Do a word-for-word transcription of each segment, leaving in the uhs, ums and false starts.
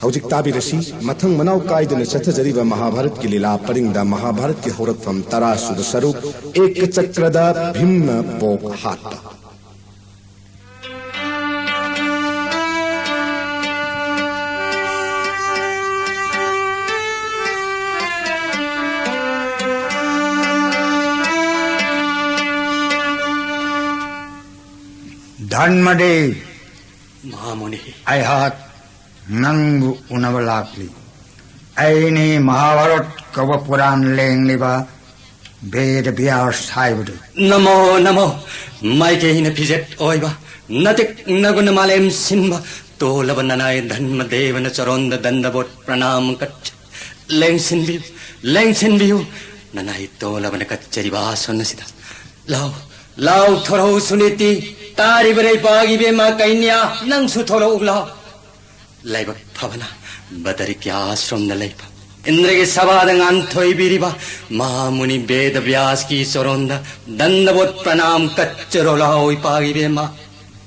ꯍꯧꯖꯤꯛ ꯇꯥꯕꯤꯔꯁꯤ, ꯃꯊꯪ ꯃꯅꯥꯎ ꯀꯥꯏꯗꯅ ꯆꯠꯊꯖꯔꯤꯕ ꯃꯍꯥꯚꯥꯔꯠꯀꯤ ꯂꯤꯂꯥ ꯄꯔꯤꯡꯗ ꯃꯍꯥꯚꯥꯔꯠꯀꯤ ꯍꯧꯔꯛꯐꯝ ꯇꯔꯥꯁꯨꯕ ꯁꯔꯨꯛ, ꯑꯦꯀꯆꯀ꯭ꯔꯗ ꯚꯤꯝꯅ ꯕꯣꯛ ꯍꯥꯠꯄ꯫ ꯙꯔꯃꯗꯦꯕ, ꯃꯍꯥꯃꯨꯅꯤ꯫ ꯑꯩꯍꯥꯛ ꯅꯪꯕꯨ ꯎꯅꯕ ꯂꯥꯛꯂꯤ꯫ ꯑꯩꯅꯤ ꯃꯍꯥꯚꯥꯔꯠ ꯀꯧꯕ ꯄꯨꯔꯥꯟ ꯂꯦꯡꯂꯤꯕ ꯕꯦꯗ ꯕ꯭ꯌꯥꯁ ꯍꯥꯏꯕꯗꯨ꯫ ꯅꯃꯣ ꯅꯃꯣ꯫ ꯃꯥꯏꯀꯩꯅ ꯐꯤꯖꯦꯠ ꯑꯣꯏꯕ, ꯅꯇꯤꯛ ꯅꯒꯨꯅ ꯃꯥꯂꯦꯝ ꯁꯤꯟꯕ, ꯇꯣꯜꯂꯕ ꯅꯅꯥꯏ ꯙꯔꯃꯗꯦꯕꯅ ꯆꯔꯣꯟꯗ ꯗꯟꯗꯕꯣꯠ ꯄ꯭ꯔꯅꯥꯝ ꯀꯠ-, ꯂꯦꯡꯁꯤꯟꯕꯤꯌꯨ, ꯂꯦꯡꯁꯤꯟꯕꯤꯌꯨ꯫ ꯅꯅꯥꯏ ꯇꯣꯜꯂꯕꯅ ꯀꯠꯆꯔꯤꯕ ꯑꯥꯁꯣꯟ ꯑꯁꯤꯗ ꯂꯥꯎ, ꯂꯥꯎ ꯊꯣꯔꯛꯎ ꯁꯨꯅꯤꯇꯤ꯫ ꯇꯥꯔꯤꯕ ꯂꯩꯄꯥꯛ ꯏꯕꯦꯝꯃ ꯀꯩꯅ꯭ꯌꯥ, ꯅꯪꯁꯨ ꯊꯣꯔꯛꯎ ꯂꯥꯎ꯫ ꯂꯥꯏꯕꯛ ꯐꯕꯅ ꯕꯗꯔꯤꯀ꯭ꯌꯥ ꯑꯥꯁ꯭ꯔꯝꯗ ꯂꯩꯕ, ꯏꯟꯗ꯭ꯔꯒꯤ ꯁꯚꯥꯗ ꯉꯥꯟꯊꯣꯏꯕꯤꯔꯤꯕ ꯃꯍꯥꯃꯨꯅꯤ ꯕꯦꯗ ꯕ꯭ꯌꯥꯁꯀꯤ ꯆꯣꯔꯣꯟꯗ ꯗꯟꯗꯕꯣꯠ ꯄ꯭ꯔꯅꯥꯝ ꯀꯠꯆꯔꯣ ꯂꯥꯎ ꯏꯄꯥꯒꯤ ꯏꯕꯦꯝꯃ꯫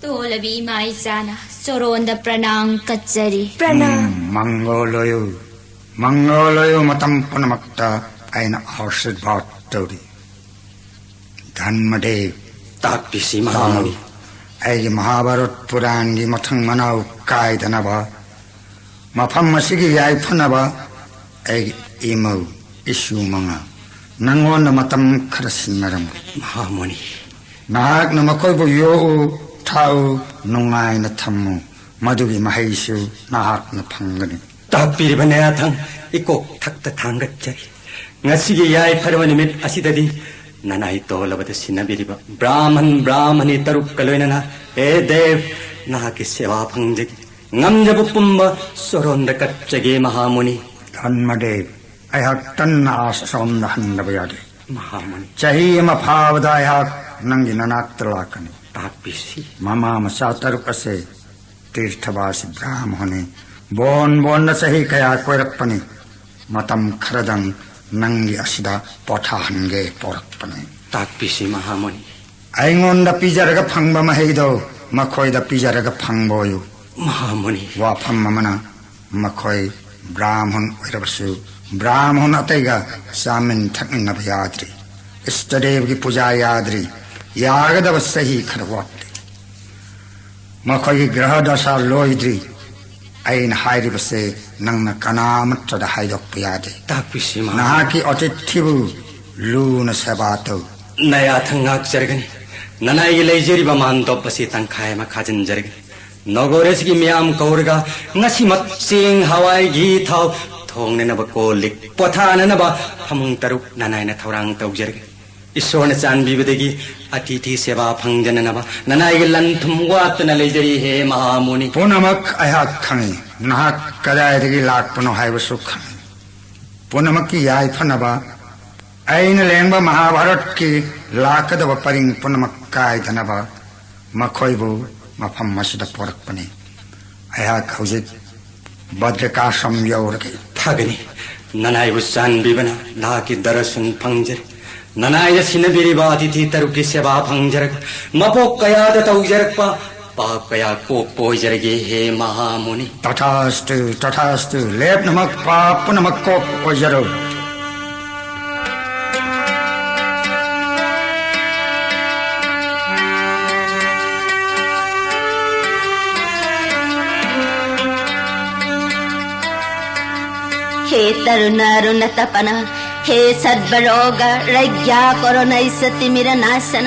ꯇꯣꯜꯂꯕꯤ ꯏꯃꯥ ꯏꯆꯥꯅ ꯆꯣꯔꯣꯟꯗ ꯄ꯭ꯔꯅꯥꯝ ꯀꯠꯆꯔꯤ꯫ ꯄ꯭ꯔꯅꯥꯝ꯫ ꯎꯝ, ꯃꯪꯒꯣꯜ ꯑꯣꯏꯌꯨ, ꯃꯪꯒꯣꯜ ꯑꯣꯏꯌꯨ, ꯃꯇꯝ ꯄꯨꯝꯅꯃꯛꯇ ꯑꯩꯅ ꯑꯥꯁꯤꯔꯕꯥꯗ ꯇꯧꯔꯤ꯫ ꯙꯟꯃꯗꯦꯕ, ꯇꯥꯛꯄꯤꯁꯤ ꯃꯍꯥꯃꯨꯅꯤ꯫ ꯇꯥꯎ꯫ ꯑꯩꯒꯤ ꯃꯍꯥꯚꯥꯔꯠ ꯄꯨꯔꯥꯟꯒꯤ ꯃꯊꯪ ꯃꯅꯥꯎ ꯀꯥꯏꯗꯅꯕ, ꯃꯐꯝ ꯑꯁꯤꯒꯤ ꯌꯥꯏꯐꯅꯕ ꯑꯩꯒꯤ ꯏꯃꯧ ꯏꯁꯨ ꯃꯉꯥ ꯅꯪꯉꯣꯟꯗ ꯃꯇꯝ ꯈꯔ ꯁꯤꯟꯅꯔꯝꯒꯦ꯫ ꯃꯍꯥꯃꯨꯅꯤ꯫ ꯅꯍꯥꯛꯅ ꯃꯈꯣꯏꯕꯨ ꯌꯣꯛꯎ, ꯊꯥꯛꯎ, ꯅꯨꯡꯉꯥꯏꯅ ꯊꯝꯃꯨ꯫ ꯃꯗꯨꯒꯤ ꯃꯍꯩꯁꯨ ꯅꯍꯥꯛꯅ ꯐꯪꯒꯅꯤ꯫ ꯇꯥꯛꯄꯤꯔꯤꯕ ꯅꯌꯥꯊꯪ ꯏꯀꯣꯛ ꯊꯛꯇ ꯊꯥꯡꯒꯠꯆꯔꯤ꯫ ꯉꯁꯤꯒꯤ ꯌꯥꯏꯐꯔꯕ ꯅꯨꯃꯤꯠ ꯑꯁꯤꯗꯗꯤ ꯅꯅꯥꯏ ꯇꯣꯜꯂꯕꯗ ꯁꯤꯟꯅꯕꯤꯔꯤꯕ ꯕ꯭ꯔꯥꯍꯃꯟ ꯕ꯭ꯔꯥꯍꯃꯅꯤ ꯇꯔꯨꯛꯀ ꯂꯣꯏꯅꯅ, ꯍꯦ ꯗꯦꯕ, ꯅꯍꯥꯛꯀꯤ ꯁꯦꯕꯥ ꯐꯪꯖꯒꯦ꯫ ꯉꯝꯖꯕ ꯄꯨꯝꯕ ꯁꯣꯔꯣꯟꯗ ꯀꯠꯆꯒꯦ ꯃꯍꯥꯃꯨꯅꯤ꯫ ꯙꯟꯃꯗꯦꯕ, ꯑꯩꯍꯥꯛ ꯇꯟꯅ ꯑꯥꯁ꯭ꯔꯝꯗ ꯍꯟꯗꯕ ꯌꯥꯗꯦ꯫ ꯃꯍꯥꯃꯨꯅꯤ꯫ ꯆꯍꯤ ꯑꯃ ꯐꯥꯕꯗ ꯑꯩꯍꯥꯛ ꯅꯪꯒꯤ ꯅꯅꯥꯛꯇ ꯂꯥꯛꯀꯅꯤ꯫ ꯇꯥꯛꯄꯤꯁꯤ꯫ ꯃꯃꯥ ꯃꯆꯥ ꯇꯔꯨꯛ ꯑꯁꯦ ꯇꯤꯔꯊꯕꯥꯁꯤ ꯕ꯭ꯔꯥꯍꯃꯅꯤ꯫ ꯕꯣꯟ ꯕꯣꯟꯗ ꯆꯍꯤ ꯀꯌꯥ ꯀꯣꯏꯔꯛꯄꯅꯤ꯫ ꯃꯇꯝ ꯈꯔꯗꯪ ꯅꯪꯒꯤ ꯑꯁꯤꯗ ꯄꯣꯊꯥꯍꯟꯒꯦ ꯄꯣꯔꯛꯄꯅꯤ꯫ ꯇꯥꯛꯄꯤꯁꯤ ꯃꯍꯥꯃꯨꯅꯤ꯫ ꯑꯩꯉꯣꯟꯗ ꯄꯤꯖꯔꯒ ꯐꯪꯕ ꯃꯍꯩꯗꯣ ꯃꯈꯣꯏꯗ ꯄꯤꯖꯔꯒ ꯐꯪꯕ ꯑꯣꯏꯌꯨ꯫ ꯃꯍꯥꯃꯨꯅꯤ꯫ ꯋꯥꯐꯝ ꯑꯃꯅ ꯃꯈꯣꯏ ꯕ꯭ꯔꯥꯍꯃꯟ ꯑꯣꯏꯔꯕꯁꯨ, ꯕ꯭ꯔꯥꯍꯃꯟ ꯑꯇꯩꯒ ꯆꯥꯃꯤꯟ ꯊꯛꯃꯤꯟꯅꯕ ꯌꯥꯗ꯭ꯔꯤ꯫ ꯏꯁꯇꯗꯦꯕꯒꯤ ꯄꯨꯖꯥ ꯌꯥꯗ꯭ꯔꯤ꯫ ꯌꯥꯒꯗꯕ ꯆꯍꯤ ꯈꯔ ꯋꯥꯠꯂꯤ꯫ ꯃꯈꯣꯏꯒꯤ ꯒ꯭ꯔꯍ ꯗꯁꯥ ꯂꯣꯏꯗ꯭ꯔꯤ꯫ ꯑꯩꯅ ꯍꯥꯏꯔꯤꯕꯁꯦ ꯅꯪꯅ ꯀꯅꯥ ꯑꯃꯠꯇꯗ ꯍꯥꯏꯗꯣꯛꯄ ꯌꯥꯗꯦ꯫ ꯇꯥꯛꯄꯤꯁꯤ, ꯃꯍꯥ- ꯅꯍꯥꯛꯀꯤ ꯑꯇꯤꯊꯤꯕꯨ ꯂꯨꯅ ꯁꯦꯕꯥ ꯇꯧ꯫ ꯅꯌꯥꯊꯪ ꯉꯥꯛꯆꯔꯒꯅꯤ꯫ ꯅꯅꯥꯏꯒꯤ ꯂꯩꯖꯔꯤꯕ ꯃꯥꯟꯗꯣꯞ ꯑꯁꯤ ꯇꯪꯈꯥꯏ ꯑꯃ ꯈꯥꯖꯤꯟꯖꯔꯒꯅꯤ꯫ ꯅꯒꯣꯔꯦꯁꯀꯤ ꯃꯤꯌꯥꯝ ꯀꯧꯔꯒ ꯉꯁꯤꯃꯛ ꯆꯦꯡ, ꯍꯋꯥꯏ, ꯘꯤ, ꯊꯥꯎ, ꯊꯣꯡꯅꯅꯕ ꯀꯣꯜ ꯂꯤꯛ, ꯄꯣꯊꯥꯅꯅꯕ ꯐꯃꯨꯡ ꯇꯔꯨꯛ ꯅꯅꯥꯏꯅ ꯊꯧꯔꯥꯡ ꯇꯧꯖꯔꯒꯅꯤ꯫ ꯏꯁꯣꯔꯅ ꯆꯥꯟꯕꯤꯕꯗꯒꯤ ꯑꯇꯤꯊꯤ ꯁꯦꯕꯥ ꯐꯪꯗꯅꯅꯕ ꯅꯅꯥꯏꯒꯤ ꯂꯟ ꯊꯨꯝ ꯋꯥꯠꯇꯅ ꯂꯩꯖꯔꯤ, ꯍꯦ ꯃꯍꯥꯃꯨꯅꯤ꯫ ꯄꯨꯝꯅꯃꯛ ꯑꯩꯍꯥꯛ ꯈꯪꯏ꯫ ꯅꯍꯥꯛ ꯀꯗꯥꯏꯗꯒꯤ ꯂꯥꯛꯄꯅꯣ ꯍꯥꯏꯕꯁꯨ ꯈꯪꯏ꯫ ꯄꯨꯝꯅꯃꯛꯀꯤ ꯌꯥꯏꯐꯅꯕ ꯑꯩꯅ ꯂꯦꯡꯕ ꯃꯍꯥꯚꯥꯔꯠꯀꯤ ꯂꯥꯛꯀꯗꯕ ꯄꯔꯤꯡ ꯄꯨꯝꯅꯃꯛ ꯀꯥꯏꯗꯅꯕ ꯃꯈꯣꯏꯕꯨ ꯃꯐꯝ ꯑꯁꯤꯗ ꯄꯣꯔꯛꯄꯅꯤ꯫ ꯑꯩꯍꯥꯛ ꯍꯧꯖꯤꯛ ꯕꯗ꯭ꯔꯤꯀꯥꯁ꯭ꯔꯝ ꯌꯧꯔꯒꯦ꯫ ꯐꯒꯅꯤ꯫ ꯅꯅꯥꯏꯕꯨ ꯆꯥꯟꯕꯤꯕꯅ ꯅꯍꯥꯛꯀꯤ ꯗꯔꯁꯟ ꯐꯪꯖꯔꯦ꯫ ꯅꯅꯥꯏꯅ ꯁꯤꯟꯅꯕꯤꯔꯤꯕ ꯑꯇꯤꯊꯤ ꯇꯔꯨꯛꯀꯤ ꯁꯦꯕꯥ ꯐꯪꯖꯔꯒ ꯃꯄꯣꯛ ꯀꯌꯥꯗ ꯇꯧꯖꯔꯛꯄ ꯄꯥꯞ ꯀꯌꯥ ꯀꯣꯛꯄ ꯑꯣꯏꯖꯔꯒꯦ, ꯍꯦ ꯃꯍꯥꯃꯨꯅꯤ꯫ ꯇꯊꯥꯁꯇꯨ, ꯇꯊꯥꯁꯇꯨ, ꯂꯦꯞꯅꯃꯛ ꯄꯥꯞ ꯄꯨꯝꯅꯃꯛ ꯀꯣꯛꯄ ꯑꯣꯏꯖꯔꯣ꯫ हे तरुण अरुण तपन, हे सर्व रोग रज्ञा करुण तिमिर नाशन,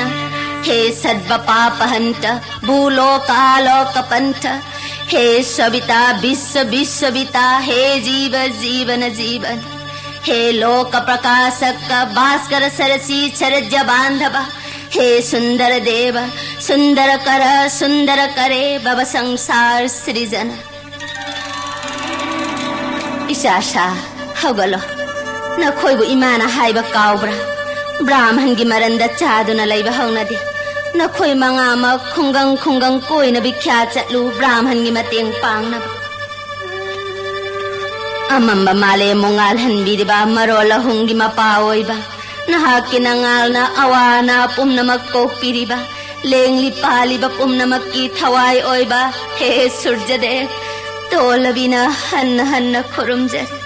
हे सर्व पाप हंत, भूलोक आलोक पंथ, हे सविता विश्व विश्वविता, हे जीव जीवन जीवन, हे लोक प्रकाशक भास्कर सरसी चरज बांधव, हे सुंदर देव, सुंदर कर सुंदर करे भव संसार सृजन। ꯏꯆꯥꯁꯥ, ꯍꯧꯒꯠꯂꯣ꯫ ꯅꯈꯣꯏꯕꯨ ꯏꯃꯥꯅ ꯍꯥꯏꯕ ꯀꯥꯎꯕ꯭ꯔꯥ? ꯕ꯭ꯔꯥꯍꯃꯟꯒꯤ ꯃꯔꯟꯗ ꯆꯥꯗꯨꯅ ꯂꯩꯕ ꯍꯧꯅꯗꯦ꯫ ꯅꯈꯣꯏ ꯃꯉꯥꯃꯛ ꯈꯨꯡꯒꯪ ꯈꯨꯡꯒꯪ ꯀꯣꯏꯅ ꯚꯤꯈ꯭ꯌꯥ ꯆꯠꯂꯨ, ꯕ꯭ꯔꯥꯍꯃꯟꯒꯤ ꯃꯇꯦꯡ ꯄꯥꯡꯅꯕ꯫ ꯑꯃꯝꯕ ꯃꯥꯂꯦꯝꯕꯨ ꯉꯥꯜꯍꯟꯕꯤꯔꯤꯕ ꯃꯔꯣꯜ ꯑꯍꯨꯝꯒꯤ ꯃꯄꯥ ꯑꯣꯏꯕ, ꯅꯍꯥꯛꯀꯤ ꯅꯉꯥꯜꯅ ꯑꯋꯥ ꯑꯅꯥ ꯄꯨꯝꯅꯃꯛ ꯀꯣꯛꯄꯤꯔꯤꯕ, ꯂꯦꯡꯂꯤ ꯄꯥꯜꯂꯤꯕ ꯄꯨꯝꯅꯃꯛꯀꯤ ꯊꯋꯥꯏ ꯑꯣꯏꯕ ꯍꯦ ꯁꯨꯔꯖꯗꯦꯕ, ꯇꯣꯜꯂꯕꯤꯅ ꯍꯟꯅ ꯍꯟꯅ ꯈꯨꯔꯨꯝꯖꯔꯤ꯫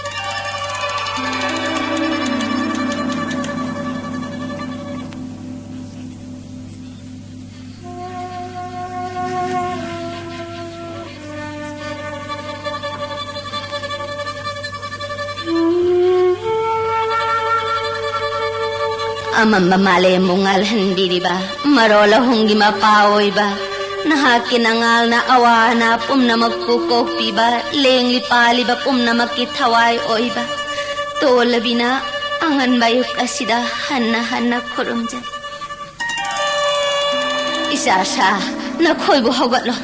ꯑꯃꯝꯕ ꯃꯥꯂꯦꯝꯕꯨ ꯉꯥꯜꯍꯟꯕꯤꯔꯤꯕ, ꯃꯔꯣꯜ ꯑꯍꯨꯝꯒꯤ ꯃꯄꯥ ꯑꯣꯏꯕ, ꯅꯍꯥꯛꯀꯤ ꯅꯉꯥꯜꯅ ꯑꯋꯥ ꯑꯅꯥ ꯄꯨꯝꯅꯃꯛꯄꯨ ꯀꯣꯛꯄꯤꯕ, ꯂꯦꯡꯂꯤ ꯄꯥꯜꯂꯤꯕ ꯄꯨꯝꯅꯃꯛꯀꯤ ꯊꯋꯥꯏ ꯑꯣꯏꯕ ꯇꯣꯜꯂꯕꯤꯅ ꯑꯉꯟꯕ ꯑꯌꯨꯛ ꯑꯁꯤꯗ ꯍꯟꯅ ꯍꯟꯅ ꯈꯨꯔꯨꯝꯖꯩ꯫ ꯏꯆꯥꯁꯥ, ꯅꯈꯣꯏꯕꯨ ꯍꯧꯒꯠꯂꯣ꯫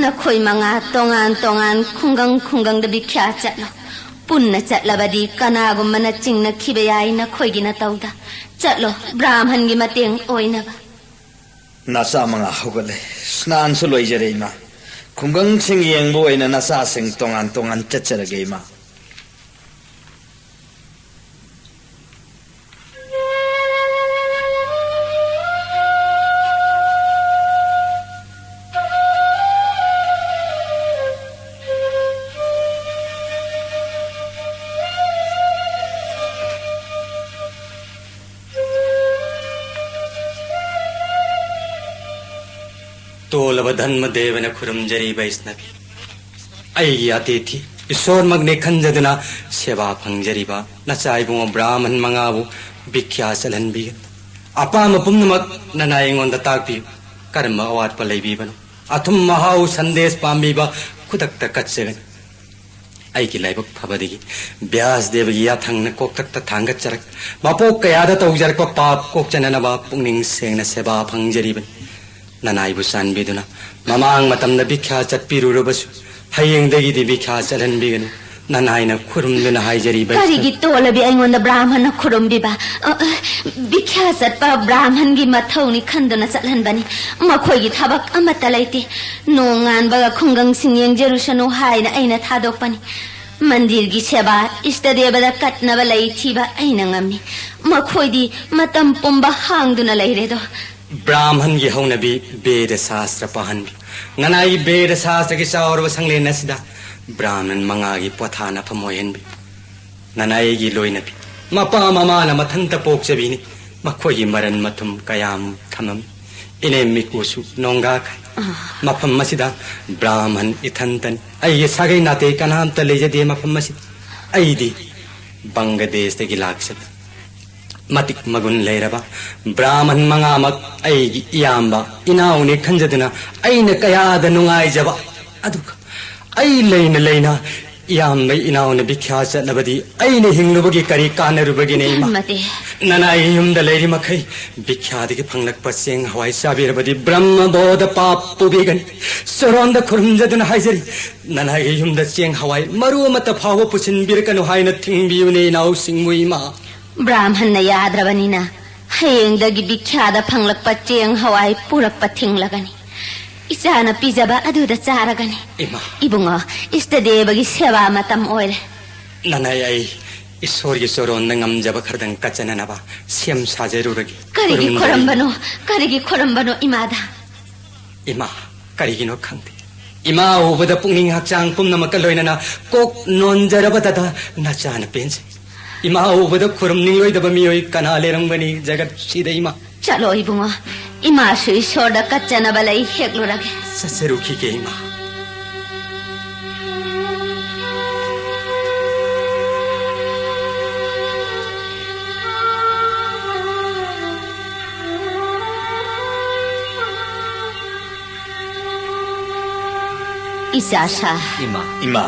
ꯅꯈꯣꯏ ꯃꯉꯥ ꯇꯣꯉꯥꯟ ꯇꯣꯉꯥꯟ ꯈꯨꯡꯒꯪ ꯈꯨꯡꯒꯪꯗ ꯕꯤꯈ꯭ꯌꯥ ꯆꯠꯂꯣ꯫ ꯄꯨꯟꯅ ꯆꯠꯂꯕꯗꯤ ꯀꯅꯥꯒꯨꯝꯕꯅ ꯆꯤꯡꯅꯈꯤꯕ ꯌꯥꯏ ꯅꯈꯣꯏꯒꯤ ꯅꯇꯧꯗ꯫ ꯆꯠꯂꯣ, ꯕ꯭ꯔꯥꯍꯃꯟꯒꯤ ꯃꯇꯦꯡ ꯑꯣꯏꯅꯕ꯫ ꯅꯆꯥ ꯃꯉꯥ ꯍꯧꯒꯠꯂꯦ꯫ ꯁ꯭ꯅꯥꯟꯁꯨ ꯂꯣꯏꯖꯔꯦ, ꯏꯃꯥ꯫ ꯈꯨꯡꯒꯪꯁꯤꯡ ꯌꯦꯡꯕ ꯑꯣꯏꯅ ꯅꯆꯥꯁꯤꯡ ꯇꯣꯉꯥꯟ ꯇꯣꯉꯥꯟ ꯆꯠꯆꯔꯒꯦ, ꯏꯃꯥ꯫ ꯇꯣꯜꯂꯕ ꯙꯟꯃꯗꯦꯕꯅ ꯈꯨꯔꯨꯝꯖꯔꯤ ꯕꯩꯁꯅꯕꯤ꯫ ꯑꯩꯒꯤ ꯑꯇꯤꯊꯤ ꯏꯁꯣꯔꯃꯛꯅꯦ ꯈꯟꯖꯗꯨꯅ ꯁꯦꯕꯥ ꯐꯪꯖꯔꯤꯕ ꯅꯆꯥ ꯏꯕꯨꯡꯉꯣ ꯕ꯭ꯔꯥꯍꯃꯟ ꯃꯉꯥꯕꯨ ꯕꯤꯈ꯭ꯌꯥ ꯆꯠꯍꯟꯕꯤꯒꯅꯨ꯫ ꯑꯄꯥꯝꯕ ꯄꯨꯝꯅꯃꯛ ꯅꯅꯥꯏ ꯑꯩꯉꯣꯟꯗ ꯇꯥꯛꯄꯤꯌꯨ꯫ ꯀꯔꯝꯕ ꯑꯋꯥꯠꯄ ꯂꯩꯕꯤꯕꯅꯣ? ꯑꯊꯨꯝ ꯑꯍꯥꯎ ꯁꯟꯗꯦꯁ ꯄꯥꯝꯕꯤꯕ ꯈꯨꯗꯛꯇ ꯀꯠꯆꯒꯅꯤ꯫ ꯑꯩꯒꯤ ꯂꯥꯏꯕꯛ ꯐꯕꯗꯒꯤ ꯕ꯭ꯌꯥꯁ ꯗꯦꯕꯒꯤ ꯌꯥꯊꯪꯅ ꯀꯣꯛꯇꯛꯇ ꯊꯥꯡꯒꯠꯆꯔꯛ, ꯃꯄꯣꯛ ꯀꯌꯥꯗ ꯇꯧꯖꯔꯛꯄ ꯄꯥꯞ ꯀꯣꯛꯆꯅꯅꯕ ꯄꯨꯛꯅꯤꯡ ꯁꯦꯡꯅ ꯁꯦꯕꯥ ꯐꯪꯖꯔꯤꯕꯅꯤ꯫ ꯅꯅꯥꯏꯕꯨ ꯆꯥꯟꯕꯤꯗꯨꯅ ꯃꯃꯥꯡ ꯃꯇꯝꯗ ꯚꯤꯈ꯭ꯌꯥ ꯆꯠꯄꯤꯔꯨꯔꯕꯁꯨ ꯍꯌꯦꯡꯗꯒꯤꯗꯤ ꯚꯤꯈ꯭ꯌꯥ ꯆꯠꯍꯟꯕꯤꯒꯅꯨ꯫ ꯅꯅꯥꯏꯅ ꯈꯨꯔꯨꯝꯗꯨꯅ ꯍꯥꯏꯖꯔꯤꯕ ꯀꯔꯤꯒꯤ ꯇꯣꯜꯂꯕꯤ ꯑꯩꯉꯣꯟꯗ ꯕ꯭ꯔꯥꯍꯃꯟꯅ ꯈꯨꯔꯨꯝꯕꯤꯕ? ꯑ, ꯑ, ꯚꯤꯈ꯭ꯌꯥ ꯆꯠꯄ ꯕ꯭ꯔꯥꯍꯃꯟꯒꯤ ꯃꯊꯧꯅꯤ ꯈꯟꯗꯨꯅ ꯆꯠꯍꯟꯕꯅꯤ꯫ ꯃꯈꯣꯏꯒꯤ ꯊꯕꯛ ꯑꯃꯠꯇ ꯂꯩꯇꯦ꯫ ꯅꯣꯡ ꯉꯥꯟꯕꯒ ꯈꯨꯡꯒꯪꯁꯤꯡ ꯌꯦꯡꯖꯔꯨꯁꯅꯨ ꯍꯥꯏꯅ ꯑꯩꯅ ꯊꯥꯗꯣꯛꯄꯅꯤ꯫ ꯃꯟꯗꯤꯔꯒꯤ ꯁꯦꯕꯥ, ꯏꯁꯇ ꯗꯦꯕꯗ ꯀꯠꯅꯕ ꯂꯩ ꯊꯤꯕ ꯑꯩꯅ ꯉꯝꯃꯤ꯫ ꯃꯈꯣꯏꯗꯤ ꯃꯇꯝ ꯄꯨꯝꯕ ꯍꯥꯡꯗꯨꯅ ꯂꯩꯔꯦꯗꯣ꯫ ꯕ꯭ꯔꯥꯍꯃꯟꯒꯤ ꯍꯧꯅꯕꯤ ꯕꯦꯗ ꯁꯥꯁꯇ꯭ꯔ ꯄꯥꯍꯟꯕꯤ꯫ ꯅꯅꯥꯏ ꯕꯦꯗ ꯁꯥꯁꯇ꯭ꯔꯒꯤ ꯆꯥꯎꯔꯕ ꯁꯪꯂꯦꯟ ꯑꯁꯤꯗ ꯕ꯭ꯔꯥꯍꯃꯟ ꯃꯉꯥꯒꯤ ꯄꯣꯊꯥꯅꯐꯝ ꯑꯣꯏꯍꯟꯕꯤ꯫ ꯅꯅꯥꯏꯒꯤ ꯂꯣꯏꯅꯕꯤ꯫ ꯃꯄꯥ ꯃꯃꯥꯅ ꯃꯊꯟꯇ ꯄꯣꯛꯆꯕꯤꯅꯤ꯫ ꯃꯈꯣꯏꯒꯤ ꯃꯔꯟ ꯃꯊꯨꯝ ꯀꯌꯥꯃꯨꯛ ꯊꯝꯃꯝꯃꯤ꯫ ꯏꯅꯦꯝ ꯏꯀꯨꯁꯨ ꯅꯣꯡꯒꯥꯈꯩ꯫ ꯃꯐꯝ ꯑꯁꯤꯗ ꯕ꯭ꯔꯥꯍꯃꯟ ꯏꯊꯟꯇꯅꯤ꯫ ꯑꯩꯒꯤ ꯁꯥꯒꯩ ꯅꯥꯇꯩ ꯀꯅꯥꯝꯇ ꯂꯩꯖꯗꯦ ꯃꯐꯝ ꯑꯁꯤꯗ꯫ ꯑꯩꯗꯤ ꯕꯪꯒ꯭ꯂꯥꯗꯦꯁꯇꯒꯤ ꯂꯥꯛꯆꯕ ꯃꯇꯤꯛ ꯃꯒꯨꯟ ꯂꯩꯔꯕ ꯕ꯭ꯔꯥꯍꯃꯟ ꯃꯉꯥꯃꯛ ꯑꯩꯒꯤ ꯏꯌꯥꯝꯕ ꯏꯅꯥꯎꯅꯤ ꯈꯟꯖꯗꯨꯅ ꯑꯩꯅ ꯀꯌꯥꯗ ꯅꯨꯡꯉꯥꯏꯖꯕ꯫ ꯑꯗꯨꯒ ꯑꯩ ꯂꯩꯅ ꯂꯩꯅ ꯏꯌꯥꯝꯕ ꯏꯅꯥꯎꯅ ꯕꯤꯈ꯭ꯌꯥ ꯆꯠꯅꯕꯗꯤ ꯑꯩꯅ ꯍꯤꯡꯂꯨꯕꯒꯤ ꯀꯔꯤ ꯀꯥꯟꯅꯔꯨꯕꯒꯤꯅꯦ, ꯏꯃꯥ? ꯅꯠꯇꯦ꯫ ꯅꯅꯥꯏꯒꯤ ꯌꯨꯝꯗ ꯂꯩꯔꯤ ꯃꯈꯩ ꯕꯤꯈ꯭ꯌꯥꯗꯒꯤ ꯐꯪꯂꯛꯄ ꯆꯦꯡ ꯍꯋꯥꯏ ꯆꯥꯕꯤꯔꯕꯗꯤ ꯕ꯭ꯔꯍ꯭ꯃ ꯕꯣꯙ ꯄꯥꯞ ꯄꯨꯕꯤꯒꯅꯤ꯫ ꯆꯣꯔꯣꯟꯗ ꯈꯨꯔꯨꯝꯖꯗꯨꯅ ꯍꯥꯏꯖꯔꯤ, ꯅꯅꯥꯏꯒꯤ ꯌꯨꯝꯗ ꯆꯦꯡ ꯍꯋꯥꯏ ꯃꯔꯨ ꯑꯃꯠꯇ ꯐꯥꯎꯕ ꯄꯨꯁꯤꯟꯕꯤꯔꯛꯀꯅꯨ ꯍꯥꯏꯅ ꯊꯤꯡꯕꯤꯌꯨꯅꯦ ꯏꯅꯥꯎꯁꯤꯡꯕꯨ, ꯏꯃꯥ꯫ ꯕ꯭ꯔꯥꯍꯃꯟꯅ ꯌꯥꯗ꯭ꯔꯕꯅꯤꯅ ꯍꯌꯦꯡꯗꯒꯤ ꯕꯤꯈ꯭ꯌꯥꯗ ꯐꯪꯂꯛꯄ ꯆꯦꯡ ꯍꯋꯥꯏ ꯄꯨꯔꯛꯄ ꯊꯤꯡꯂꯒꯅꯤ꯫ ꯏꯆꯥꯅ ꯄꯤꯖꯕ ꯑꯗꯨꯗ ꯆꯥꯔꯒꯅꯤ꯫ ꯏꯃꯥ꯫ ꯏꯕꯨꯡꯉꯣ, ꯏꯁꯇ ꯗꯦꯕꯒꯤ ꯁꯦꯕꯥ ꯃꯇꯝ ꯑꯣꯏꯔꯦ꯫ ꯅꯅꯥꯏ, ꯑꯩ ꯏꯁꯣꯔꯒꯤ ꯆꯣꯔꯣꯟꯗ ꯉꯝꯖꯕ ꯈꯔꯗꯪ ꯀꯠꯆꯅꯅꯕ ꯁꯦꯝ ꯁꯥꯖꯔꯨꯔꯒꯦ꯫ ꯀꯔꯤꯒꯤ ꯈꯨꯔꯨꯝꯖꯔꯤ꯫ ꯈꯣꯔꯝꯕꯅꯣ? ꯀꯔꯤꯒꯤ ꯈꯣꯔꯝꯕꯅꯣ, ꯏꯃꯥꯗ? ꯏꯃꯥ, ꯀꯔꯤꯒꯤꯅꯣ ꯈꯪꯗꯦ, ꯏꯃꯥ ꯎꯕꯗ ꯄꯨꯛꯅꯤꯡ ꯍꯛꯆꯥꯡ ꯄꯨꯝꯅꯃꯛꯀ ꯂꯣꯏꯅꯅ ꯀꯣꯛ ꯅꯣꯟꯖꯔꯕꯗꯗ ꯅꯆꯥꯅ ꯄꯦꯟꯖꯩ꯫ ꯏꯃꯥ ꯎꯕꯗ ꯈꯨꯔꯨꯝꯅꯤꯡꯂꯣꯏꯗꯕ ꯃꯤꯑꯣꯏ ꯀꯅꯥ ꯂꯩꯔꯝꯒꯅꯤ ꯖꯒꯠꯁꯤꯗ, ꯏꯃꯥ? ꯆꯠꯂꯣ ꯏꯕꯨꯡꯉꯣ, ꯏꯃꯥꯁꯨ ꯏꯁꯣꯔꯗ ꯀꯠꯆꯅꯕ ꯂꯩ, ꯍꯦꯛꯂꯨꯔꯒꯦ꯫ ꯆꯠꯆꯔꯨꯈꯤꯒꯦ, ꯏꯃꯥ꯫ ꯏꯆꯥꯁꯥ, ꯏꯃꯥ꯫ ꯏꯃꯥ꯫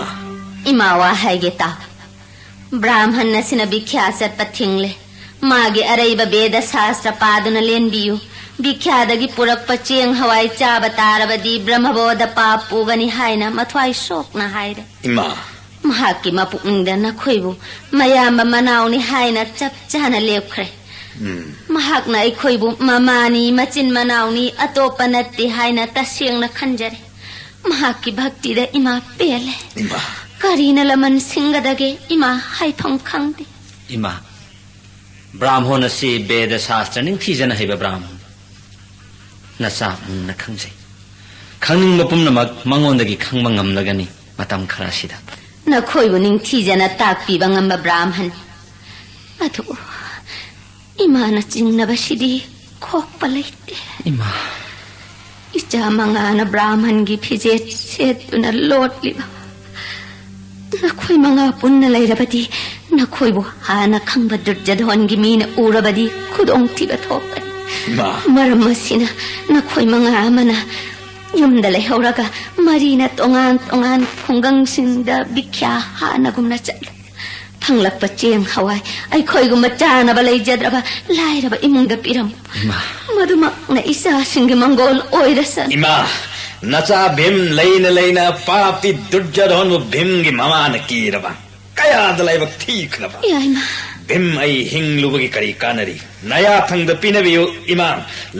ꯏꯃꯥ ꯋꯥ ꯍꯥꯏꯒꯦ ꯇꯥꯎ꯫ ꯕ꯭ꯔꯥꯍꯃꯟ ꯑꯁꯤꯅ ꯕꯤꯈ꯭ꯌꯥ ꯆꯠꯄ ꯊꯤꯡꯂꯦ꯫ ꯃꯥꯒꯤ ꯑꯔꯩꯕ ꯕꯦꯗ ꯁꯥꯁꯇ꯭ꯔ ꯄꯥꯗꯨꯅ ꯂꯦꯟꯕꯤꯌꯨ꯫ ꯕꯤꯈ꯭ꯌꯥꯗꯒꯤ ꯄꯨꯔꯛꯄ ꯆꯦꯡ ꯍꯋꯥꯏ ꯆꯥꯕ ꯇꯥꯔꯕꯗꯤ ꯕ꯭ꯔꯍ꯭ꯃꯕꯣꯙ ꯄꯥꯞ ꯄꯨꯒꯅꯤ ꯍꯥꯏꯅ ꯃꯊ꯭ꯋꯥꯏ ꯁꯣꯛꯅ ꯍꯥꯏꯔꯦ꯫ ꯏꯃꯥ꯫ ꯃꯍꯥꯛꯀꯤ ꯃꯄꯨꯛꯅꯤꯡꯗ ꯅꯈꯣꯏꯕꯨ ꯃꯌꯥꯝꯕ ꯃꯅꯥꯎꯅꯤ ꯍꯥꯏꯅ ꯆꯞ ꯆꯥꯅ ꯂꯦꯞꯈ꯭ꯔꯦ꯫ ꯎꯝ꯫ ꯃꯍꯥꯛꯅ ꯑꯩꯈꯣꯏꯕꯨ ꯃꯃꯥꯅꯤ, ꯃꯆꯤꯟ ꯃꯅꯥꯎꯅꯤ, ꯑꯇꯣꯞꯄ ꯅꯠꯇꯦ ꯍꯥꯏꯅ ꯇꯁꯦꯡꯅ ꯈꯟꯖꯔꯦ꯫ ꯃꯍꯥꯛꯀꯤ ꯚꯛꯇꯤꯗ ꯏꯃꯥ ꯄꯦꯜꯂꯦ꯫ ꯏꯃꯥ꯫ ꯀꯔꯤꯅ ꯂꯃꯟ ꯁꯤꯡꯒꯗꯒꯦ, ꯏꯃꯥ ꯍꯥꯏꯐꯝ ꯈꯪꯗꯦ꯫ ꯏꯃꯥ, ꯕ꯭ꯔꯥꯍꯃꯣꯟ ꯑꯁꯤ ꯕꯦꯗ ꯁꯥꯁꯇ꯭ꯔ ꯅꯤꯡꯊꯤꯖꯅ ꯍꯩꯕ ꯕ꯭ꯔꯥꯍꯃꯣꯟ꯫ ꯅꯆꯥ ꯃꯨꯟꯅ ꯈꯪꯖꯩ꯫ ꯈꯪꯅꯤꯡꯕ ꯄꯨꯝꯅꯃꯛ ꯃꯉꯣꯟꯗꯒꯤ ꯈꯪꯕ ꯉꯝꯂꯒꯅꯤ꯫ ꯃꯇꯝ ꯈꯔ ꯑꯁꯤꯗ꯫ ꯅꯈꯣꯏꯕꯨ ꯅꯤꯡꯊꯤꯖꯅ ꯇꯥꯛꯄꯤꯕ ꯉꯝꯕ ꯕ꯭ꯔꯥꯍꯃꯟ꯫ ꯑꯗꯨ ꯏꯃꯥꯅ ꯆꯤꯡꯅꯕꯁꯤꯗꯤ ꯈꯣꯛꯄ ꯂꯩꯇꯦ꯫ ꯏꯃꯥ꯫ ꯏꯆꯥ ꯃꯉꯥꯅ ꯕ꯭ꯔꯥꯍꯃꯟꯒꯤ ꯐꯤꯖꯦꯠ ꯁꯦꯠꯇꯨꯅ ꯂꯣꯠꯂꯤꯕ꯫ ꯅꯈꯣꯏ ꯃꯉꯥ ꯄꯨꯟꯅ ꯂꯩꯔꯕꯗꯤ ꯅꯈꯣꯏꯕꯨ ꯍꯥꯟꯅ ꯈꯪꯕ ꯗꯨꯔꯖꯙꯣꯟꯒꯤ ꯃꯤꯅ ꯎꯔꯕꯗꯤ ꯈꯨꯗꯣꯡꯊꯤꯕ ꯊꯣꯛꯀꯅꯤ꯫ ꯏꯃꯥ꯫ ꯃꯔꯝ ꯑꯁꯤꯅ ꯅꯈꯣꯏ ꯃꯉꯥ ꯑꯃꯅ ꯌꯨꯝꯗ ꯂꯩꯍꯧꯔꯒ ꯃꯔꯤꯅ ꯇꯣꯉꯥꯟ ꯇꯣꯉꯥꯟ ꯈꯨꯡꯒꯪꯁꯤꯡꯗ ꯚꯤꯈ꯭ꯌꯥ ꯍꯥꯟꯅꯒꯨꯝꯅ ꯆꯠꯂꯨ꯫ ꯐꯪꯂꯛꯄ ꯆꯦꯡ ꯍꯋꯥꯏ ꯑꯩꯈꯣꯏꯒꯨꯝꯕ ꯆꯥꯅꯕ ꯂꯩꯖꯗ꯭ꯔꯕ ꯂꯥꯏꯔꯕ ꯏꯃꯨꯡꯗ ꯄꯤꯔꯝꯃꯨ꯫ ꯏꯃꯥ꯫ ꯃꯗꯨꯃꯛꯅ ꯏꯆꯥꯁꯤꯡꯒꯤ ꯃꯪꯒꯣꯜ ꯑꯣꯏꯔꯁꯅꯨ꯫ ꯏꯃꯥ, ꯅꯆꯥ ꯚꯤꯝ ꯂꯩꯅ ꯂꯩꯅ ꯄꯥꯄꯤ ꯗꯨꯔꯖꯣꯙꯣꯟꯕꯨ ꯚꯤꯝꯒꯤ ꯃꯃꯥꯅ ꯀꯤꯔꯕ? ꯀꯌꯥꯗ ꯂꯥꯏꯕꯛ ꯊꯤꯈ꯭ꯔꯕ? ꯌꯥꯏꯃ꯫ ꯚꯤꯝ ꯑꯩ ꯍꯤꯡꯂꯨꯕꯒꯤ ꯀꯔꯤ ꯀꯥꯟꯅꯔꯤ? ꯅꯌꯥꯊꯪꯗ ꯄꯤꯅꯕꯤꯌꯨ, ꯏꯃꯥ꯫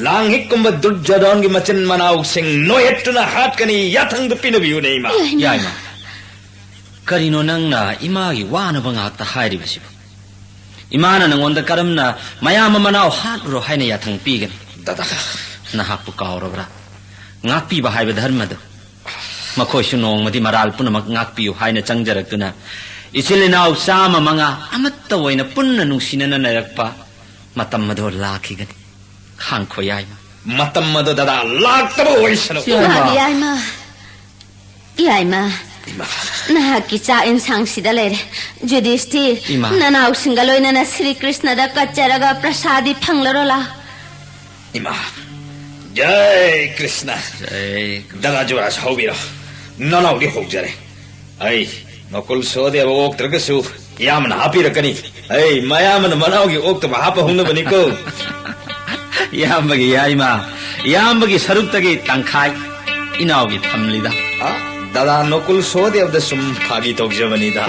ꯂꯥꯡꯍꯤꯛꯀꯨꯝꯕ ꯗꯨꯔꯖꯣꯙꯣꯟꯒꯤ ꯃꯆꯤꯟ ꯃꯅꯥꯎꯁꯤꯡ ꯅꯣꯏꯍꯠꯇꯨꯅ ꯍꯥꯠꯀꯅꯤ, ꯌꯥꯊꯪꯗ ꯄꯤꯅꯕꯤꯌꯨꯅꯦ, ꯏꯃꯥ꯫ ꯌꯥꯏꯃ꯫ ꯌꯥꯏꯃ꯫ ꯀꯔꯤꯅꯣ ꯅꯪꯅ ꯏꯃꯥꯒꯤ ꯋꯥꯅꯕ ꯉꯥꯛꯇ ꯍꯥꯏꯔꯤꯕꯁꯤꯕꯨ? ꯏꯃꯥꯅ ꯅꯪꯉꯣꯟꯗ ꯀꯔꯝꯅ ꯃꯌꯥꯝ ꯑꯃ ꯃꯅꯥꯎ ꯍꯥꯠꯂꯨꯔꯣ ꯍꯥꯏꯅ ꯌꯥꯊꯪ ꯄꯤꯒꯅꯤ? ꯗꯗꯥ꯫ ꯅꯍꯥꯛꯄꯨ ꯀꯥꯎꯔꯕ꯭ꯔꯥ? ꯉꯥꯛꯄꯤꯕ ꯍꯥꯏꯕ ꯙꯔꯃꯗꯨ꯫ ꯃꯈꯣꯏꯁꯨ ꯅꯣꯡꯃꯗꯤ ꯃꯔꯥꯜ ꯄꯨꯝꯅꯃꯛ ꯉꯥꯛꯄꯤꯌꯨ ꯍꯥꯏꯅ ꯆꯪꯖꯔꯛꯇꯨꯅ ꯏꯆꯤꯜ ꯏꯅꯥꯎ ꯆꯥꯝꯃ ꯃꯉꯥ ꯑꯃꯠꯇ ꯑꯣꯏꯅ ꯄꯨꯟꯅ ꯅꯨꯡꯁꯤꯅꯅ ꯅꯩꯔꯛꯄ ꯃꯇꯝ ꯑꯗꯨ ꯂꯥꯛꯈꯤꯒꯅꯤ꯫ ꯈꯥꯡꯈꯣ ꯌꯥꯏꯃ꯫ ꯃꯇꯝ ꯑꯗꯨ ꯗꯗꯥ ꯂꯥꯛꯇꯕ ꯑꯣꯏꯁꯅꯨ꯫ ꯏꯃꯥ꯫ ꯏꯃꯥ, ꯌꯥꯏꯃ꯫ ꯌꯥꯏꯃ꯫ ꯏꯃꯥ꯫ ꯅꯍꯥꯛꯀꯤ ꯆꯥꯛ ꯏꯟꯁꯥꯡꯁꯤꯗ ꯂꯩꯔꯦ꯫ ꯌꯨꯙꯤꯁꯇꯤꯔ, ꯏꯃꯥ꯫ ꯅꯅꯥꯎꯁꯤꯡꯒ ꯂꯣꯏꯅꯅ ꯁ꯭ꯔꯤ ꯀ꯭ꯔꯤꯁꯅꯗ ꯀꯠꯆꯔꯒ ꯄ꯭ꯔꯁꯥꯗꯤ ꯐꯪꯂꯔꯣ ꯂꯥꯎ꯫ ꯏꯃꯥ꯫ ꯖꯩ ꯀ꯭ꯔꯤꯁꯅ꯫ ꯖꯩ ꯀ꯭ꯔꯤꯁꯅ꯫ ꯗꯗꯥ ꯖꯨꯔꯥꯖ ꯍꯧꯕꯤꯔꯣ꯫ ꯅꯅꯥꯎꯗꯤ ꯍꯧꯖꯔꯦ꯫ ꯑꯩ ꯅꯀꯨꯜ ꯁꯍꯗꯦꯕ ꯑꯣꯛꯇ꯭ꯔꯒꯁꯨ ꯏꯌꯥꯝꯕꯅ ꯍꯥꯞꯄꯤꯔꯛꯀꯅꯤ꯫ ꯑꯩ ꯃꯌꯥꯝꯕꯅ ꯃꯅꯥꯎꯒꯤ ꯑꯣꯛꯇꯕ ꯍꯥꯞꯄ ꯍꯧꯅꯕꯅꯤꯀꯣ꯫ ꯏꯌꯥꯝꯕꯒꯤ ꯌꯥꯏꯃ, ꯏꯌꯥꯝꯕꯒꯤ ꯁꯔꯨꯛꯇꯒꯤ ꯇꯪꯈꯥꯏ ꯏꯅꯥꯎꯒꯤ ꯊꯝꯂꯤꯗ꯫ ꯑ, ꯗꯗꯥ ꯅꯀꯨꯜ ꯁꯍꯗꯦꯕꯗ ꯁꯨꯝ ꯐꯥꯒꯤ ꯇꯧꯖꯕꯅꯤꯗ꯫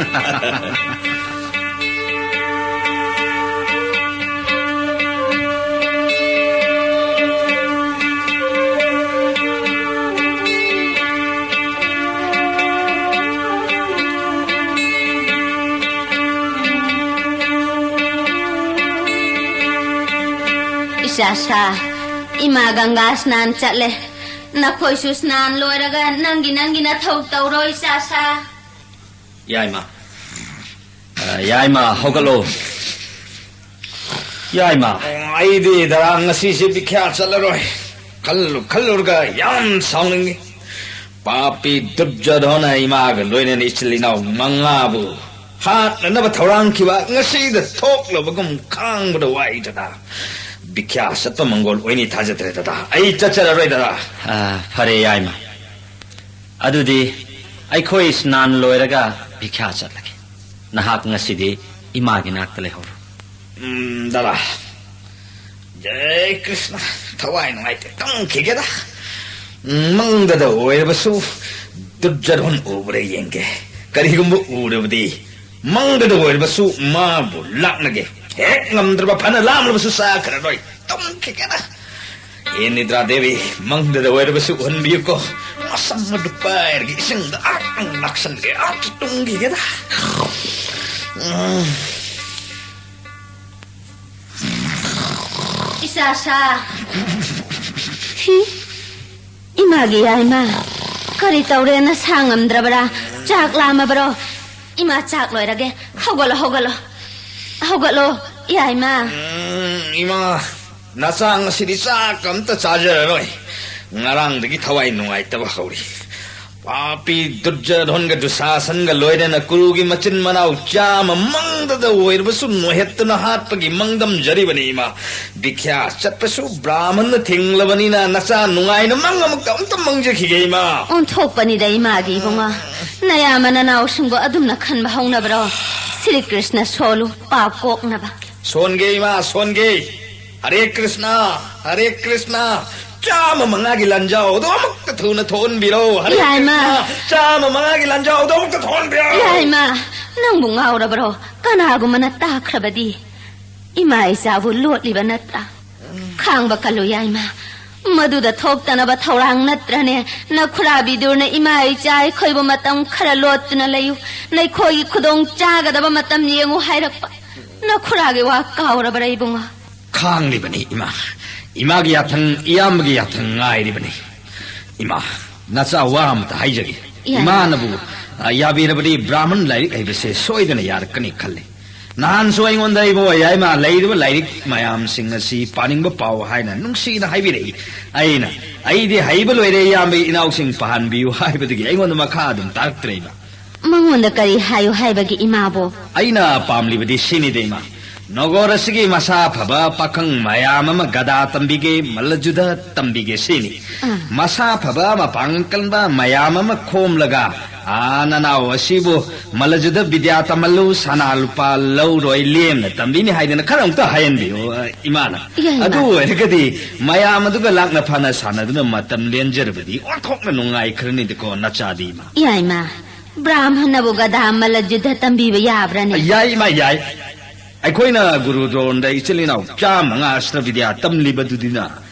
ꯏꯆꯥꯁꯥ, ꯏꯃꯥ ꯒꯪꯒꯥ ꯁ꯭ꯅꯥꯟ ꯆꯠꯂꯦ꯫ ꯅꯈꯣꯏꯁꯨ ꯁ꯭ꯅꯥꯟ ꯂꯣꯏꯔꯒ ꯅꯪꯒꯤ ꯅꯪꯒꯤ ꯅꯊꯧ ꯇꯧꯔꯣ, ꯏꯆꯥꯁꯥ꯫ ꯌꯥꯏꯃ꯫ ꯑ, ꯌꯥꯏꯃ, ꯍꯧꯒꯠꯂꯣ꯫ ꯌꯥꯏꯃ꯫ ꯑꯩꯗꯤ ꯗꯔꯥ ꯉꯁꯤꯁꯦ ꯕꯤꯈ꯭ꯌꯥ ꯆꯠꯂꯔꯣꯏ꯫ ꯈꯜꯂꯨ ꯈꯜꯂꯨꯔꯒ ꯌꯥꯝ ꯁꯥꯎꯅꯤꯡꯉꯤ꯫ ꯄꯥꯄꯤ ꯗꯨꯔꯖꯣꯙꯅ ꯏꯃꯥꯒ ꯂꯣꯏꯅꯅ ꯏꯆꯤꯜ ꯏꯅꯥꯎ ꯃꯉꯥꯕꯨ ꯍꯥꯠꯅꯅꯕ ꯊꯧꯔꯥꯡꯈꯤꯕ ꯉꯁꯤꯗ ꯊꯣꯛꯂꯕꯒꯨꯝ ꯈꯥꯡꯕꯗ ꯋꯥꯏ ꯗꯗꯥ꯫ ꯕꯤꯈ꯭ꯌꯥ ꯆꯠꯄ ꯃꯪꯒꯣꯜ ꯑꯣꯏꯅꯤ ꯊꯥꯖꯗ꯭ꯔꯦ ꯗꯗꯥ꯫ ꯑꯩ ꯆꯠꯆꯔꯔꯣꯏ ꯗꯗꯥ꯫ ꯑ, ꯐꯔꯦ ꯌꯥꯏꯃ꯫ ꯑꯗꯨꯗꯤ ꯑꯩꯈꯣꯏ ꯁ꯭ꯅꯥꯟ ꯂꯣꯏꯔꯒ ꯕꯤꯈ꯭ꯌꯥ ꯆꯠꯂꯒꯦ꯫ ꯅꯍꯥꯛ ꯉꯁꯤꯗꯤ ꯏꯃꯥꯒꯤ ꯅꯥꯛꯇ ꯂꯩꯍꯧꯔꯣ꯫ ꯎꯝ, ꯗꯗꯥ꯫ ꯖꯩ ꯀ꯭ꯔꯤꯁꯅ, ꯊꯋꯥꯏ ꯅꯨꯡꯉꯥꯏꯇꯦ, ꯇꯨꯝꯈꯤꯒꯦꯗ꯫ ꯎꯝ, ꯃꯪꯗꯗ ꯑꯣꯏꯔꯕꯁꯨ ꯗꯨꯔꯖꯣꯙꯟ ꯎꯕ꯭ꯔꯥ ꯌꯦꯡꯒꯦ꯫ ꯀꯔꯤꯒꯨꯝꯕ ꯎꯔꯕꯗꯤ ꯃꯪꯗꯗ ꯑꯣꯏꯔꯕꯁꯨ ꯃꯥꯕꯨ ꯂꯥꯛꯅꯒꯦ꯫ ꯍꯦꯛ ꯉꯝꯗ꯭ꯔꯕ ꯐꯅ ꯂꯥꯝꯂꯕꯁꯨ ꯆꯥꯈ꯭ꯔꯔꯣꯏ, ꯇꯨꯝꯈꯤꯒꯦꯗ꯫ ꯍꯦ ꯅꯤꯗ꯭ꯔꯥ ꯗꯦꯕꯤ, ꯃꯪꯗꯗ ꯑꯣꯏꯔꯕꯁꯨ ꯎꯍꯟꯕꯤꯌꯨꯀꯣ꯫ ꯃꯁꯝ ꯑꯗꯨ ꯄꯥꯏꯔꯒ ꯏꯁꯤꯡꯗ ꯑꯥꯛ ꯂꯥꯛꯁꯟꯒꯦ, ꯑꯥꯛ ꯇꯨꯝꯈꯤꯒꯦꯗ꯫ ꯎꯝ꯫ ꯏꯆꯥꯁꯥ꯫ ꯍꯤ, ꯏꯃꯥꯒꯤ ꯌꯥꯏꯃ, ꯀꯔꯤ ꯇꯧꯔꯦ? ꯅꯁꯥ ꯉꯝꯗ꯭ꯔꯕꯔꯥ? ꯆꯥꯛ ꯂꯥꯝꯃꯕꯔꯣ? ꯏꯃꯥ, ꯆꯥꯛ ꯂꯣꯏꯔꯒꯦ꯫ ꯍꯧꯒꯠꯂꯣ, ꯍꯧꯒꯠꯂꯣ꯫ ꯍꯧꯒꯠꯂꯣ, ꯌꯥꯏꯃ꯫ ꯎꯝ, ꯏꯃꯥ, ꯅꯆꯥ ꯉꯁꯤꯗꯤ ꯆꯥꯛ ꯑꯝꯇ ꯆꯥꯖꯔꯔꯣꯏ꯫ ꯉꯔꯥꯡꯗꯒꯤ ꯊꯋꯥꯏ ꯅꯨꯡꯉꯥꯏꯇꯕ ꯍꯧꯔꯤ꯫ ꯄꯥꯄꯤ ꯗꯨꯔꯖꯣꯙꯟꯒ ꯗꯨꯁꯥꯁꯟꯒ ꯂꯣꯏꯅꯅ ꯀꯨꯔꯨꯒꯤ ꯃꯆꯤꯟ ꯃꯅꯥꯎ ꯆꯥꯝꯃ ꯃꯪꯗꯗ ꯑꯣꯏꯔꯕꯁꯨ ꯅꯣꯏꯍꯠꯇꯨꯅ ꯍꯥꯠꯄꯒꯤ ꯃꯪꯗꯝꯖꯔꯤꯕꯅꯤ, ꯏꯃꯥ꯫ ꯕꯤꯈ꯭ꯌꯥ ꯆꯠꯄꯁꯨ ꯕ꯭ꯔꯥꯍꯃꯟꯅ ꯊꯤꯡꯂꯕꯅꯤꯅ ꯅꯆꯥ ꯅꯨꯡꯉꯥꯏꯅ ꯃꯪ ꯑꯃꯨꯛꯇ ꯑꯝꯇ ꯃꯪꯖꯈꯤꯒꯦ, ꯏꯃꯥ꯫ ꯑꯣꯟꯊꯣꯛꯄꯅꯤꯗ ꯏꯃꯥꯒꯤ ꯏꯕꯨꯡꯉꯣ꯫ ꯅꯌꯥꯝꯕ ꯅꯅꯥꯎꯁꯤꯡꯕꯨ ꯑꯗꯨꯝꯅ ꯈꯟꯕ ꯍꯧꯅꯕ꯭ꯔꯣ? ꯁ꯭ꯔꯤ ꯀ꯭ꯔꯤꯁꯅ ꯁꯣꯜꯂꯨ, ꯄꯥꯞ ꯀꯣꯛꯅꯕ꯫ ꯁꯣꯟꯒꯦ, ꯏꯃꯥ, ꯁꯣꯟꯒꯦ꯫ ꯍꯔꯦ ꯀ꯭ꯔꯤꯁꯅ, ꯍꯔꯦ ꯀ꯭ꯔꯤꯁꯅ꯫ ꯆꯥꯝꯃ ꯃꯉꯥꯒꯤ ꯂꯥꯟꯖꯥꯎꯗꯣ ꯑꯃꯨꯛꯇ ꯊꯨꯅ ꯊꯣꯛꯍꯟꯕꯤꯔꯣ꯫ ꯍꯔꯦ ꯌꯥꯏꯃ꯫ ꯀ꯭ꯔꯤꯁꯅ, ꯆꯥꯝꯃ ꯃꯉꯥꯒꯤ ꯂꯥꯟꯖꯥꯎꯗꯣ ꯑꯃꯨꯛꯇ ꯊꯣꯛꯍꯟꯕꯤꯔꯣ꯫ ꯌꯥꯏꯃ, ꯅꯪꯕꯨ ꯉꯥꯎꯔꯕ꯭ꯔꯣ? ꯀꯅꯥꯒꯨꯝꯕꯅ ꯇꯥꯈ꯭ꯔꯕꯗꯤ? ꯏꯃꯥ ꯏꯆꯥꯕꯨ ꯂꯣꯠꯂꯤꯕ ꯅꯠꯇ꯭ꯔꯥ? ꯈꯥꯡꯕ ꯀꯜꯂꯨ, ꯌꯥꯏꯃ꯫ ꯃꯗꯨꯗ ꯊꯣꯛꯇꯅꯕ ꯊꯧꯔꯥꯡ ꯅꯠꯇ꯭ꯔꯅꯦ? ꯅꯈꯨꯔꯥ ꯕꯤꯗꯨꯔꯅ ꯏꯃꯥ ꯏꯆꯥ ꯑꯩꯈꯣꯏꯕꯨ ꯃꯇꯝ ꯈꯔ ꯂꯣꯠꯇꯨꯅ ꯂꯩꯌꯨ, ꯅꯈꯣꯏꯒꯤ ꯈꯨꯗꯣꯡ ꯆꯥꯒꯗꯕ ꯃꯇꯝ ꯌꯦꯡꯉꯨ ꯍꯥꯏꯔꯛꯄ꯫ ꯅꯈꯨꯔꯥꯒꯤ ꯋꯥ ꯀꯥꯎꯔꯕ꯭ꯔꯥ, ꯏꯕꯨꯡꯉꯣ? ꯈꯥꯡꯂꯤꯕꯅꯤ, ꯏꯃꯥ꯫ ꯏꯃꯥꯒꯤ ꯌꯥꯊꯪ, ꯏꯌꯥꯝꯕꯒꯤ ꯌꯥꯊꯪ ꯉꯥꯏꯔꯤꯕꯅꯤ꯫ ꯏꯃꯥ, ꯅꯆꯥ ꯋꯥ ꯑꯃꯇ ꯍꯥꯏꯖꯒꯦ꯫ ꯌꯥꯏ꯫ ꯏꯃꯥꯅꯕꯨ, ꯑ, ꯌꯥꯕꯤꯔꯕꯗꯤ ꯕ꯭ꯔꯥꯍꯃꯟ ꯂꯥꯏꯔꯤꯛ ꯍꯩꯕꯁꯦ ꯁꯣꯏꯗꯅ ꯌꯥꯔꯛꯀꯅꯤ ꯈꯜꯂꯤ꯫ ꯅꯍꯥꯟꯁꯨ ꯑꯩꯉꯣꯟꯗ ꯏꯕꯣ ꯌꯥꯏꯃ ꯂꯩꯔꯤꯕ ꯂꯥꯏꯔꯤꯛ ꯃꯌꯥꯝꯁꯤꯡ ꯑꯁꯤ ꯄꯥꯅꯤꯡꯕ ꯄꯥꯎ ꯍꯥꯏꯅ ꯅꯨꯡꯁꯤꯅ ꯍꯥꯏꯕꯤꯔꯛꯏ꯫ ꯑꯩꯅ, "ꯑꯩꯗꯤ ꯍꯩꯕ ꯂꯣꯏꯔꯦ ꯏꯌꯥꯝꯕ ꯏꯅꯥꯎꯁꯤꯡ ꯄꯥꯍꯟꯕꯤꯌꯨ" ꯍꯥꯏꯕꯗꯒꯤ ꯑꯩꯉꯣꯟꯗ ꯃꯈꯥ ꯑꯗꯨꯝ ꯇꯥꯔꯛꯇ꯭ꯔꯦ ꯏꯃꯥ꯫ ꯃꯉꯣꯟꯗ ꯀꯔꯤ ꯍꯥꯏꯌꯨ ꯍꯥꯏꯕꯒꯤ ꯏꯃꯥꯕꯣ? ꯑꯩꯅ ꯄꯥꯝꯂꯤꯕꯗꯤ ꯁꯤꯅꯤꯗ ꯏꯃꯥ, ꯅꯒꯣꯔ ꯑꯁꯤꯒꯤ ꯃꯁꯥ ꯐꯕ ꯄꯥꯈꯪ ꯃꯌꯥꯝ ꯑꯃ ꯒꯗꯥ ꯇꯝꯕꯤꯒꯦ, ꯃꯜꯂꯖꯨꯗ ꯇꯝꯕꯤꯒꯦ ꯁꯤꯅꯤ꯫ ꯑꯥ꯫ ꯃꯁꯥ ꯐꯕ ꯃꯄꯥꯡꯒꯜ ꯀꯟꯕ ꯃꯌꯥꯝ ꯑꯃ ꯈꯣꯝꯂꯒ, "ꯑꯥ, ꯅꯅꯥꯎ ꯑꯁꯤꯕꯨ ꯃꯜꯂꯖꯨꯗ ꯕꯤꯗ꯭ꯌꯥ ꯇꯝꯍꯜꯂꯨ, ꯁꯅꯥ ꯂꯨꯄꯥ ꯂꯧꯔꯣꯏ, ꯂꯦꯝꯅ ꯇꯝꯕꯤꯅꯤ" ꯍꯥꯏꯗꯅ ꯈꯔ ꯑꯃꯨꯛꯇ ꯍꯥꯏꯍꯟꯕꯤꯌꯨ, ꯑ, ꯏꯃꯥꯅ꯫ ꯌꯥꯏ, ꯏꯃꯥ꯫ ꯑꯗꯨ ꯑꯣꯏꯔꯒꯗꯤ ꯃꯌꯥꯝ ꯑꯗꯨꯒ ꯂꯥꯛꯅ ꯐꯅ ꯁꯥꯟꯅꯗꯨꯅ ꯃꯇꯝ ꯂꯦꯟꯖꯔꯕꯗꯤ ꯑꯣꯟꯊꯣꯛꯅ ꯅꯨꯡꯉꯥꯏꯈ꯭ꯔꯅꯤꯗꯀꯣ ꯅꯆꯥꯗꯤ, ꯏꯃꯥ꯫ ꯌꯥꯏ, ꯏꯃꯥ꯫ ꯕ꯭ꯔꯥꯍꯃꯟꯅꯕꯨ ꯒꯗꯥ ꯃꯜꯂꯖꯨꯗ ꯇꯝꯕꯤꯕ ꯌꯥꯕ꯭ꯔꯅꯦ? ꯌꯥꯏ, ꯏꯃꯥ, ꯌꯥꯏ꯫ ꯑꯩꯈꯣꯏꯅ ꯒꯨꯔꯨ ꯗ꯭ꯔꯣꯟꯗ ꯏꯆꯤꯜ ꯏꯅꯥꯎ ꯆꯥꯝꯃꯉꯥ ꯑꯁꯇ꯭ꯔ ꯕꯤꯗ꯭ꯌꯥ ꯇꯝꯂꯤꯕꯗꯨꯗꯤꯅ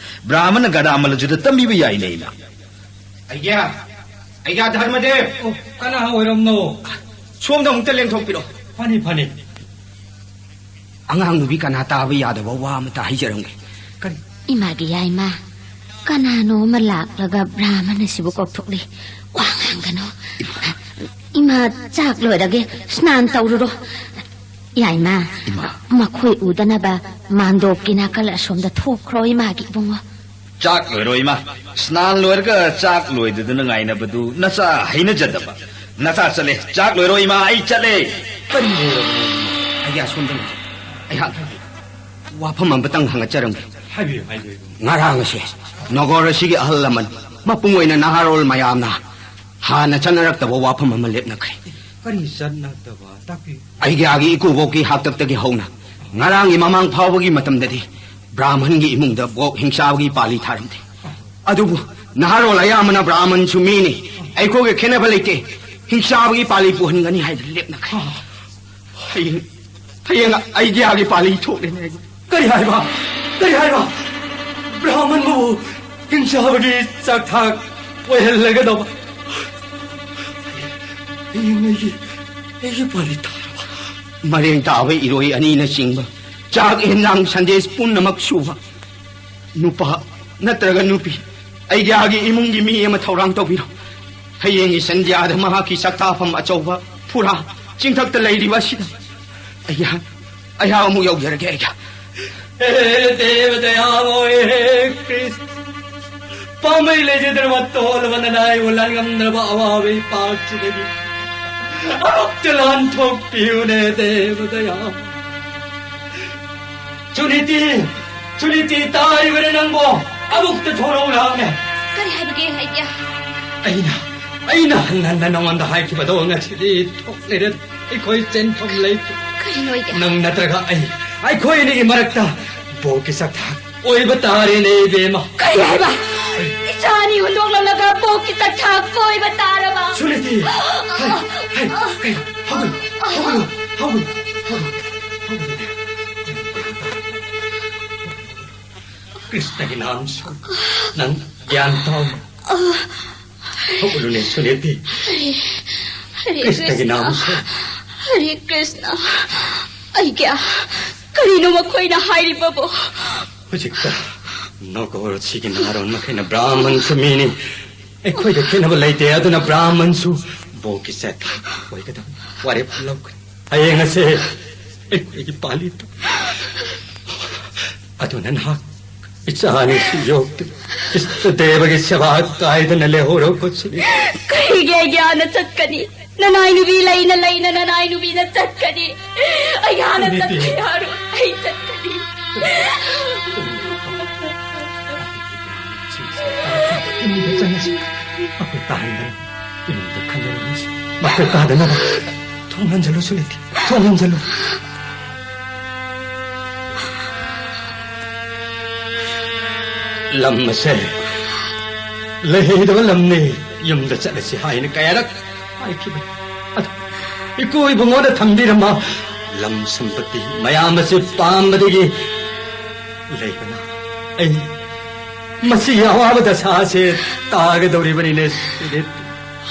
ꯕ꯭ꯔꯥꯍꯃꯟꯅ ꯒꯗꯥ ꯃꯜꯂꯖꯨꯗ ꯇꯝꯕꯤꯕ ꯌꯥꯏꯅꯦ, ꯏꯃꯥ꯫ ꯑꯩꯒ꯭ꯌꯥ, ꯑꯩꯒ꯭ꯌꯥ ꯙꯔꯃꯗꯦꯕ! ꯑꯣ, ꯀꯅꯥ ꯑꯣꯏꯔꯝꯅꯣ? ꯁꯣꯝꯗ ꯑꯃꯨꯛꯇ ꯂꯦꯡꯊꯣꯛꯄꯤꯔꯣ꯫ ꯐꯅꯤ, ꯐꯅꯤ꯫ ꯑꯉꯥꯡ ꯅꯨꯄꯤ ꯀꯅꯥ ꯇꯥꯕ ꯌꯥꯗꯕ ꯋꯥ ꯑꯃꯇ ꯍꯥꯏꯖꯔꯝꯒꯦ꯫ ꯀꯔꯤ? ꯏꯃꯥꯒꯤ ꯌꯥꯏꯃ, ꯀꯅꯥꯅꯣ ꯑꯃ ꯂꯥꯛꯂꯒ ꯕ꯭ꯔꯥꯍꯃꯟ ꯑꯁꯤꯕꯨ ꯀꯧꯊꯣꯛꯂꯤ꯫ ꯋꯥ ꯉꯥꯡꯒꯅꯨ꯫ ꯏꯃꯥ, ꯆꯥꯛ ꯂꯣꯏꯔꯒꯦ, ꯁ꯭ꯅꯥꯟ ꯇꯧꯔꯨꯔꯣ꯫ ꯌꯥꯏꯃ, ꯏꯃꯥ꯫ ꯃꯈꯣꯏ ꯎꯗꯅꯕ ꯃꯥꯟꯗꯣꯞꯀꯤ ꯅꯥꯀꯜ ꯑꯁꯣꯝꯗ ꯊꯣꯛꯈ꯭ꯔꯣ, ꯏꯃꯥꯒꯤ ꯏꯕꯨꯡꯉꯣ꯫ ꯆꯥꯛ ꯂꯣꯏꯔꯣ, ꯏꯃꯥ꯫ ꯁ꯭ꯅꯥꯟ ꯂꯣꯏꯔꯒ ꯆꯥꯛ ꯂꯣꯏꯗꯗꯅ ꯉꯥꯏꯅꯕꯗꯨ ꯅꯆꯥ ꯍꯩꯅꯖꯗꯕ꯫ ꯅꯆꯥ ꯆꯠꯂꯦ꯫ ꯆꯥꯛ ꯂꯣꯏꯔꯣ, ꯏꯃꯥ, ꯑꯩ ꯆꯠꯂꯦ꯫ ꯀꯔꯤ ꯂꯣꯏꯔꯕꯅꯣ, ꯏꯃꯥ? ꯑꯩꯒꯤ ꯑꯁꯣꯝꯗ ꯂꯩ꯫ ꯑꯩꯍꯥꯛ ꯋꯥꯐꯝ ꯑꯃꯇꯪ ꯍꯪꯒꯠꯆꯔꯝꯒꯦ꯫ ꯍꯥꯏꯕꯤꯌꯨ, ꯍꯥꯏꯕꯤꯌꯨ, ꯏꯕꯨꯡꯉꯣ꯫ ꯉꯔꯥꯡ ꯑꯁꯦ ꯅꯒꯣꯔ ꯑꯁꯤꯒꯤ ꯑꯍꯜ ꯂꯃꯟ, ꯃꯄꯨꯡ ꯑꯣꯏꯅ ꯅꯍꯥꯔꯣꯜ ꯃꯌꯥꯝꯅ ꯍꯥꯟꯅ ꯆꯠꯅꯔꯛꯇꯕ ꯋꯥꯐꯝ ꯑꯃ ꯂꯦꯞꯅꯈ꯭ꯔꯦ꯫ ꯀꯔꯤ ꯆꯠꯅꯗꯕ? ꯇꯥꯛꯄꯤꯌꯨ꯫ ꯑꯩꯒꯤ ꯏꯀꯨꯕꯣꯛꯀꯤ ꯍꯥꯛꯇꯛꯇꯒꯤ ꯍꯧꯅ ꯉꯔꯥꯡꯒꯤ ꯃꯃꯥꯡ ꯐꯥꯎꯕꯒꯤ ꯃꯇꯝꯗꯗꯤ ꯕ꯭ꯔꯥꯍꯃꯟꯒꯤ ꯏꯃꯨꯡꯗ ꯕꯣꯛ ꯍꯤꯡꯁꯥꯕꯒꯤ ꯄꯥꯜꯂꯤ ꯊꯥꯔꯝꯗꯦ꯫ ꯑꯗꯨꯕꯨ ꯅꯍꯥꯔꯣꯜ ꯑꯌꯥꯝꯕꯅ ꯕ꯭ꯔꯥꯍꯃꯟꯁꯨ ꯃꯤꯅꯤ, ꯑꯩꯈꯣꯏꯒ ꯈꯦꯠꯅꯕ ꯂꯩꯇꯦ, ꯍꯤꯡꯁꯥꯕꯒꯤ ꯄꯥꯜꯂꯤ ꯄꯨꯍꯟꯒꯅꯤ ꯍꯥꯏꯗꯨꯅ ꯂꯦꯞꯅꯈ꯭ꯔꯦ꯫ ꯍꯌꯦꯡ, ꯍꯌꯦꯡ ꯑꯩꯒꯤ ꯄꯥꯜꯂꯤ ꯊꯣꯛꯂꯦꯅꯦ꯫ ꯀꯔꯤ ꯍꯥꯏꯕ? ꯀꯔꯤ ꯍꯥꯏꯕ? ꯕ꯭ꯔꯥꯍꯃꯟꯕꯨ ꯍꯤꯡꯁꯥꯕꯒꯤ ꯆꯥꯛꯊꯥꯛ ꯑꯣꯏꯍꯜꯂꯒꯗꯧꯕ꯫ ꯍꯌꯦꯡ ꯑꯩꯒꯤ, ꯑꯩꯒꯤ ꯄꯥꯜꯂꯤ ꯇꯥꯔꯕ? ꯃꯔꯦꯡ ꯇꯥꯕ ꯏꯔꯣꯏ ꯑꯅꯤꯅꯆꯤꯡꯕ, ꯆꯥꯛ ꯌꯦꯟꯖꯥꯡ ꯁꯟꯗꯦꯁ ꯄꯨꯝꯅꯃꯛ ꯁꯨꯕ, ꯅꯨꯄꯥ ꯅꯠꯇ꯭ꯔꯒ ꯅꯨꯄꯤ, ꯑꯩꯒꯤ ꯏꯃꯨꯡꯒꯤ ꯃꯤ ꯑꯃ ꯊꯧꯔꯥꯡ ꯇꯧꯕꯤꯔꯣ꯫ ꯍꯌꯦꯡꯒꯤ ꯁꯟꯙ꯭ꯌꯥꯗ ꯃꯍꯥꯛꯀꯤ ꯆꯥꯛꯇꯥꯐꯝ ꯑꯆꯧꯕ ꯐꯨꯔꯥ ꯆꯤꯡꯊꯛꯇ ꯂꯩꯔꯤꯕ ꯑꯁꯤꯗ ꯑꯩꯍꯥꯛ, ꯑꯩꯍꯥꯛ ꯑꯃꯨꯛ ꯌꯧꯖꯔꯒꯦ꯫ ꯑꯩꯍꯥꯛ꯫ ꯍꯦ ꯗꯦꯕ ꯗꯌꯥꯃꯣꯏ, ꯍꯦ ꯀ꯭ꯔꯤꯁꯅ, ꯄꯥꯝꯕꯩ ꯂꯩꯖꯗ꯭ꯔꯕ ꯇꯣꯜꯂꯕ ꯅꯅꯥꯏꯕꯨ ꯂꯥꯟꯉꯝꯗ꯭ꯔꯕ ꯑꯋꯥꯕ ꯏꯄꯥꯛꯁꯤꯗꯒꯤ ꯑꯃꯨꯛꯇ ꯂꯥꯟꯊꯣꯛꯄꯤꯌꯨꯅꯦ ꯗꯦꯕ ꯗꯌꯥ꯫ ꯁꯨꯅꯤꯇꯤ, ꯁꯨꯅꯤꯇꯤ, ꯇꯥꯔꯤꯕꯔ ꯅꯪꯕꯣ? ꯑꯃꯨꯛꯇ ꯊꯣꯔꯛꯎ ꯂꯥꯛꯅꯦ꯫ ꯀꯔꯤ ꯍꯥꯏꯕꯒꯦ, ꯍꯥꯏꯗꯤ? ꯑꯩꯅ, ꯑꯩꯅ ꯍꯟꯅ ꯍꯟꯅ ꯅꯉꯣꯟꯗ ꯍꯥꯏꯈꯤꯕꯗꯣ ꯉꯁꯤꯗꯤ ꯊꯣꯛꯂꯦꯗ꯫ ꯑꯩꯈꯣꯏ ꯆꯦꯟꯐꯝ ꯂꯩꯇꯦ꯫ ꯀꯔꯤꯅꯣ, ꯍꯥꯏꯗꯤ? ꯅꯪ ꯅꯠꯇ꯭ꯔꯒ ꯑꯩ, ꯑꯩꯈꯣꯏ ꯑꯅꯤꯒꯤ ꯃꯔꯛꯇ ꯕꯣꯛꯀꯤ ꯆꯥꯛꯊꯥꯛ ꯑꯣꯏꯕ ꯇꯥꯔꯦꯅꯦ, ꯏꯕꯦꯝꯃ꯫ ꯀꯔꯤ ꯍꯥꯏꯕ? ꯏꯆꯥ ꯑꯅꯤ ꯍꯨꯟꯗꯣꯛꯂꯝꯂꯒ ꯕꯣꯛꯀꯤ ꯆꯥꯛꯊꯥꯛ ꯑꯣꯏꯕ ꯇꯥꯔꯕ? ꯁꯨꯅꯤꯇꯤ, ꯍꯩ, ꯍꯩ, ꯍꯩ, ꯍꯧꯒꯠꯂꯨ, ꯍꯧꯒꯠꯂꯨ, ꯍꯧꯒꯠꯂꯨ, ꯍꯧꯒꯠꯂꯨ, ꯍꯧꯒꯠꯂꯨ꯫ ꯀ꯭ꯔꯤꯁꯅꯒꯤ ꯅꯥꯝꯁꯨ ꯅꯪ ꯒ꯭ꯌꯥꯟ ꯇꯥꯎ꯫ ꯍꯧꯒꯠꯂꯨꯅꯦ, ꯁꯨꯅꯤꯇꯤ꯫ ꯍꯔꯦ, ꯍꯔꯦ ꯀ꯭ꯔꯤꯁꯅꯒꯤ ꯀ꯭ꯔꯤꯁꯅ, ꯅꯥꯝꯁꯨ꯫ ꯍꯔꯦ ꯀ꯭ꯔꯤꯁꯅ꯫ ꯑꯩꯒꯤ, ꯀꯔꯤꯅꯣ ꯃꯈꯣꯏꯅ ꯍꯥꯏꯔꯤꯕꯕꯨ? ꯍꯧꯖꯤꯛꯇ ꯅꯣꯒꯣꯔꯁꯤꯒꯤ ꯅꯍꯥꯔꯣꯟ ꯃꯈꯩꯅ ꯕ꯭ꯔꯥꯍꯃꯟꯁꯨ ꯃꯤꯅꯤ꯫ ꯑꯩꯈꯣꯏꯗ ꯈꯦꯠꯅꯕ ꯂꯩꯇꯦ, ꯑꯗꯨꯅ ꯕ꯭ꯔꯥꯍꯃꯟꯁꯨ ꯕꯣꯛꯀꯤ ꯆꯥꯛꯊꯥꯛ ꯑꯣꯏꯒꯗꯕ ꯋꯥꯔꯦꯞ ꯂꯧꯈ꯭ꯔꯦ꯫ ꯍꯌꯦꯡ ꯑꯁꯦ ꯑꯩꯈꯣꯏꯒꯤ ꯄꯥꯂꯤ ꯇꯥ-, ꯑꯗꯨꯅ ꯅꯍꯥꯛ ꯏꯆꯥ ꯑꯅꯤꯁꯤ ꯌꯣꯛꯇꯨꯅ ꯏꯁꯇ ꯗꯦꯕꯒꯤ ꯁꯦꯕꯥ ꯀꯥꯏꯗꯅ ꯂꯩꯍꯧꯔꯣ, ꯀꯣꯆꯤꯅꯤ꯫ ꯀꯔꯤꯒꯤ ꯑꯩꯒꯤ ꯍꯥꯟꯅ ꯆꯠꯀꯅꯤ? ꯅꯅꯥꯏ ꯅꯨꯄꯤ ꯂꯩꯅ ꯂꯩꯅ ꯅꯅꯥꯏ ꯅꯨꯄꯤꯅ ꯆꯠꯀꯅꯤ꯫ ꯑꯩꯒꯤ ꯍꯥꯟꯅ ꯅꯨꯄꯤ꯫ ꯆꯠꯄ ꯌꯥꯔꯣꯏ꯫ ꯑꯩ ꯆꯠꯀꯅꯤ꯫ ꯏꯃꯨꯡꯗ ꯆꯪꯉꯁꯤ꯫ ꯃꯈꯣꯏ ꯇꯥꯍꯟꯗꯅ ꯏꯃꯨꯡꯗ ꯈꯟꯅꯔꯝꯃꯁꯤ꯫ ꯃꯈꯣꯏ ꯇꯥꯗꯅꯕ ꯊꯣꯡ ꯍꯟꯖꯜꯂꯨ, ꯁꯨꯅꯤꯇꯤ꯫ ꯊꯣꯡ ꯍꯟꯖꯜꯂꯨ꯫ ꯂꯝ ꯑꯁꯦ ꯂꯩꯍꯩꯗꯕ ꯂꯝꯅꯤ, ꯌꯨꯝꯗ ꯆꯠꯂꯁꯤ ꯍꯥꯏꯅ ꯀꯌꯥꯔꯛ ꯍꯥꯏꯈꯤꯕꯅꯤ꯫ ꯑꯗꯨ ꯏꯀꯨ ꯏꯕꯨꯡꯉꯣꯅ ꯊꯝꯕꯤꯔꯝꯕ ꯂꯝ ꯁꯝꯄꯇꯤ ꯃꯌꯥꯝ ꯑꯁꯤ ꯄꯥꯝꯕꯗꯒꯤ ꯂꯩꯕꯅ ꯑꯩ ꯃꯁꯤꯒꯤ ꯑꯋꯥꯕ ꯗꯁꯥ ꯑꯁꯤ ꯇꯥꯒꯗꯧꯔꯤꯕꯅꯤꯅꯦ, ꯁꯨꯅꯤꯇꯤ꯫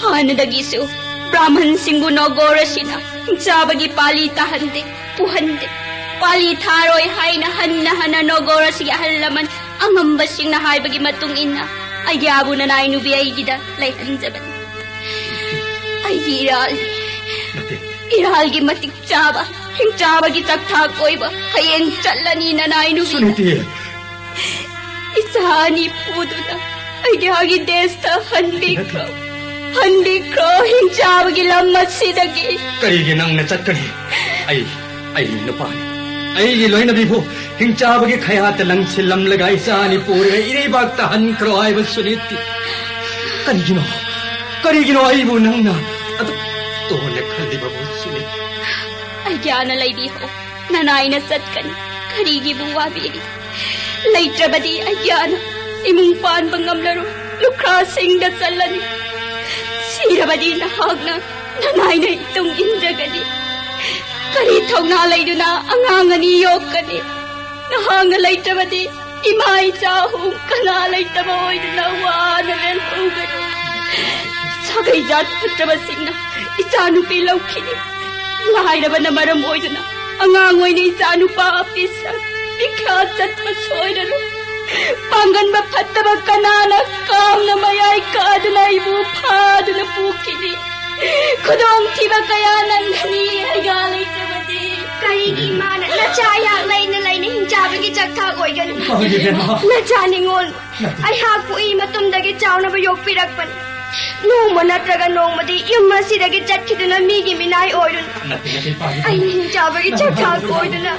ꯍꯥꯟꯅꯗꯒꯤꯁꯨ ꯕ꯭ꯔꯥꯍꯃꯟꯁꯤꯡꯕꯨ ꯅꯣꯒꯣꯔ ꯑꯁꯤꯅ ꯆꯥꯕꯒꯤ ꯄꯥꯂꯤ ꯇꯥꯍꯟꯗꯦ, ꯄꯨꯍꯟꯗꯦ꯫ ꯄꯥꯂꯤ ꯊꯥꯔꯣꯏ ꯍꯥꯏꯅ ꯍꯟꯅ ꯍꯟꯅ ꯅꯣꯒꯣꯔ ꯑꯁꯤꯒꯤ ꯑꯍꯜ ꯂꯃꯟ ꯑꯉꯝꯕꯁꯤꯡꯅ ꯍꯥꯏꯕꯒꯤ ꯃꯇꯨꯡ ꯏꯟꯅ ꯑꯩꯒꯤ ꯑꯥꯕꯨ ꯅꯅꯥꯏ ꯅꯨꯄꯤ ꯑꯩꯒꯤꯗ ꯂꯩꯍꯟꯖꯕꯅꯤ꯫ ꯑꯩꯒꯤ ꯏꯔꯥꯜ, ꯏꯔꯥꯜꯒꯤ ꯃꯇꯤꯛ ꯆꯥꯕ, ꯍꯤꯡꯆꯥꯕꯒꯤ ꯆꯥꯛꯊꯥꯛ ꯑꯣꯏꯕ ꯍꯌꯦꯡ ꯆꯠꯂꯅꯤ ꯅꯅꯥꯏ ꯅꯨꯄꯤ꯫ ꯁꯨꯅꯤꯇꯤ꯫ ꯏꯆꯥ ꯑꯅꯤ ꯄꯨꯗꯨꯅ ꯑꯩꯒꯤ ꯍꯥꯒꯤ ꯗꯦꯁꯇ ꯍꯟꯕꯤꯈ꯭ꯔꯣ꯫ ꯍꯟꯕꯤꯈ꯭ꯔꯣ ꯍꯤꯡꯆꯥꯕꯒꯤ ꯂꯝ ꯑꯁꯤꯗꯒꯤ꯫ ꯀꯔꯤꯒꯤ ꯅꯪꯅ ꯆꯠꯀꯅꯤ? ꯑꯩ, ꯑꯩ ꯅꯨꯄꯥꯅꯤ꯫ ꯑꯩꯒꯤ ꯂꯣꯏꯅꯕꯤꯕꯨ ꯍꯤꯡꯆꯥꯕꯒꯤ ꯈꯌꯥꯠꯇ ꯂꯪꯁꯤꯜꯂꯝꯂꯒ ꯏꯆꯥ ꯑꯅꯤ ꯄꯨꯔꯒ ꯏꯔꯩꯕꯥꯛꯇ ꯍꯟꯈ꯭ꯔꯣ ꯍꯥꯏꯕ ꯁꯨꯅꯤꯇꯤ꯫ ꯀꯔꯤꯒꯤꯅꯣ? ꯀꯔꯤꯒꯤꯅꯣ ꯑꯩꯕꯨ ꯅꯪꯅ ꯑꯗꯨꯛ ꯇꯣꯟꯅ ꯈꯜꯂꯤꯕꯕꯨ ꯁꯨꯅꯤꯇꯤ? ꯑꯩꯒꯤ ꯑꯥꯅ ꯂꯩꯕꯤꯍꯧ꯫ ꯅꯅꯥꯏꯅ ꯆꯠꯀꯅꯤ꯫ ꯀꯔꯤꯒꯤꯕꯨ ꯋꯥꯕꯤꯔꯤ? ꯂꯩꯇ꯭ꯔꯕꯗꯤ ꯑꯩꯒꯤ ꯑꯥꯅ ꯏꯃꯨꯡ ꯄꯥꯟꯕ ꯉꯝꯂꯔꯣꯏ꯫ ꯂꯨꯈ꯭ꯔꯥꯁꯤꯡꯗ ꯆꯠꯂꯅꯤ꯫ ꯁꯤꯔꯕꯗꯤ ꯅꯍꯥꯛꯅ ꯅꯅꯥꯏꯅ ꯏꯇꯨꯡ ꯏꯟꯖꯒꯅꯤ꯫ ꯀꯔꯤ ꯊꯧꯅꯥ ꯂꯩꯗꯨꯅ ꯑꯉꯥꯡ ꯑꯅꯤ ꯌꯣꯛꯀꯅꯤ? ꯅꯍꯥꯛꯅ ꯂꯩꯇ꯭ꯔꯕꯗꯤ ꯏꯃꯥ ꯏꯆꯥ ꯑꯍꯨꯝ ꯀꯅꯥ ꯂꯩꯇꯕ ꯑꯣꯏꯗꯨꯅ ꯋꯥꯅ ꯂꯦꯜꯍꯧꯒꯅꯤ꯫ ꯁꯥꯒꯩ ꯖꯥꯠ ꯐꯠꯇꯕꯁꯤꯡꯅ ꯏꯆꯥ ꯅꯨꯄꯤ ꯂꯧꯈꯤꯅꯤ꯫ ꯂꯥꯏꯔꯕꯅ ꯃꯔꯝ ꯑꯣꯏꯗꯨꯅ ꯑꯉꯥꯡ ꯑꯣꯏꯅ ꯏꯆꯥ ꯅꯨꯄꯥ ꯄꯤꯁꯛ ꯄꯤꯈ꯭ꯌꯥ ꯆꯠꯄ ꯁꯣꯏꯔꯔꯣꯏ꯫ ꯄꯥꯡꯒꯟꯕ ꯐꯠꯇꯕ ꯀꯅꯥꯅ ꯀꯥꯝꯅ ꯃꯌꯥꯏ ꯀꯥꯗꯨꯅ ꯑꯩꯕꯨ ꯐꯥꯗꯨꯅ ꯄꯨꯈꯤꯅꯤ? ꯈꯨꯗꯣꯡꯊꯤꯕ ꯀꯌꯥ ꯅꯪꯒꯅꯤ ꯑꯩꯒ ꯂꯩꯇꯕꯗꯤ꯫ ꯀꯔꯤꯒꯤ ꯏꯃꯥꯅ ꯅꯆꯥ ꯑꯩꯍꯥꯛ ꯂꯩꯅ ꯂꯩꯅ ꯍꯤꯡꯆꯥꯕꯒꯤ ꯆꯥꯛꯊꯥꯛ ꯑꯣꯏꯒꯅꯤ? ꯏꯃꯥꯒꯤ ꯏꯕꯦꯝꯃ꯫ ꯅꯆꯥ ꯅꯤꯉꯣꯜ ꯅꯠꯇꯦ꯫ ꯑꯩꯍꯥꯛ ꯄꯣꯛꯏ ꯃꯇꯨꯡꯗꯒꯤ ꯆꯥꯎꯅꯕ ꯌꯣꯛꯄꯤꯔꯛꯄꯅꯤ꯫ ꯅꯣꯡꯃ ꯅꯠꯇ꯭ꯔꯒ ꯅꯣꯡꯃꯗꯤ ꯌꯨꯝ ꯑꯁꯤꯗꯒꯤ ꯆꯠꯈꯤꯗꯨꯅ ꯃꯤꯒꯤ ꯃꯤꯅꯥꯏ ꯑꯣꯏꯔꯨꯅꯨ꯫ ꯅꯠꯇꯦ, ꯅꯠꯇꯦ, ꯏꯄꯥꯒꯤ ꯑꯩꯅ ꯍꯤꯡꯆꯥꯕꯒꯤ ꯅꯪ ꯆꯥꯛꯊꯥꯛ ꯍꯥꯏꯕꯗꯣ ꯑꯣꯏꯗꯨꯅ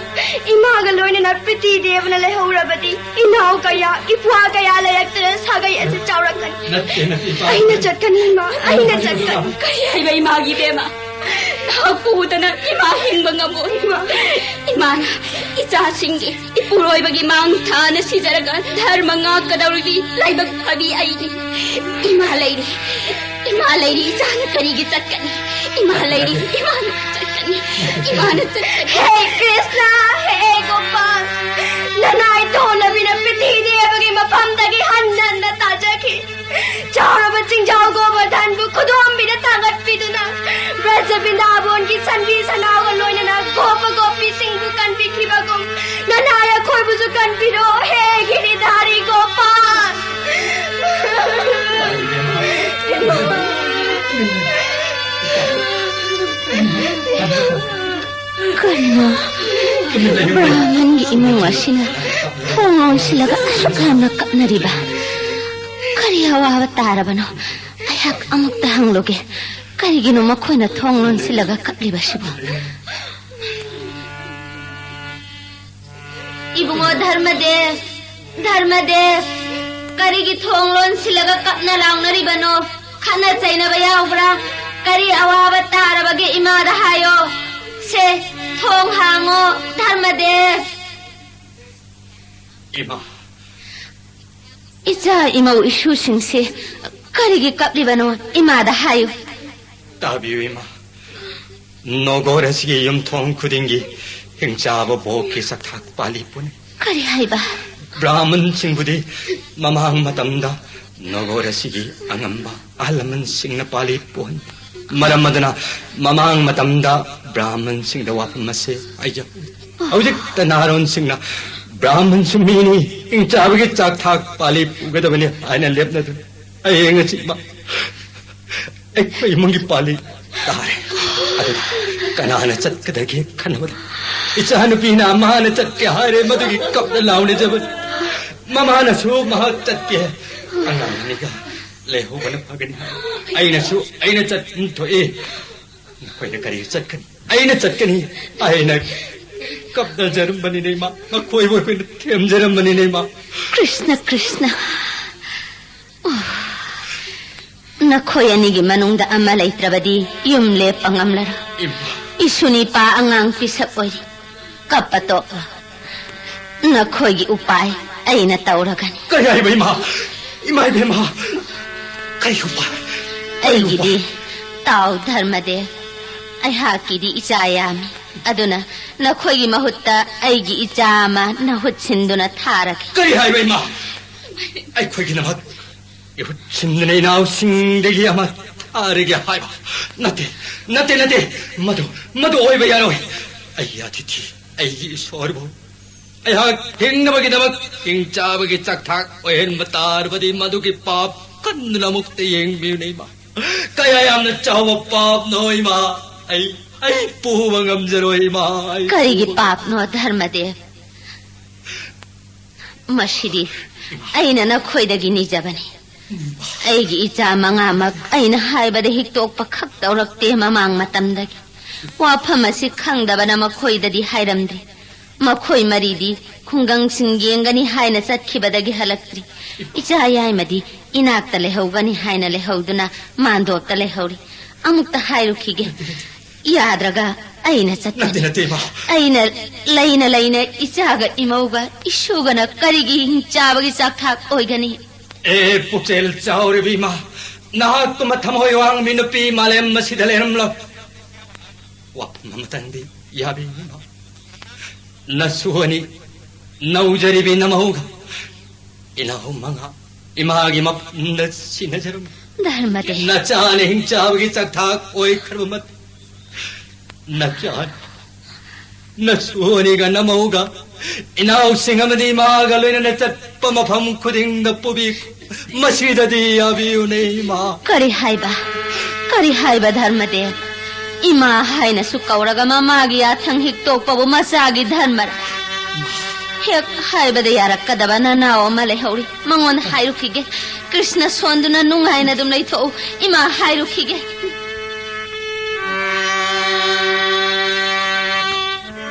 ꯏꯃꯥꯒ ꯂꯣꯏꯅꯅ ꯄ꯭ꯔꯤꯊꯤ ꯗꯦꯕꯅ ꯂꯩꯍꯧꯔꯕꯗꯤ ꯏꯅꯥꯎ ꯀꯌꯥ, ꯏꯄ꯭ꯋꯥ ꯀꯌꯥ ꯂꯩꯔꯛꯇꯨꯅ ꯁꯥꯒꯩ ꯑꯁꯤ ꯆꯥꯎꯔꯛꯀꯅꯤ꯫ ꯅꯠꯇꯦ, ꯅꯠꯇꯦ, ꯏꯄꯥꯒꯤ ꯑꯩꯅ ꯆꯠꯀꯅꯤ ꯏꯃꯥ, ꯑꯩꯅ ꯆꯠꯀꯅꯤ꯫ ꯀꯔꯤ ꯍꯥꯏꯕ ꯏꯃꯥꯒꯤ ꯏꯕꯦꯝꯃ? ꯅꯍꯥꯛ ꯄꯨꯗꯅ ꯏꯃꯥ ꯍꯤꯡꯕ ꯉꯝꯃꯣꯏ꯫ ꯏꯃꯥ, ꯏꯃꯥꯅ ꯏꯆꯥꯁꯤꯡꯒꯤ ꯏꯄꯨꯔꯣꯏꯕꯒꯤ ꯃꯥꯡ ꯊꯥꯅ ꯁꯤꯖꯔꯒ ꯙꯔꯃ ꯉꯥꯛꯀꯗꯧꯔꯤꯕꯤ ꯂꯥꯏꯕꯛ ꯐꯕꯤ ꯑꯩꯅꯤ꯫ ꯏꯃꯥ ꯂꯩꯔꯤ, ꯏꯃꯥ ꯂꯩꯔꯤ, ꯏꯆꯥꯅ ꯀꯔꯤꯒꯤ ꯆꯠꯀꯅꯤ? ꯏꯃꯥ ꯂꯩꯔꯤ, ꯏꯃꯥꯅ ꯆꯠꯀꯅꯤ, ꯏꯃꯥꯅ ꯆꯠꯀꯅꯤ꯫ ꯍꯦ ꯀ꯭ꯔꯤꯁꯅ, ꯍꯦ ꯒꯣꯄꯥꯜ, ꯅꯅꯥꯏ ꯇꯣꯟꯅꯕꯤꯅ ꯄ꯭ꯔꯤꯊꯤ ꯗꯦꯕꯒꯤ ꯃꯐꯝꯗꯒꯤ ꯍꯟꯅ ꯍꯟꯅ ꯇꯥꯖꯈꯤ꯫ ꯆꯥꯎꯔꯕ ꯆꯤꯡꯖꯥꯎ ꯒꯣꯕꯔꯙꯟꯕꯨ ꯈꯨꯗꯣꯝꯕꯤꯅ ꯊꯥꯡꯒꯠꯄꯤꯗꯨꯅ ꯕ꯭ꯔꯖ ꯕ꯭ꯔꯤꯟꯗꯥꯕꯣꯟꯒꯤ ꯁꯟꯕꯤ ꯁꯅꯥꯎꯒ ꯂꯣꯏꯅꯅ ꯒꯣꯄ ꯒꯣꯄꯤꯁꯤꯡꯕꯨ ꯀꯟꯕꯤꯈꯤꯕꯒꯨꯝ ꯅꯅꯥꯏ ꯑꯩꯈꯣꯏꯕꯨꯁꯨ ꯀꯟꯕꯤꯔꯣ ꯍꯦ ꯒꯤꯔꯤꯙꯥꯔꯤ ꯒꯣꯄꯥꯜ꯫ ꯀꯔꯤꯅꯣ? ꯕ꯭ꯔꯥꯍꯃꯟꯒꯤ ꯏꯃꯨꯡ ꯑꯁꯤꯅ ꯊꯣꯡ ꯂꯣꯟꯁꯤꯜꯂꯒ ꯑꯁꯨꯛ ꯌꯥꯝꯅ ꯀꯞꯅꯔꯤꯕ? ꯀꯔꯤ ꯑꯋꯥꯕ ꯇꯥꯔꯕꯅꯣ? ꯑꯩꯍꯥꯛ ꯑꯃꯨꯛꯇ ꯍꯪꯂꯨꯒꯦ꯫ ꯀꯔꯤꯒꯤꯅꯣ ꯃꯈꯣꯏꯅ ꯊꯣꯡ ꯂꯣꯟꯁꯤꯜꯂꯒ ꯀꯞꯂꯤꯕꯁꯤꯕꯣ? ꯏꯕꯨꯡꯉꯣ ꯙꯔꯃꯗꯦꯕ, ꯙꯔꯃꯗꯦꯕ, ꯀꯔꯤꯒꯤ ꯊꯣꯡ ꯂꯣꯟꯁꯤꯜꯂꯒ ꯀꯞꯅ ꯂꯥꯎꯅꯔꯤꯕꯅꯣ? ꯈꯠꯅ ꯆꯩꯅꯕ ꯌꯥꯎꯕ꯭ꯔꯥ? ꯀꯔꯤ ꯑꯋꯥꯕ ꯇꯥꯔꯕꯒꯦ ꯏꯃꯥꯗ ꯍꯥꯏꯌꯣ꯫ ꯁꯦ, ꯊꯣꯡ ꯍꯥꯡꯉꯣ, ꯙꯔꯃꯗꯦꯕ꯫ ꯏꯃꯥ꯫ ꯏꯆꯥ ꯏꯃꯧ ꯏꯁꯨꯁꯤꯡꯁꯦ ꯀꯔꯤꯒꯤ ꯀꯞꯂꯤꯕꯅꯣ? ꯏꯃꯥꯗ ꯍꯥꯏꯌꯨ꯫ ꯇꯥꯕꯤꯌꯨ, ꯏꯃꯥ꯫ ꯅꯣꯒꯣꯔ ꯑꯁꯤꯒꯤ ꯌꯨꯝꯊꯣꯡ ꯈꯨꯗꯤꯡꯒꯤ ꯍꯤꯡꯆꯥꯕ ꯚꯣꯒꯀꯤ ꯆꯥꯛꯊꯥꯛ ꯄꯥꯜꯂꯤ ꯄꯨꯅꯤ꯫ ꯀꯔꯤ ꯍꯥꯏꯕ? ꯕ꯭ꯔꯥꯍꯃꯟꯁꯤꯡꯕꯨꯗꯤ ꯃꯃꯥꯡ ꯃꯇꯝꯗ ꯅꯣꯒꯣꯔ ꯑꯁꯤꯒꯤ ꯑꯉꯝꯕ ꯑꯍꯜ ꯂꯃꯟꯁꯤꯡꯅ ꯄꯥꯜꯂꯤ ꯄꯣꯠꯅꯤ꯫ ꯃꯔꯝ ꯑꯗꯨꯅ ꯃꯃꯥꯡ ꯃꯇꯝꯗ ꯕ꯭ꯔꯥꯍꯃꯟꯁꯤꯡꯗ ꯋꯥꯐꯝ ꯑꯁꯤ ꯍꯥꯏꯖꯕꯅꯤ꯫ ꯍꯧꯖꯤꯛꯇ ꯅꯍꯥꯔꯣꯟꯁꯤꯡꯅ ꯕ꯭ꯔꯥꯍꯃꯟꯁꯨ ꯃꯤꯅꯤ, ꯍꯤꯡꯆꯥꯕꯒꯤ ꯆꯥꯛꯊꯥꯛ ꯄꯥꯜꯂꯤ ꯄꯨꯒꯗꯕꯅꯤ ꯍꯥꯏꯅ ꯂꯦꯞꯅꯗꯨꯅ ꯍꯌꯦꯡ ꯑꯁꯤ ꯃ-, ꯑꯩꯈꯣꯏ ꯏꯃꯨꯡꯒꯤ ꯄꯥꯜꯂꯤ ꯇꯥꯔꯦ꯫ ꯑꯗꯨꯗ ꯀꯅꯥꯅ ꯆꯠꯀꯗꯒꯦ ꯈꯟꯅꯕꯗ ꯏꯆꯥꯅꯨꯄꯤꯅ ꯃꯥꯅ ꯆꯠꯀꯦ ꯍꯥꯏꯔꯦ꯫ ꯃꯗꯨꯒꯤ ꯀꯞꯅ ꯂꯥꯎꯅꯖꯕꯅꯤ꯫ ꯃꯃꯥꯅꯁꯨ ꯃꯍꯥꯛ ꯆꯠꯀꯦ, ꯑꯉꯥꯡ ꯑꯅꯤꯒ ꯂꯩꯍꯧꯕꯅ ꯐꯒꯅꯤ ꯍꯥꯏ꯫ ꯑꯩꯅꯁꯨ ꯑꯩꯅ ꯆꯠꯐꯝ ꯊꯣꯛꯏ꯫ ꯅꯈꯣꯏꯅ ꯀꯔꯤ ꯆꯠꯀꯅꯤ? ꯑꯩꯅ ꯆꯠꯀꯅꯤ꯫ ꯑꯩꯅ ꯀꯞꯅꯖꯔꯝꯕꯅꯤꯅꯦ, ꯏꯃꯥ꯫ ꯃꯈꯣꯏꯕꯨ ꯑꯩꯈꯣꯏꯅ ꯊꯦꯝꯖꯔꯝꯕꯅꯤꯅꯦ, ꯏꯃꯥ꯫ ꯀ꯭ꯔꯤꯁꯅ, ꯀ꯭ꯔꯤꯁꯅ꯫ ꯑꯣ, ꯅꯈꯣꯏ ꯑꯅꯤꯒꯤ ꯃꯅꯨꯡꯗ ꯑꯃ ꯂꯩꯇ꯭ꯔꯕꯗꯤ ꯌꯨꯝ ꯂꯦꯞꯄ ꯉꯝꯂꯔꯣꯏ꯫ ꯏꯃꯥ꯫ ꯏꯁꯨ ꯅꯤꯄꯥ ꯑꯉꯥꯡ ꯄꯤꯁꯛ ꯑꯣꯏꯔꯤ꯫ ꯀꯞꯄ ꯇꯣꯛꯂꯣ꯫ ꯅꯈꯣꯏꯒꯤ ꯎꯄꯥꯏ ꯑꯩꯅ ꯇꯧꯔꯒꯅꯤ꯫ ꯀꯔꯤ ꯍꯥꯏꯕ, ꯏꯃꯥ? ꯏꯃꯥ ꯏꯕꯦꯝꯃ, ꯀꯔꯤ ꯎꯄꯥꯏ? ꯀꯔꯤ ꯎꯄꯥꯏ? ꯑꯩꯒꯤꯗꯤ, ꯇꯥꯎ ꯙꯔꯃꯗꯦꯕ, ꯑꯩꯍꯥꯛꯀꯤꯗꯤ ꯏꯆꯥ ꯌꯥꯝꯃꯤ꯫ ꯑꯗꯨꯅ ꯅꯈꯣꯏꯒꯤ ꯃꯍꯨꯠꯇ ꯑꯩꯒꯤ ꯏꯆꯥ ꯑꯃ ꯅꯍꯨꯠ ꯁꯤꯟꯗꯨꯅ ꯊꯥꯔꯒꯦ꯫ ꯀꯔꯤ ꯍꯥꯏꯕ, ꯏꯃꯥ? ꯑꯩꯈꯣꯏꯒꯤꯗꯃꯛ ꯏꯍꯨꯠ ꯁꯤꯟꯗꯨꯅ ꯏꯅꯥꯎꯁꯤꯡꯗꯒꯤ ꯑꯃ ꯊꯥꯔꯒꯦ ꯍꯥꯏꯕ? ꯅꯠꯇꯦ, ꯅꯠꯇꯦ, ꯅꯠꯇꯦ꯫ ꯃꯗꯨ, ꯃꯗꯨ ꯑꯣꯏꯕ ꯌꯥꯔꯣꯏ꯫ ꯑꯩꯒꯤ ꯑꯇꯤꯊꯤ, ꯑꯩꯒꯤ ꯏꯁꯣꯔꯕꯨ ꯑꯩꯍꯥꯛ ꯍꯤꯡꯅꯕꯒꯤꯗꯃꯛ ꯍꯤꯡꯆꯥꯕꯒꯤ ꯆꯥꯛꯊꯥꯛ ꯑꯣꯏꯍꯟꯕ ꯇꯥꯔꯕꯗꯤ ꯃꯗꯨꯒꯤ ꯄꯥꯞ ꯈꯟꯗꯨꯅ ꯑꯃꯨꯛꯇ ꯌꯦꯡꯕꯤꯌꯨꯅꯦ, ꯏꯃꯥ꯫ ꯀꯌꯥ ꯌꯥꯝꯅ ꯆꯥꯎꯕ ꯄꯥꯞꯅꯣ, ꯏꯃꯥ꯫ ꯑꯩ ꯑꯩ ꯄꯨꯕ ꯉꯝꯖꯔꯣꯏ, ꯏꯃꯥ, ꯑꯩ ꯀꯔꯤꯒꯤ ꯄꯨꯕ ꯄꯥꯞꯅꯣ, ꯙꯔꯃꯗꯦꯕ? ꯃꯁꯤꯗꯤ ꯑꯩꯅ ꯅꯈꯣꯏꯗꯒꯤ ꯅꯤꯖꯕꯅꯤ꯫ ꯑꯩꯒꯤ ꯏꯆꯥ ꯃꯉꯥꯃꯛ ꯑꯩꯅ ꯍꯥꯏꯕꯗ ꯍꯤꯛꯇꯣꯛꯄ ꯈꯛ ꯇꯧꯔꯛꯇꯦ ꯃꯃꯥꯡ ꯃꯇꯝꯗꯒꯤ꯫ ꯋꯥꯐꯝ ꯑꯁꯤ ꯈꯪꯗꯕꯅ ꯃꯈꯣꯏꯗꯗꯤ ꯍꯥꯏꯔꯝꯗ꯭ꯔꯤ꯫ ꯃꯈꯣꯏ ꯃꯔꯤꯗꯤ ꯈꯨꯡꯒꯪꯁꯤꯡ ꯌꯦꯡꯒꯅꯤ ꯍꯥꯏꯅ ꯆꯠꯈꯤꯕꯗꯒꯤ ꯍꯜꯂꯛꯇ꯭ꯔꯤ꯫ ꯏꯆꯥ ꯌꯥꯏꯃꯗꯤ ꯏꯅꯥꯛꯇ ꯂꯩꯍꯧꯒꯅꯤ ꯍꯥꯏꯅ ꯂꯩꯍꯧꯗꯨꯅ ꯃꯥꯟꯗꯣꯞꯇ ꯂꯩꯍꯧꯔꯤ꯫ ꯑꯃꯨꯛꯇ ꯍꯥꯏꯔꯨꯈꯤꯒꯦ꯫ ꯌꯥꯗ꯭ꯔꯒ ꯑꯩꯅ ꯆꯠꯀꯅꯤ꯫ ꯅꯠꯇꯦ, ꯅꯠꯇꯦ, ꯏꯃꯥ꯫ ꯑꯩꯅ ꯂꯩꯅ ꯂꯩꯅ ꯏꯆꯥꯒ ꯏꯃꯧꯒ ꯏꯁꯨꯒꯅ ꯀꯔꯤꯒꯤ ꯍꯤꯡꯆꯥꯕꯒꯤ ꯆꯥꯛꯊꯥꯛ ꯑꯣꯏꯒꯅꯤ? ꯑꯦ, ꯄꯨꯛꯆꯦꯜ ꯆꯥꯎꯔꯤꯕ ꯏꯃꯥ, ꯅꯍꯥꯛꯀꯨꯝꯕ ꯊꯃꯣꯏ ꯋꯥꯡꯕꯤ ꯅꯨꯄꯤ ꯃꯥꯂꯦꯝ ꯑꯁꯤꯗ ꯂꯩꯔꯝꯂꯣꯏ꯫ ꯋꯥꯐꯝ ꯑꯃꯇꯪꯗꯤ ꯌꯥꯕꯤꯌꯨ, ꯏꯃꯥ꯫ ꯅꯁꯨ ꯑꯅꯤ, ꯅꯧꯖꯔꯤꯕꯤ ꯅꯃꯧꯒ ꯏꯅꯥꯎ ꯃꯉꯥ ꯏꯃꯥꯒꯤ ꯃꯐꯝꯗ ꯁꯤꯟꯅꯖꯔꯝꯃꯤ꯫ ꯙꯔꯃꯗꯦꯕ꯫ ꯅꯆꯥꯅ ꯍꯤꯡꯆꯥꯕꯒꯤ ꯆꯥꯛꯊꯥꯛ ꯑꯣꯏꯈ꯭ꯔꯕ ꯃꯇꯨꯡ, ꯅꯆꯥ, ꯅꯁꯨ ꯑꯅꯤꯒ ꯅꯃꯧꯒ ꯏꯅꯥꯎꯁꯤꯡ ꯑꯃꯗꯤ ꯏꯃꯥꯒ ꯂꯣꯏꯅꯅ ꯆꯠꯄ ꯃꯐꯝ ꯈꯨꯗꯤꯡꯗ ꯄꯨꯕꯤ꯫ ꯃꯁꯤꯗꯗꯤ ꯌꯥꯕꯤꯌꯨꯅꯦ, ꯏꯃꯥ꯫ ꯀꯔꯤ ꯍꯥꯏꯕ? ꯀꯔꯤ ꯍꯥꯏꯕ, ꯙꯔꯃꯗꯦꯕ? ꯏꯃꯥ ꯍꯥꯏꯅꯁꯨ ꯀꯧꯔꯒ ꯃꯃꯥꯒꯤ ꯌꯥꯊꯪ ꯍꯤꯛꯇꯣꯛꯄꯕꯨ ꯃꯆꯥꯒꯤ ꯙꯔꯃꯔ? ꯍꯦꯛ ꯍꯥꯏꯕꯗ ꯌꯥꯔꯛꯀꯗꯕ ꯅꯅꯥꯎ ꯑꯃ ꯂꯩꯍꯧꯔꯤ꯫ ꯃꯉꯣꯟꯗ ꯍꯥꯏꯔꯨꯈꯤꯒꯦ꯫ ꯀ꯭ꯔꯤꯁꯅ ꯁꯣꯟꯗꯨꯅ ꯅꯨꯡꯉꯥꯏꯅ ꯑꯗꯨꯝ ꯂꯩꯊꯣꯛꯎ꯫ ꯏꯃꯥ ꯍꯥꯏꯔꯨꯈꯤꯒꯦ꯫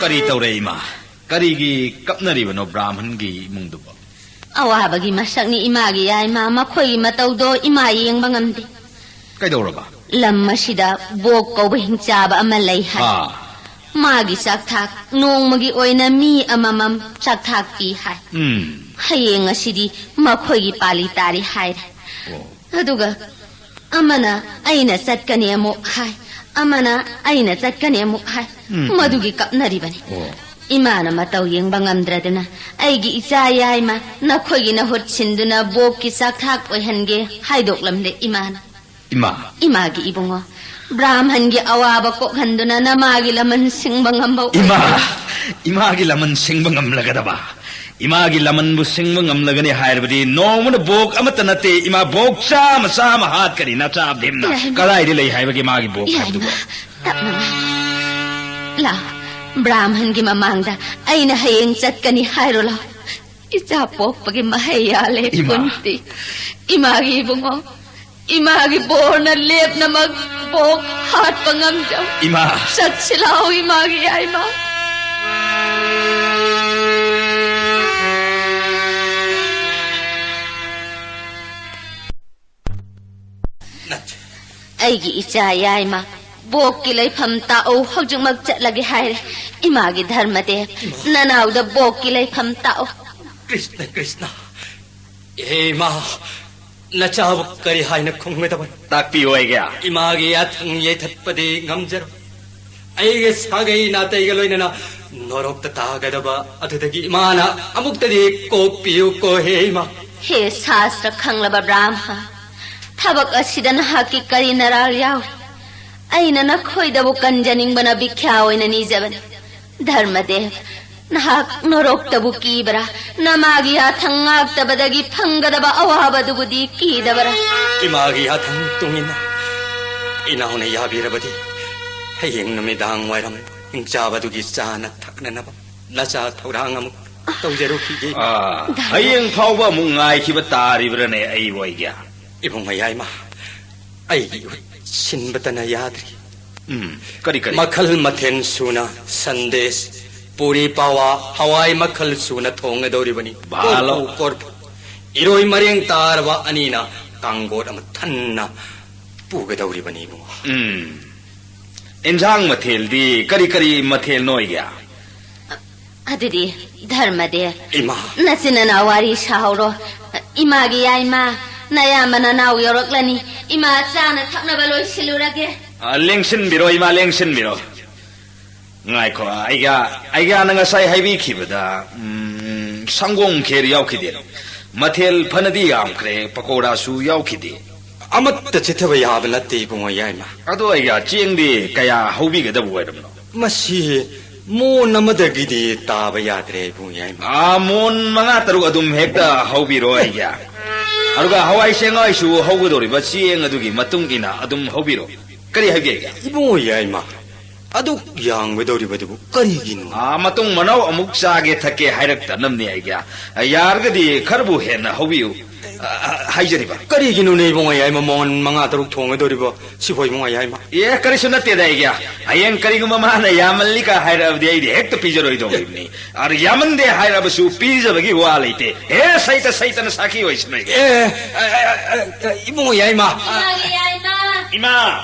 ꯀꯔꯤ ꯇꯧꯔꯦ, ꯏꯃꯥ? ꯀꯔꯤꯒꯤ ꯀꯞꯅꯔꯤꯕꯅꯣ ꯕ꯭ꯔꯥꯍꯃꯟꯒꯤ ꯏꯃꯨꯡꯗꯨꯕꯣ? ꯑꯋꯥꯕꯒꯤ ꯃꯁꯛꯅꯤ ꯏꯃꯥꯒꯤ ꯌꯥꯏꯃ꯫ ꯃꯈꯣꯏꯒꯤ ꯃꯇꯧꯗꯣ ꯏꯃꯥ ꯌꯦꯡꯕ ꯉꯝꯗꯦ꯫ ꯀꯩꯗꯧꯔꯕ? ꯂꯝ ꯑꯁꯤꯗ ꯕꯣꯛ ꯀꯧꯕ ꯍꯤꯡꯆꯥꯕ ꯑꯃ ꯂꯩ ꯍꯥꯏ꯫ ꯑꯥ꯫ ꯃꯥꯒꯤ ꯆꯥꯛꯊꯥꯛ ꯅꯣꯡꯃꯒꯤ ꯑꯣꯏꯅ ꯃꯤ ꯑꯃꯃꯝ ꯆꯥꯛꯊꯥꯛ ꯄꯤ ꯍꯥꯏ꯫ ꯎꯝ꯫ ꯍꯌꯦꯡ ꯑꯁꯤꯗꯤ ꯃꯈꯣꯏꯒꯤ ꯄꯥꯂꯤ ꯇꯥꯔꯤ ꯍꯥꯏꯔꯦ꯫ ꯑꯣ꯫ ꯑꯗꯨꯒ ꯑꯃꯅ ꯑꯩꯅ ꯆꯠꯀꯅꯤ ꯑꯃꯨꯛ ꯍꯥꯏ, ꯑꯃꯅ ꯑꯩꯅ ꯆꯠꯀꯅꯤ ꯑꯃꯨꯛ ꯍꯥꯏ꯫ ꯎꯝ, ꯎꯝ꯫ ꯃꯗꯨꯒꯤ ꯀꯞꯅꯔꯤꯕꯅꯤ꯫ ꯑꯣ꯫ ꯏꯃꯥꯅ ꯃꯇꯧ ꯌꯦꯡꯕ ꯉꯝꯗ꯭ꯔꯗꯨꯅ ꯑꯩꯒꯤ ꯏꯆꯥ ꯌꯥꯏꯃ ꯅꯈꯣꯏꯒꯤ ꯅꯍꯨꯠ ꯁꯤꯟꯗꯨꯅ ꯕꯣꯛꯀꯤ ꯆꯥꯛꯊꯥꯛ ꯑꯣꯏꯍꯟꯒꯦ ꯍꯥꯏꯗꯣꯛꯂꯝꯂꯦ ꯏꯃꯥꯅ꯫ ꯏꯃꯥ꯫ ꯏꯃꯥꯒꯤ ꯏꯕꯨꯡꯉꯣ, ꯕ꯭ꯔꯥꯍꯃꯟꯒꯤ ꯑꯋꯥꯕ ꯀꯣꯛꯍꯟꯗꯨꯅ ꯅꯃꯥꯒꯤ ꯂꯃꯟ ꯁꯤꯡꯕ ꯉꯝꯕ ꯏꯃꯥ, ꯑꯣꯏꯍꯟꯒꯅꯤ꯫ ꯏꯃꯥꯒꯤ ꯂꯃꯟ ꯁꯤꯡꯕ ꯉꯝꯂꯒꯗꯕ, ꯏꯃꯥꯒꯤ ꯂꯃꯟꯕꯨ ꯁꯤꯡꯕ ꯉꯝꯂꯒꯅꯤ ꯍꯥꯏꯔꯕꯗꯤ ꯅꯣꯡꯃꯅ ꯕꯣꯛ ꯑꯃꯠꯇ ꯅꯠꯇꯦ, ꯏꯃꯥ, ꯕꯣꯛ ꯆꯥꯝꯃ, ꯆꯥꯝꯃ ꯍꯥꯠꯀꯅꯤ ꯅꯆꯥ ꯚꯤꯝꯅ꯫ ꯌꯥꯏꯃ꯫ ꯀꯗꯥꯏꯗ ꯂꯩ ꯍꯥꯏꯕꯒꯦ ꯃꯥꯒꯤ ꯕꯣꯛ ꯍꯥꯏꯕꯗꯨꯕꯨ? ꯌꯥꯏꯃ, ꯇꯞꯅ ꯉꯥꯡ- ꯂꯥꯎ, ꯕ꯭ꯔꯥꯍꯃꯟꯒꯤ ꯃꯃꯥꯡꯗ ꯑꯩꯅ ꯍꯌꯦꯡ ꯆꯠꯀꯅꯤ ꯍꯥꯏꯔꯣ ꯂꯥꯎ꯫ ꯏꯆꯥ ꯄꯣꯛꯄꯒꯤ ꯃꯍꯩ ꯌꯥꯜꯂꯦ ꯏꯃꯥ꯫ ꯀꯨꯟꯇꯤ꯫ ꯏꯃꯥꯒꯤ ꯏꯕꯨꯡꯉꯣ, ꯏꯃꯥꯒꯤ ꯕꯣꯔꯅ ꯂꯦꯞꯅꯃꯛ ꯕꯣꯛ ꯍꯥꯠꯄ ꯉꯝꯖꯧ꯫ ꯏꯃꯥ꯫ ꯆꯠꯁꯤ ꯂꯥꯎ ꯏꯃꯥꯒꯤ ꯌꯥꯏꯃ꯫ ꯑꯩꯒꯤ ꯏꯆꯥ ꯌꯥꯏꯃ, ꯕꯣꯛꯀꯤ ꯂꯩꯐꯝ ꯇꯥꯛꯎ, ꯍꯧꯖꯤꯛꯃꯛ ꯆꯠꯂꯒꯦ ꯍꯥꯏꯔꯦ꯫ ꯏꯃꯥꯒꯤ ꯙꯔꯃꯗꯦꯕ, ꯏꯃꯥ꯫ ꯅꯅꯥꯎꯗ ꯕꯣꯛꯀꯤ ꯂꯩꯐꯝ ꯇꯥꯛꯎ꯫ ꯀ꯭ꯔꯤꯁꯅ, ꯀ꯭ꯔꯤꯁꯅ꯫ ꯏꯍꯦ ꯏꯃꯥ, ꯅꯆꯥꯕꯨ ꯀꯔꯤ ꯍꯥꯏꯅ ꯈꯨꯝꯒꯗꯕꯅꯣ? ꯇꯥꯛꯄꯤꯌꯨ ꯑꯩꯒꯤ꯫ ꯏꯃꯥꯒꯤ ꯌꯥꯊꯪ ꯌꯩꯊꯠꯄꯗꯤ ꯉꯝꯖꯔꯣꯏ꯫ ꯑꯩꯒꯤ ꯁꯥꯒꯩ ꯅꯥꯇꯩꯒ ꯂꯣꯏꯅꯅ ꯅꯣꯔꯣꯛꯇ ꯇꯥꯒꯗꯕ ꯑꯗꯨꯗꯒꯤ ꯏꯃꯥꯅ ꯑꯃꯨꯛꯇꯗꯤ ꯀꯣꯛꯄꯤꯌꯨꯀꯣ ꯍꯦ ꯏꯃꯥ꯫ ꯍꯦ ꯁꯥꯁꯇ꯭ꯔ ꯈꯪꯂꯕ ꯕ꯭ꯔꯥꯍꯃ, ꯊꯕꯛ ꯑꯁꯤꯗ ꯅꯍꯥꯛꯀꯤ ꯀꯔꯤ ꯅꯔꯥꯜ ꯌꯥꯎꯏ? ꯑꯩꯅ ꯅꯈꯣꯏꯗꯕꯨ ꯀꯟꯖꯅꯤꯡꯕꯅ ꯚꯤꯈ꯭ꯌꯥ ꯑꯣꯏꯅ ꯅꯤꯖꯕꯅꯤ꯫ ꯙꯔꯃꯗꯦꯕ, ꯅꯍꯥꯛ ꯅꯣꯔꯣꯛꯇꯕꯨ ꯀꯤꯕ꯭ꯔꯥ? ꯅꯃꯥꯒꯤ ꯌꯥꯊꯪ ꯉꯥꯛꯇꯕꯗꯒꯤ ꯐꯪꯒꯗꯕ ꯑꯋꯥꯕꯗꯨꯕꯨꯗꯤ ꯀꯤꯗꯕ꯭ꯔꯥ? ꯏꯃꯥꯒꯤ ꯌꯥꯊꯪ ꯃꯇꯨꯡ ꯏꯟꯅ ꯏꯅꯥꯎꯅ ꯌꯥꯕꯤꯔꯕꯗꯤ ꯍꯌꯦꯡ ꯅꯨꯃꯤꯗꯥꯡ ꯋꯥꯏꯔꯝ ꯍꯤꯡꯆꯥꯕꯗꯨꯒꯤ ꯆꯥꯅ ꯊꯛꯅꯅꯕ ꯅꯆꯥ ꯊꯧꯔꯥꯡ ꯑꯃꯨꯛ ꯇꯧꯖꯔꯨꯈꯤꯒꯦ꯫ ꯑꯥ, ꯍꯌꯦꯡ ꯐꯥꯎꯕ ꯑꯃꯨꯛ ꯉꯥꯏꯈꯤꯕ ꯇꯥꯔꯤꯕ꯭ꯔꯥꯅꯦ ꯑꯩꯕꯨ ꯑꯩꯒꯤ? ꯏꯕꯨꯡ ꯃꯌꯥꯏꯃ, ꯑꯩꯒꯤ ꯏꯍꯨꯠ ꯁꯤꯟꯕꯇꯅ ꯌꯥꯗ꯭ꯔꯤ꯫ ꯎꯝ, ꯀꯔꯤ, ꯀꯔꯤ? ꯃꯈꯜ ꯃꯊꯦꯜ ꯁꯨꯅ ꯁꯟꯗꯦꯁ, ꯄꯨꯔꯤ ꯄꯥꯋꯥ, ꯍꯋꯥꯏ ꯃꯈꯜ ꯁꯨꯅ ꯊꯣꯡꯒꯗꯧꯔꯤꯕꯅꯤ꯫ ꯚꯥꯂꯣ꯫ ꯀꯣꯔꯐꯨ, ꯀꯣꯔꯐꯨ꯫ ꯏꯔꯣꯏ ꯃꯔꯦꯡ ꯇꯥꯔꯕ ꯑꯅꯤꯅ ꯀꯥꯡꯒꯣꯠ ꯑꯃ ꯊꯟꯅ ꯄꯨꯒꯗꯧꯔꯤꯕꯅꯤ, ꯏꯕꯨꯡꯉꯣ꯫ ꯎꯝ꯫ ꯏꯟꯁꯥꯡ ꯃꯊꯦꯜꯗꯤ ꯀꯔꯤ ꯀꯔꯤ ꯃꯊꯦꯜꯅꯣ ꯑꯣꯏꯒꯦ? ꯑꯗꯨꯗꯤ ꯙꯔꯃꯗꯦꯕ, ꯏꯃꯥ꯫ ꯅꯆꯤꯟ ꯅꯅꯥꯎ ꯋꯥꯔꯤ ꯁꯥꯍꯧꯔꯣ꯫ ꯏꯃꯥꯒꯤ ꯌꯥꯏꯃ, ꯅꯌꯥꯝꯕ ꯅꯅꯥꯎ ꯌꯧꯔꯛꯂꯅꯤ꯫ ꯏꯃꯥ ꯆꯥꯅ ꯊꯛꯅꯕ ꯂꯣꯏꯁꯤꯜꯂꯨꯔꯒꯦ꯫ ꯑ, ꯂꯦꯡꯁꯤꯟꯕꯤꯔꯣ, ꯏꯃꯥ, ꯂꯦꯡꯁꯤꯟꯕꯤꯔꯣ꯫ ꯉꯥꯏꯈꯣ, ꯑꯩꯒ, ꯑꯩꯒ ꯅꯪ ꯉꯁꯥꯏ ꯍꯥꯏꯕꯤꯈꯤꯕꯗ, ꯎꯝ, ꯁꯪꯒꯣꯝ ꯈꯦꯔ ꯌꯥꯎꯈꯤꯗꯦ꯫ ꯃꯊꯦꯜ ꯐꯅꯗꯤ ꯌꯥꯝꯈ꯭ꯔꯦ, ꯄꯀꯧꯔꯥꯁꯨ ꯌꯥꯎꯈꯤꯗꯦ꯫ ꯑꯃꯠꯇ ꯆꯤꯠꯊꯕ ꯌꯥꯕ ꯅꯠꯇꯦ, ꯏꯕꯨꯡꯉꯣ ꯌꯥꯏꯃ꯫ ꯑꯗꯣ ꯑꯩꯒ ꯆꯦꯡꯗꯤ ꯀꯌꯥ ꯍꯧꯕꯤꯒꯗꯕ ꯑꯣꯏꯔꯕꯅꯣ? ꯃꯁꯤ ꯃꯣꯟ ꯑꯃꯗꯒꯤꯗꯤ ꯇꯥꯕ ꯌꯥꯗ꯭ꯔꯦ, ꯏꯕꯨꯡꯉꯣ ꯌꯥꯏꯃ꯫ ꯑꯥ, ꯃꯣꯟ ꯃꯉꯥ ꯇꯔꯨꯛ ꯑꯗꯨꯝ ꯍꯦꯛꯇ ꯍꯧꯕꯤꯔꯣ ꯑꯩꯒꯤ꯫ ꯑꯗꯨꯒ ꯍꯋꯥꯏ ꯆꯦꯡꯋꯥꯏꯁꯨ ꯍꯧꯒꯗꯧꯔꯤꯕ ꯆꯦꯡ ꯑꯗꯨꯒꯤ ꯃꯇꯨꯡ ꯏꯟꯅ ꯑꯗꯨꯝ ꯍꯧꯕꯤꯔꯣ꯫ ꯀꯔꯤ ꯍꯥꯏꯕꯤꯒꯦ? ꯏꯕꯨꯡꯉꯣ ꯌꯥꯏꯃ, ꯑꯗꯨꯛ ꯌꯥꯝꯒꯗꯧꯔꯤꯕꯗꯨꯕꯨ ꯀꯔꯤꯒꯤꯅꯣ? ꯑꯥ, ꯃꯇꯨꯡ ꯃꯅꯥꯎ ꯑꯃꯨꯛ ꯆꯥꯒꯦ ꯊꯛꯀꯦ ꯍꯥꯏꯔꯛꯇꯅꯕꯅꯦ ꯑꯩꯒꯤ꯫ ꯌꯥꯔꯒꯗꯤ ꯈꯔꯕꯨ ꯍꯦꯟꯅ ꯍꯧꯕꯤꯌꯨ꯫ ꯑ, ꯑ, ꯍꯥꯏꯖꯔꯤꯕ꯫ ꯀꯔꯤꯒꯤꯅꯣꯅꯦ ꯏꯕꯨꯡꯉꯣ ꯌꯥꯏꯃ, ꯃꯣꯟ ꯃꯉꯥ ꯇꯔꯨꯛ ꯊꯣꯡꯒꯗꯧꯔꯤꯕ ꯁꯤꯕꯨ ꯏꯕꯨꯡꯉꯣ ꯌꯥꯏꯃ? ꯑꯦ, ꯀꯔꯤꯁꯨ ꯅꯠꯇꯦꯗ ꯑꯩꯒꯤ꯫ ꯍꯌꯦꯡ ꯀꯔꯤꯒꯨꯝꯕ ꯃꯥꯅ ꯌꯥꯝꯃꯜꯂꯤꯒ ꯍꯥꯏꯔꯛꯑꯕꯗꯤ ꯑꯩꯗꯤ ꯍꯦꯛꯇ ꯄꯤꯖꯔꯣꯏꯗꯧꯔꯤꯕꯅꯤ꯫ ꯑꯗꯨ ꯌꯥꯝꯃꯟꯗꯦ ꯍꯥꯏꯔꯕꯁꯨ ꯄꯤꯖꯕꯒꯤ ꯋꯥ ꯂꯩꯇꯦ꯫ ꯑꯦ, ꯁꯩꯇ ꯁꯩꯇꯅ ꯁꯥꯈꯤ ꯑꯣꯏꯁꯅꯨ ꯑꯩꯒꯤ꯫ ꯑꯦ, ꯑ, ꯑ, ꯑ, ꯑ, ꯏꯕꯨꯡꯉꯣ ꯌꯥꯏꯃ꯫ ꯏꯃꯥꯒꯤ ꯌꯥꯏꯃ꯫ ꯏꯃꯥ꯫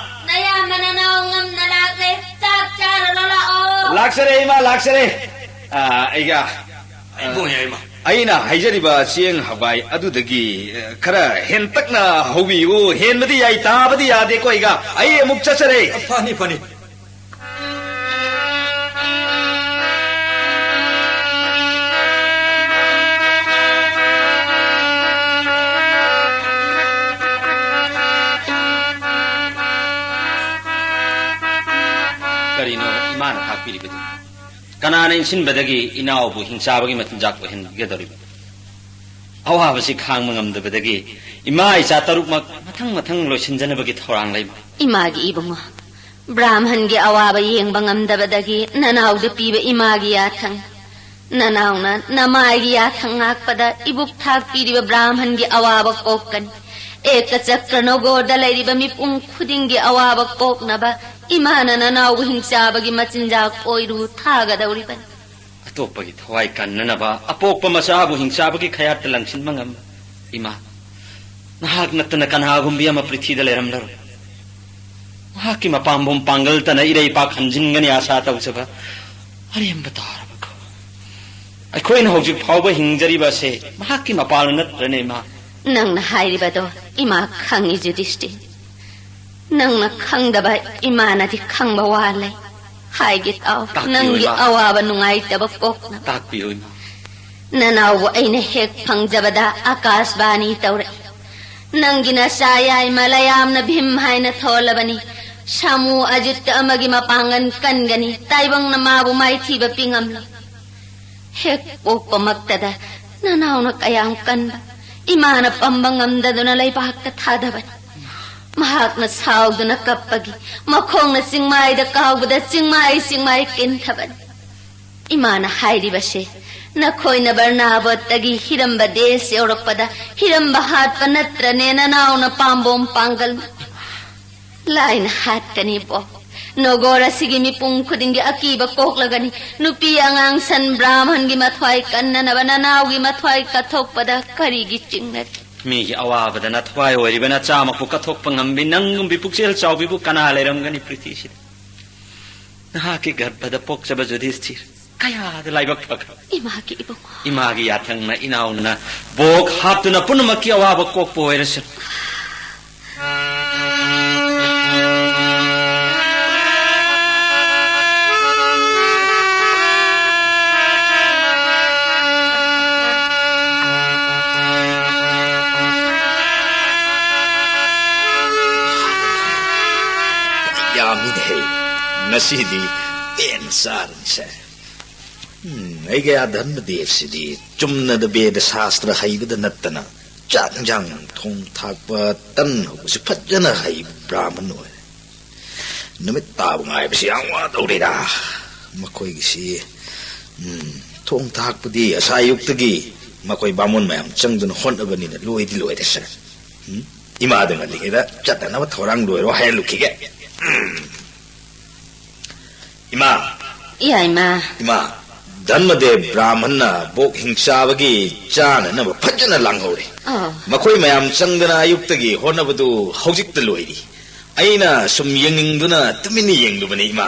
ꯅꯌꯥꯝꯕ ꯅꯅꯥꯎ ꯉꯝꯅ ꯂꯥꯛꯂꯦ꯫ ꯆꯥꯛ ꯆꯥꯔꯨꯔꯣ ꯂꯥꯛꯑꯣ꯫ ꯂꯥꯛꯆꯔꯦ ꯏꯃꯥ, ꯂꯥꯛꯆꯔꯦ꯫ ꯑ, ꯑꯩꯒ, ꯑ, ꯏꯕꯨꯡꯉꯣ ꯌꯥꯏꯃ꯫ ꯑꯩꯅ ꯍꯥꯏꯖꯔꯤꯕ ꯆꯦꯡ ꯍꯋꯥꯏ ꯑꯗꯨꯗꯒꯤ, ꯑ, ꯈꯔ ꯍꯦꯟꯇꯛꯅ ꯍꯧꯕꯤꯌꯨ꯫ ꯍꯦꯟꯕꯗꯤ ꯌꯥꯏ, ꯇꯥꯕꯗꯤ ꯌꯥꯗꯦꯀꯣ ꯑꯩꯒ꯫ ꯑꯩ ꯑꯃꯨꯛ ꯆꯠꯆꯔꯦ꯫ ꯐꯅꯤ, ꯐꯅꯤ꯫ ꯀꯔꯤꯅꯣ ꯏꯃꯥꯅ ꯊꯥꯛꯄꯤꯔꯤꯕꯗꯨ? ꯀꯅꯥꯅ ꯏꯟꯁꯤꯟꯕꯗꯒꯤ ꯏꯅꯥꯎꯕꯨ ꯍꯤꯡꯆꯥꯕꯒꯤ ꯃꯆꯤꯟꯖꯥꯛ ꯑꯣꯏꯍꯟꯒꯗꯧꯔꯤꯕ? ꯑꯋꯥꯕꯁꯤ ꯈꯥꯡꯕ ꯉꯝꯗꯕꯗꯒꯤ ꯏꯃꯥ ꯏꯆꯥ ꯇꯔꯨꯛꯃꯛ ꯃꯊꯪ ꯃꯊꯪ ꯂꯣꯏꯁꯤꯟꯖꯅꯕꯒꯤ ꯊꯧꯔꯥꯡ ꯂꯩꯕ꯫ ꯏꯃꯥꯒꯤ ꯏꯕꯨꯡꯉꯣ, ꯕ꯭ꯔꯥꯍꯃꯟꯒꯤ ꯑꯋꯥꯕ ꯌꯦꯡꯕ ꯉꯝꯗꯕꯗꯒꯤ ꯅꯅꯥꯎꯗ ꯄꯤꯕ ꯏꯃꯥꯒꯤ ꯌꯥꯊꯪ꯫ ꯅꯅꯥꯎꯅ ꯅꯃꯥꯏꯒꯤ ꯌꯥꯊꯪ ꯉꯥꯛꯄꯗ ꯏꯕꯨꯛ ꯊꯥꯛꯄꯤꯔꯤꯕ ꯕ꯭ꯔꯥꯍꯃꯟꯒꯤ ꯑꯋꯥꯕ ꯀꯣꯛꯀꯅꯤ꯫ ꯑꯦꯀ ꯆꯀ꯭ꯔ ꯅꯣꯒꯣꯔꯗ ꯂꯩꯔꯤꯕ ꯃꯤꯄꯨꯝ ꯈꯨꯗꯤꯡꯒꯤ ꯑꯋꯥꯕ ꯀꯣꯛꯅꯕ ꯏꯃꯥꯅ ꯅꯅꯥꯎꯕꯨ ꯍꯤꯡꯆꯥꯕꯒꯤ ꯃꯆꯤꯟꯖꯥꯛ ꯑꯣꯏꯔꯨ ꯊꯥꯒꯗꯧꯔꯤꯕꯅꯤ꯫ ꯑꯇꯣꯞꯄꯒꯤ ꯊꯋꯥꯏ ꯀꯟꯅꯅꯕ ꯑꯄꯣꯛꯄ ꯃꯆꯥꯕꯨ ꯍꯤꯡꯆꯥꯕꯒꯤ ꯈꯌꯥꯠꯇ ꯂꯪꯁꯤꯟꯕ ꯉꯝꯕ ꯏꯃꯥ, ꯅꯍꯥꯛ ꯅꯠꯇꯅ ꯀꯅꯥꯒꯨꯝꯕꯤ ꯑꯃ ꯄ꯭ꯔꯤꯊꯤꯗ ꯂꯩꯔꯝꯂꯔꯣꯏ꯫ ꯃꯍꯥꯛꯀꯤ ꯃꯄꯥꯝꯕꯣꯝ ꯄꯥꯡꯒꯜꯇꯅ ꯏꯔꯩꯄꯥꯛ ꯍꯟꯖꯤꯟꯒꯅꯤ ꯑꯥꯁꯥ ꯇꯧꯖꯕ ꯑꯔꯦꯝꯕ ꯇꯥꯔꯕꯀꯣ꯫ ꯑꯩꯈꯣꯏꯅ ꯍꯧꯖꯤꯛ ꯐꯥꯎꯕ ꯍꯤꯡꯖꯔꯤꯕ ꯑꯁꯦ ꯃꯍꯥꯛꯀꯤ ꯃꯄꯥꯜꯅ ꯅꯠꯇ꯭ꯔꯅꯦ, ꯏꯃꯥ? ꯅꯪꯅ ꯍꯥꯏꯔꯤꯕꯗꯣ ꯏꯃꯥ ꯈꯪꯉꯤ, ꯌꯨꯙꯤꯁꯇꯤꯔ꯫ ꯅꯪꯅ ꯈꯪꯗꯕ ꯏꯃꯥꯅꯗꯤ ꯈꯪꯕ ꯋꯥ ꯂꯩ꯫ ꯍꯥꯏꯒꯦ ꯇꯥꯎ, ꯇꯥꯛꯄꯤꯌꯨ, ꯅꯪꯒꯤ ꯏꯃꯥ꯫ ꯑꯋꯥꯕ ꯅꯨꯡꯉꯥꯏꯇꯕ ꯀꯣꯛꯅꯕ꯫ ꯇꯥꯛꯄꯤꯌꯨ, ꯏꯃꯥ꯫ ꯅꯅꯥꯎꯕꯨ ꯑꯩꯅ ꯍꯦꯛ ꯐꯪꯖꯕꯗ ꯑꯀꯥꯁꯕꯥꯅꯤ ꯇꯧꯔꯛꯏ꯫ ꯅꯪꯒꯤ ꯅꯆꯥ ꯌꯥꯏꯃ ꯂꯌꯥꯝꯅ ꯚꯤꯝ ꯍꯥꯏꯅ ꯊꯣꯜꯂꯕꯅꯤ꯫ ꯁꯥꯃꯨ ꯑꯖꯤꯠꯇ ꯑꯃꯒꯤ ꯃꯄꯥꯡꯒꯜ ꯀꯟꯒꯅꯤ꯫ ꯇꯥꯏꯕꯪꯅ ꯃꯥꯕꯨ ꯃꯥꯏꯊꯤꯕ ꯄꯤꯉꯝꯂꯣꯏ꯫ ꯍꯦꯛ ꯄꯣꯛꯄꯃꯛꯇꯗ ꯅꯅꯥꯎꯅ ꯀꯌꯥꯝ ꯀꯟꯕ, ꯏꯃꯥꯅ ꯄꯝꯕ ꯉꯝꯗꯗꯨꯅ ꯂꯩꯕꯥꯛꯇ ꯊꯥꯗꯕꯅꯤ꯫ ꯃꯍꯥꯛꯅ ꯁꯥꯎꯗꯨꯅ ꯀꯞꯄꯒꯤ ꯃꯈꯣꯡꯅ ꯆꯤꯡꯃꯥꯏꯗ ꯀꯥꯎꯕꯗ ꯆꯤꯡꯃꯥꯏ ꯆꯤꯡꯃꯥꯏ ꯀꯤꯟꯊꯕꯅꯤ꯫ ꯏꯃꯥꯅ ꯍꯥꯏꯔꯤꯕꯁꯦ, ꯅꯈꯣꯏꯅ ꯕꯔꯅꯥꯕꯣꯠꯇꯒꯤ ꯍꯤꯔꯝꯕ ꯗꯦꯁ ꯌꯧꯔꯛꯄꯗ ꯍꯤꯔꯝꯕ ꯍꯥꯠꯄ ꯅꯠꯇ꯭ꯔꯅꯦ ꯅꯅꯥꯎꯅ ꯄꯥꯝꯕꯣꯝ ꯄꯥꯡꯒꯜ? ꯂꯥꯏꯅ ꯍꯥꯠꯀꯅꯤꯕꯣ꯫ ꯅꯣꯒꯣꯔ ꯑꯁꯤꯒꯤ ꯃꯤꯄꯨꯝ ꯈꯨꯗꯤꯡꯒꯤ ꯑꯀꯤꯕ ꯀꯣꯛꯂꯒꯅꯤ꯫ ꯅꯨꯄꯤ ꯑꯉꯥꯡ ꯁꯟ ꯕ꯭ꯔꯥꯍꯃꯟꯒꯤ ꯃꯊ꯭ꯋꯥꯏ ꯀꯟꯅꯅꯕ ꯅꯅꯥꯎꯒꯤ ꯃꯊ꯭ꯋꯥꯏ ꯀꯠꯊꯣꯛꯄꯗ ꯀꯔꯤꯒꯤ ꯆꯤꯡꯅꯔꯤ? ꯃꯤꯒꯤ ꯑꯋꯥꯕꯗ ꯅꯊ꯭ꯋꯥꯏ ꯑꯣꯏꯔꯤꯕ ꯅꯆꯥꯃꯛꯄꯨ ꯀꯠꯊꯣꯛꯄ ꯉꯝꯕꯤ ꯅꯪꯒꯨꯝꯕꯤ ꯄꯨꯛꯆꯦꯜ ꯆꯥꯎꯕꯤꯕꯨ ꯀꯅꯥ ꯂꯩꯔꯝꯒꯅꯤ ꯄ꯭ꯔꯤꯊꯤꯁꯤꯗ? ꯅꯍꯥꯛꯀꯤ ꯒꯔꯚꯗ ꯄꯣꯛꯆꯕ ꯌꯨꯙꯤꯁꯊꯤꯔ ꯀꯌꯥꯗ ꯂꯥꯏꯕꯛ ꯐꯈ꯭ꯔꯕ! ꯏꯃꯥꯒꯤ ꯏꯕꯨꯡꯉꯣ꯫ ꯏꯃꯥꯒꯤ ꯌꯥꯊꯪꯅ ꯏꯅꯥꯎꯅ ꯕꯣꯛ ꯍꯥꯞꯇꯨꯅ ꯄꯨꯝꯅꯃꯛꯀꯤ ꯑꯋꯥꯕ ꯀꯣꯛꯄ ꯑꯣꯏꯔꯁꯅꯨ꯫ ꯌꯥꯝꯃꯤꯅꯦꯍꯦ, ꯉꯁꯤꯗꯤ ꯄꯦꯟ ꯆꯥꯔꯅꯤꯁꯦ꯫ ꯎꯝ, ꯑꯩꯒꯤ ꯑꯥ ꯙꯔꯃꯗꯦꯕꯁꯤꯗꯤ ꯆꯨꯝꯅꯗ ꯕꯦꯗ ꯁꯥꯁꯇ꯭ꯔ ꯍꯩꯕꯗ ꯅꯠꯇꯅ ꯆꯥꯛ ꯏꯟꯖꯥꯡ ꯊꯣꯡ ꯊꯥꯛꯄ, ꯇꯟ ꯍꯧꯕꯁꯨ ꯐꯖꯅ ꯍꯩꯕ ꯕ꯭ꯔꯥꯍꯃꯟ ꯑꯣꯏꯔꯦ꯫ ꯅꯨꯃꯤꯠ ꯇꯥꯕ ꯉꯥꯏꯕꯁꯤ ꯌꯥꯝ ꯋꯥꯗꯧꯔꯤꯗ꯫ ꯃꯈꯣꯏꯒꯤꯁꯤ, ꯎꯝ, ꯊꯣꯡ ꯊꯥꯛꯄꯗꯤ ꯑꯁꯥ ꯑꯌꯨꯛꯇꯒꯤ ꯃꯈꯣꯏ ꯕꯥꯃꯣꯟ ꯃꯌꯥꯝ ꯆꯪꯗꯨꯅ ꯍꯣꯠꯅꯕꯅꯤꯅ ꯂꯣꯏꯗꯤ ꯂꯣꯏꯔꯦꯁꯦ꯫ ꯎꯝ? ꯏꯃꯥꯗꯨ ꯉꯜꯂꯤꯉꯩꯗ ꯆꯠꯅꯅꯕ ꯊꯧꯔꯥꯡ ꯂꯣꯏꯔꯣ ꯍꯥꯏꯍꯜꯂꯨꯈꯤꯒꯦ꯫ ꯎꯝ꯫ ꯏꯃꯥ! ꯏꯌꯥ, ꯏꯃꯥ꯫ ꯏꯃꯥ, ꯙꯔꯃꯗꯦꯕ ꯕ꯭ꯔꯥꯍꯃꯟꯅ ꯕꯣꯛ ꯍꯤꯡꯆꯥꯕꯒꯤ ꯆꯥꯅꯅꯕ ꯐꯖꯅ ꯂꯥꯡꯍꯧꯔꯦ꯫ ꯑꯣ꯫ ꯃꯈꯣꯏ ꯃꯌꯥꯝ ꯆꯪꯗꯅ ꯑꯌꯨꯛꯇꯒꯤ ꯍꯣꯠꯅꯕꯗꯨ ꯍꯧꯖꯤꯛꯇ ꯂꯣꯏꯔꯤ꯫ ꯑꯩꯅ ꯁꯨꯝ ꯌꯦꯡꯅꯤꯡꯗꯨꯅ ꯇꯨꯃꯤꯟꯅ ꯌꯦꯡꯂꯨꯕꯅꯤ, ꯏꯃꯥ꯫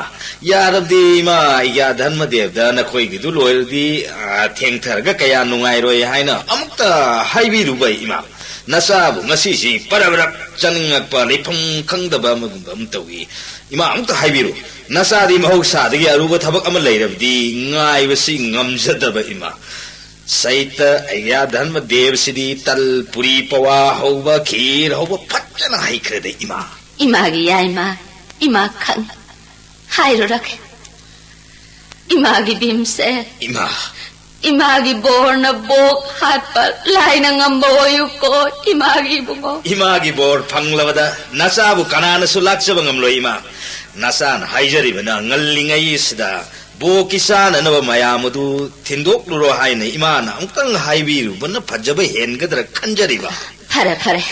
ꯌꯥꯔꯕꯗꯤ, ꯏꯃꯥ, ꯑꯩꯒꯤ ꯙꯔꯃꯗꯦꯕꯗ ꯅꯈꯣꯏꯒꯤꯗꯨ ꯂꯣꯏꯔꯗꯤ, ꯑꯥ, ꯊꯦꯡꯊꯔꯒ ꯀꯌꯥ ꯅꯨꯡꯉꯥꯏꯔꯣꯏ ꯍꯥꯏꯅ ꯑꯃꯨꯛꯇ ꯍꯥꯏꯕꯤꯔꯨꯕ, ꯏꯃꯥ꯫ ꯅꯆꯥꯕꯨ ꯉꯁꯤꯁꯤ ꯄꯔꯞ ꯄꯔꯞ ꯆꯥꯅꯤꯡꯉꯛꯄ, ꯂꯩꯐꯝ ꯈꯪꯗꯕ ꯑꯃꯒꯨꯝꯕ ꯑꯃ ꯇꯧꯏ꯫ ꯏꯃꯥ, ꯑꯃꯨꯛꯇ ꯍꯥꯏꯕꯤꯔꯨ, ꯅꯆꯥꯗꯤ ꯃꯍꯧꯁꯥꯗꯒꯤ ꯑꯔꯨꯕ ꯊꯕꯛ ꯑꯃ ꯂꯩꯔꯕꯗꯤ ꯉꯥꯏꯕꯁꯤ ꯉꯝꯖꯗꯕ, ꯏꯃꯥ꯫ ꯁꯩꯇ ꯑꯩꯒ꯭ꯌꯥ ꯙꯔꯃ ꯗꯦꯕꯁꯤꯗꯤ ꯇꯜ, ꯄꯨꯔꯤ, ꯄꯋꯥ ꯍꯧꯕ, ꯈꯤꯔ ꯍꯧꯕ ꯐꯖꯅ ꯍꯩꯈ꯭ꯔꯦꯗ, ꯏꯃꯥ꯫ ꯏꯃꯥꯒꯤ ꯌꯥꯏꯃ, ꯏꯃꯥ ꯈꯪ ꯍꯥꯏꯔꯨꯔꯒꯦ꯫ ꯏꯃꯥꯒꯤ ꯚꯤꯝꯁꯦ꯫ ꯏꯃꯥ, ꯏꯃꯥꯒꯤ ꯕꯣꯔꯅ ꯕꯣꯛ ꯍꯥꯠꯄ ꯂꯥꯏꯅ ꯉꯝꯕ ꯑꯣꯏꯌꯨꯀꯣ, ꯏꯃꯥꯒꯤ ꯏꯕꯨꯡꯉꯣ꯫ ꯏꯃꯥꯒꯤ ꯕꯣꯔ ꯐꯪꯂꯕꯗ ꯅꯆꯥꯕꯨ ꯀꯅꯥꯅꯁꯨ ꯂꯥꯛꯆꯕ ꯉꯝꯂꯣꯏ, ꯏꯃꯥ꯫ ꯅꯆꯥꯅ ꯍꯥꯏꯖꯔꯤꯕꯅ ꯉꯜꯂꯤꯉꯩꯁꯤꯗ ꯕꯣꯛꯀꯤ ꯆꯥꯅꯅꯕ ꯃꯌꯥꯝ ꯑꯗꯨ ꯊꯤꯟꯗꯣꯛꯂꯨꯔꯣ ꯍꯥꯏꯅ ꯏꯃꯥꯅ ꯑꯃꯨꯛꯇꯪ ꯍꯥꯏꯕꯤꯔꯨꯕꯅ ꯐꯖꯕ ꯍꯦꯟꯒꯗ꯭ꯔꯥ ꯈꯟꯖꯔꯤꯕ꯫ ꯐꯔꯦ, ꯐꯔꯦ,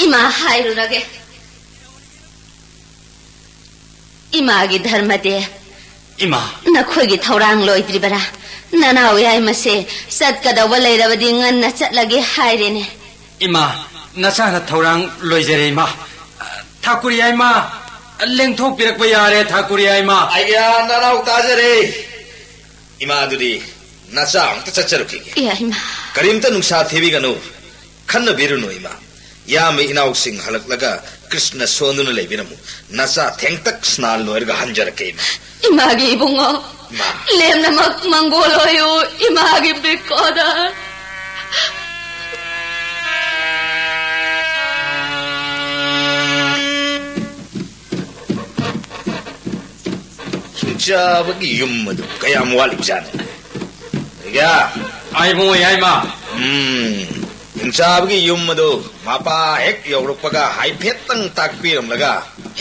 ꯏꯃꯥ ꯍꯥꯏꯔꯨꯔꯒꯦ꯫ ꯏꯃꯥꯒꯤ ꯙꯔꯃꯗꯦ, ꯏꯃꯥ꯫ ꯅꯈꯣꯏꯒꯤ ꯊꯧꯔꯥꯡ ꯂꯣꯏꯗ꯭ꯔꯤꯕꯔꯥ? ꯅꯅꯥꯎ ꯌꯥꯏꯃꯁꯦ ꯆꯠꯀꯗꯧꯕ ꯂꯩꯔꯕꯗꯤ ꯉꯟꯅ ꯆꯠꯂꯒꯦ ꯍꯥꯏꯔꯦꯅꯦ꯫ ꯏꯃꯥ, ꯅꯆꯥꯅ ꯊꯧꯔꯥꯡ ꯂꯣꯏꯖꯔꯦ, ꯏꯃꯥ꯫ ꯊꯥꯀꯨꯔ ꯌꯥꯏꯃ, ꯂꯦꯡꯊꯣꯛꯄꯤꯔꯛꯄ ꯌꯥꯔꯦ, ꯊꯥꯀꯨꯔ ꯌꯥꯏꯃ꯫ ꯑꯩꯒꯤ ꯅꯅꯥꯎ ꯇꯥꯖꯔꯦ꯫ ꯏꯃꯥ, ꯑꯗꯨꯗꯤ ꯅꯆꯥ ꯑꯃꯨꯛꯇ ꯆꯠꯆꯔꯨꯈꯤꯒꯦ꯫ ꯌꯥꯏꯃ꯫ ꯀꯔꯤꯝꯇ ꯅꯨꯡꯁꯥ ꯊꯤꯕꯤꯒꯅꯨ, ꯈꯟꯅꯕꯤꯔꯨꯅꯨ, ꯏꯃꯥ꯫ ꯏꯌꯥꯝꯕ ꯏꯅꯥꯎꯁꯤꯡ ꯍꯜꯂꯛꯂꯒ ꯀ꯭ꯔꯤꯁꯅ ꯁꯣꯟꯗꯨꯅ ꯂꯩꯕꯤꯔꯝꯃꯨ꯫ ꯅꯆꯥ ꯊꯦꯡꯇꯛ ꯁ꯭ꯅꯥꯟ ꯂꯣꯏꯔꯒ ꯍꯟꯖꯔꯛꯀꯦ, ꯏꯃꯥ꯫ ꯏꯃꯥꯒꯤ ꯏꯕꯨꯡꯉꯣ, ꯏꯃꯥ꯫ ꯂꯦꯝꯅꯃꯛ ꯃꯪꯒꯣꯜ ꯑꯣꯏꯌꯨ, ꯏꯃꯥꯒꯤ ꯕ꯭ꯔꯤꯀꯣꯗ꯫ ꯍꯤꯡꯆꯥꯕꯒꯤ ꯌꯨꯝ ꯑꯗꯨ ꯀꯌꯥꯝ ꯋꯥꯠꯂꯤꯕꯖꯥꯠꯅꯣ? ꯑꯩꯒ꯫ ꯑꯥꯏ, ꯏꯕꯨꯡꯉꯣ, ꯌꯥꯏꯃ꯫ ꯎꯝ, ꯍꯤꯡꯆꯥꯕꯒꯤ ꯌꯨꯝ ꯑꯗꯨ ꯃꯄꯥ ꯍꯦꯛ ꯌꯧꯔꯛꯄꯒ ꯍꯥꯏꯐꯦꯠꯇꯪ ꯇꯥꯛꯄꯤꯔꯝꯂꯒ